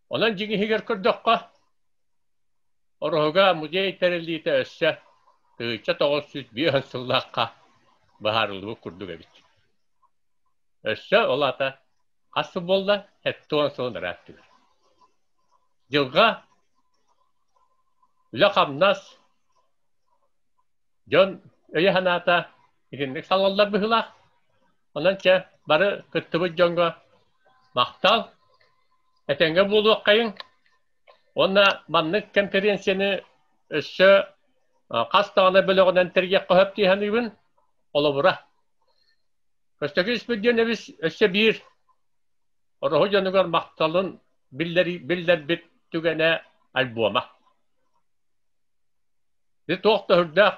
Онон дьиҥ иһигэр көрдөххө, Ороһуга музей тэриллиитэ өссө 1905 сыллаахха быһаарыллыбыт курдук эбит. Өссө ол аата хас сыл буолла? 70 сылын ырааттыгар. Дьылҕа, үлэ-хамнас, дьон өйө-санаата итинник салаллар быһыылаах. Онон чэ, бары кыттыбыт дьоҥҥо махтал, этэҥҥэ буолуоххайыҥ. Уонна маннык конференцияны өссө хас даҕаны бөлөҕүнэн тэрийиэххэ сөп дии саныыбын. Холобура, Көстөкүүн Испирдиэнэбис өссө биир Ороһу дьонугар махталын биллэрбит түгэнэ альбома. Ити туох да сүрдээх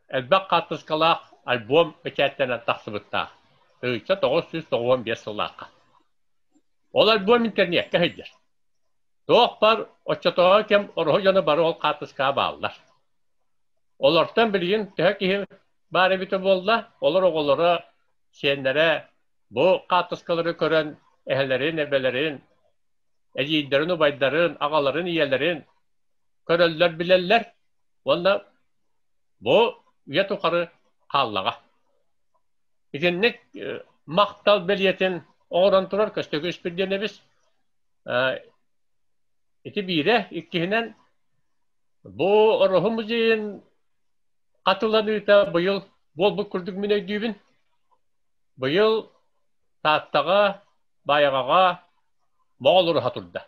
элбэх хаартыскалаах альбом бэчээттэнэн тахсыбыттаах. 1995 сыллаахха. Ол альбом интернеккэ сылдьар. Туох бар оччотооҕу кэм ороһу дьоно бары ол хаартыскаҕа бааллар. Олортон билигин төһө киһи баар эбитэ буолла, олор оҕолоро, сиэннэрэ бу хаартыскалары көрөн эһэлэрин, эбэлэрин, эдьиийдэрин, убайдарын, аҕаларын, ийэлэрин көрөллөр, билэллэр уонна Бу үйэ тухары хааллаҕа. Итинник махтал бэлиэтин оҥорон турар Көстөкүү Испирдиэнэбис ити биирэ, иккиһинэн бу Ороһу музейын хатыланыыта быйыл буолбут курдук мин өйдүүбүн. Быйыл Тааттаҕа, Баайаҕаҕа Моҕол уруһа турда.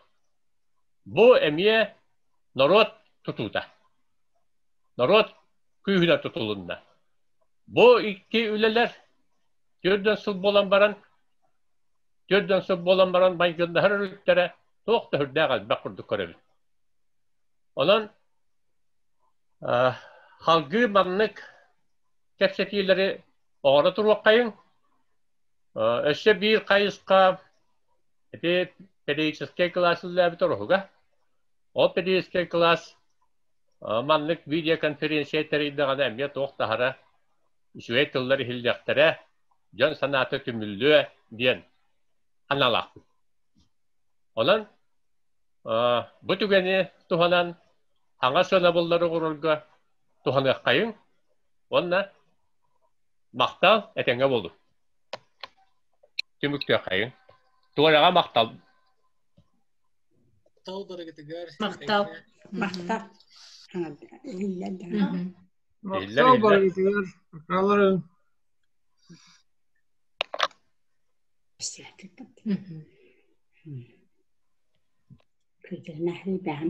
Бу эмиэ норуот тутуута. Норуот күүһүнэн тутулунна. Бу икки үлэлэр 4 сыл буолан баран 4 сыл буолан баран майгыннаһар өрүттэрэ туох да сүрдээх элбэх курдук көрөбүн. Онон халгыы маннык кэпсэтиилэри оҥоро туруоххайыҥ. Өссө биир хайысха ити педагогическай кылаас үлэлээбит ороһуга. Ол педагогическай кылаас маннык видеоконференция тэрийдэҕинэ эмиэ туох таһара үчүгэй тыллар иһиллиэхтэрэ, дьон санаата түмүллүө диэн аналаахпыт. Онон бу түгэни туһанан саҥа сыанабыллары оҥорорго туһаныаххайыҥ уонна махтал этэҥҥэ буолуҥ. Түмүктүөххэйиҥ. Туораҕа махтал. Махтал барыгытыгар. Махтал. Махтал. Махтал барыгытыгар. Акаларын. Күдэнэһи бэһэн.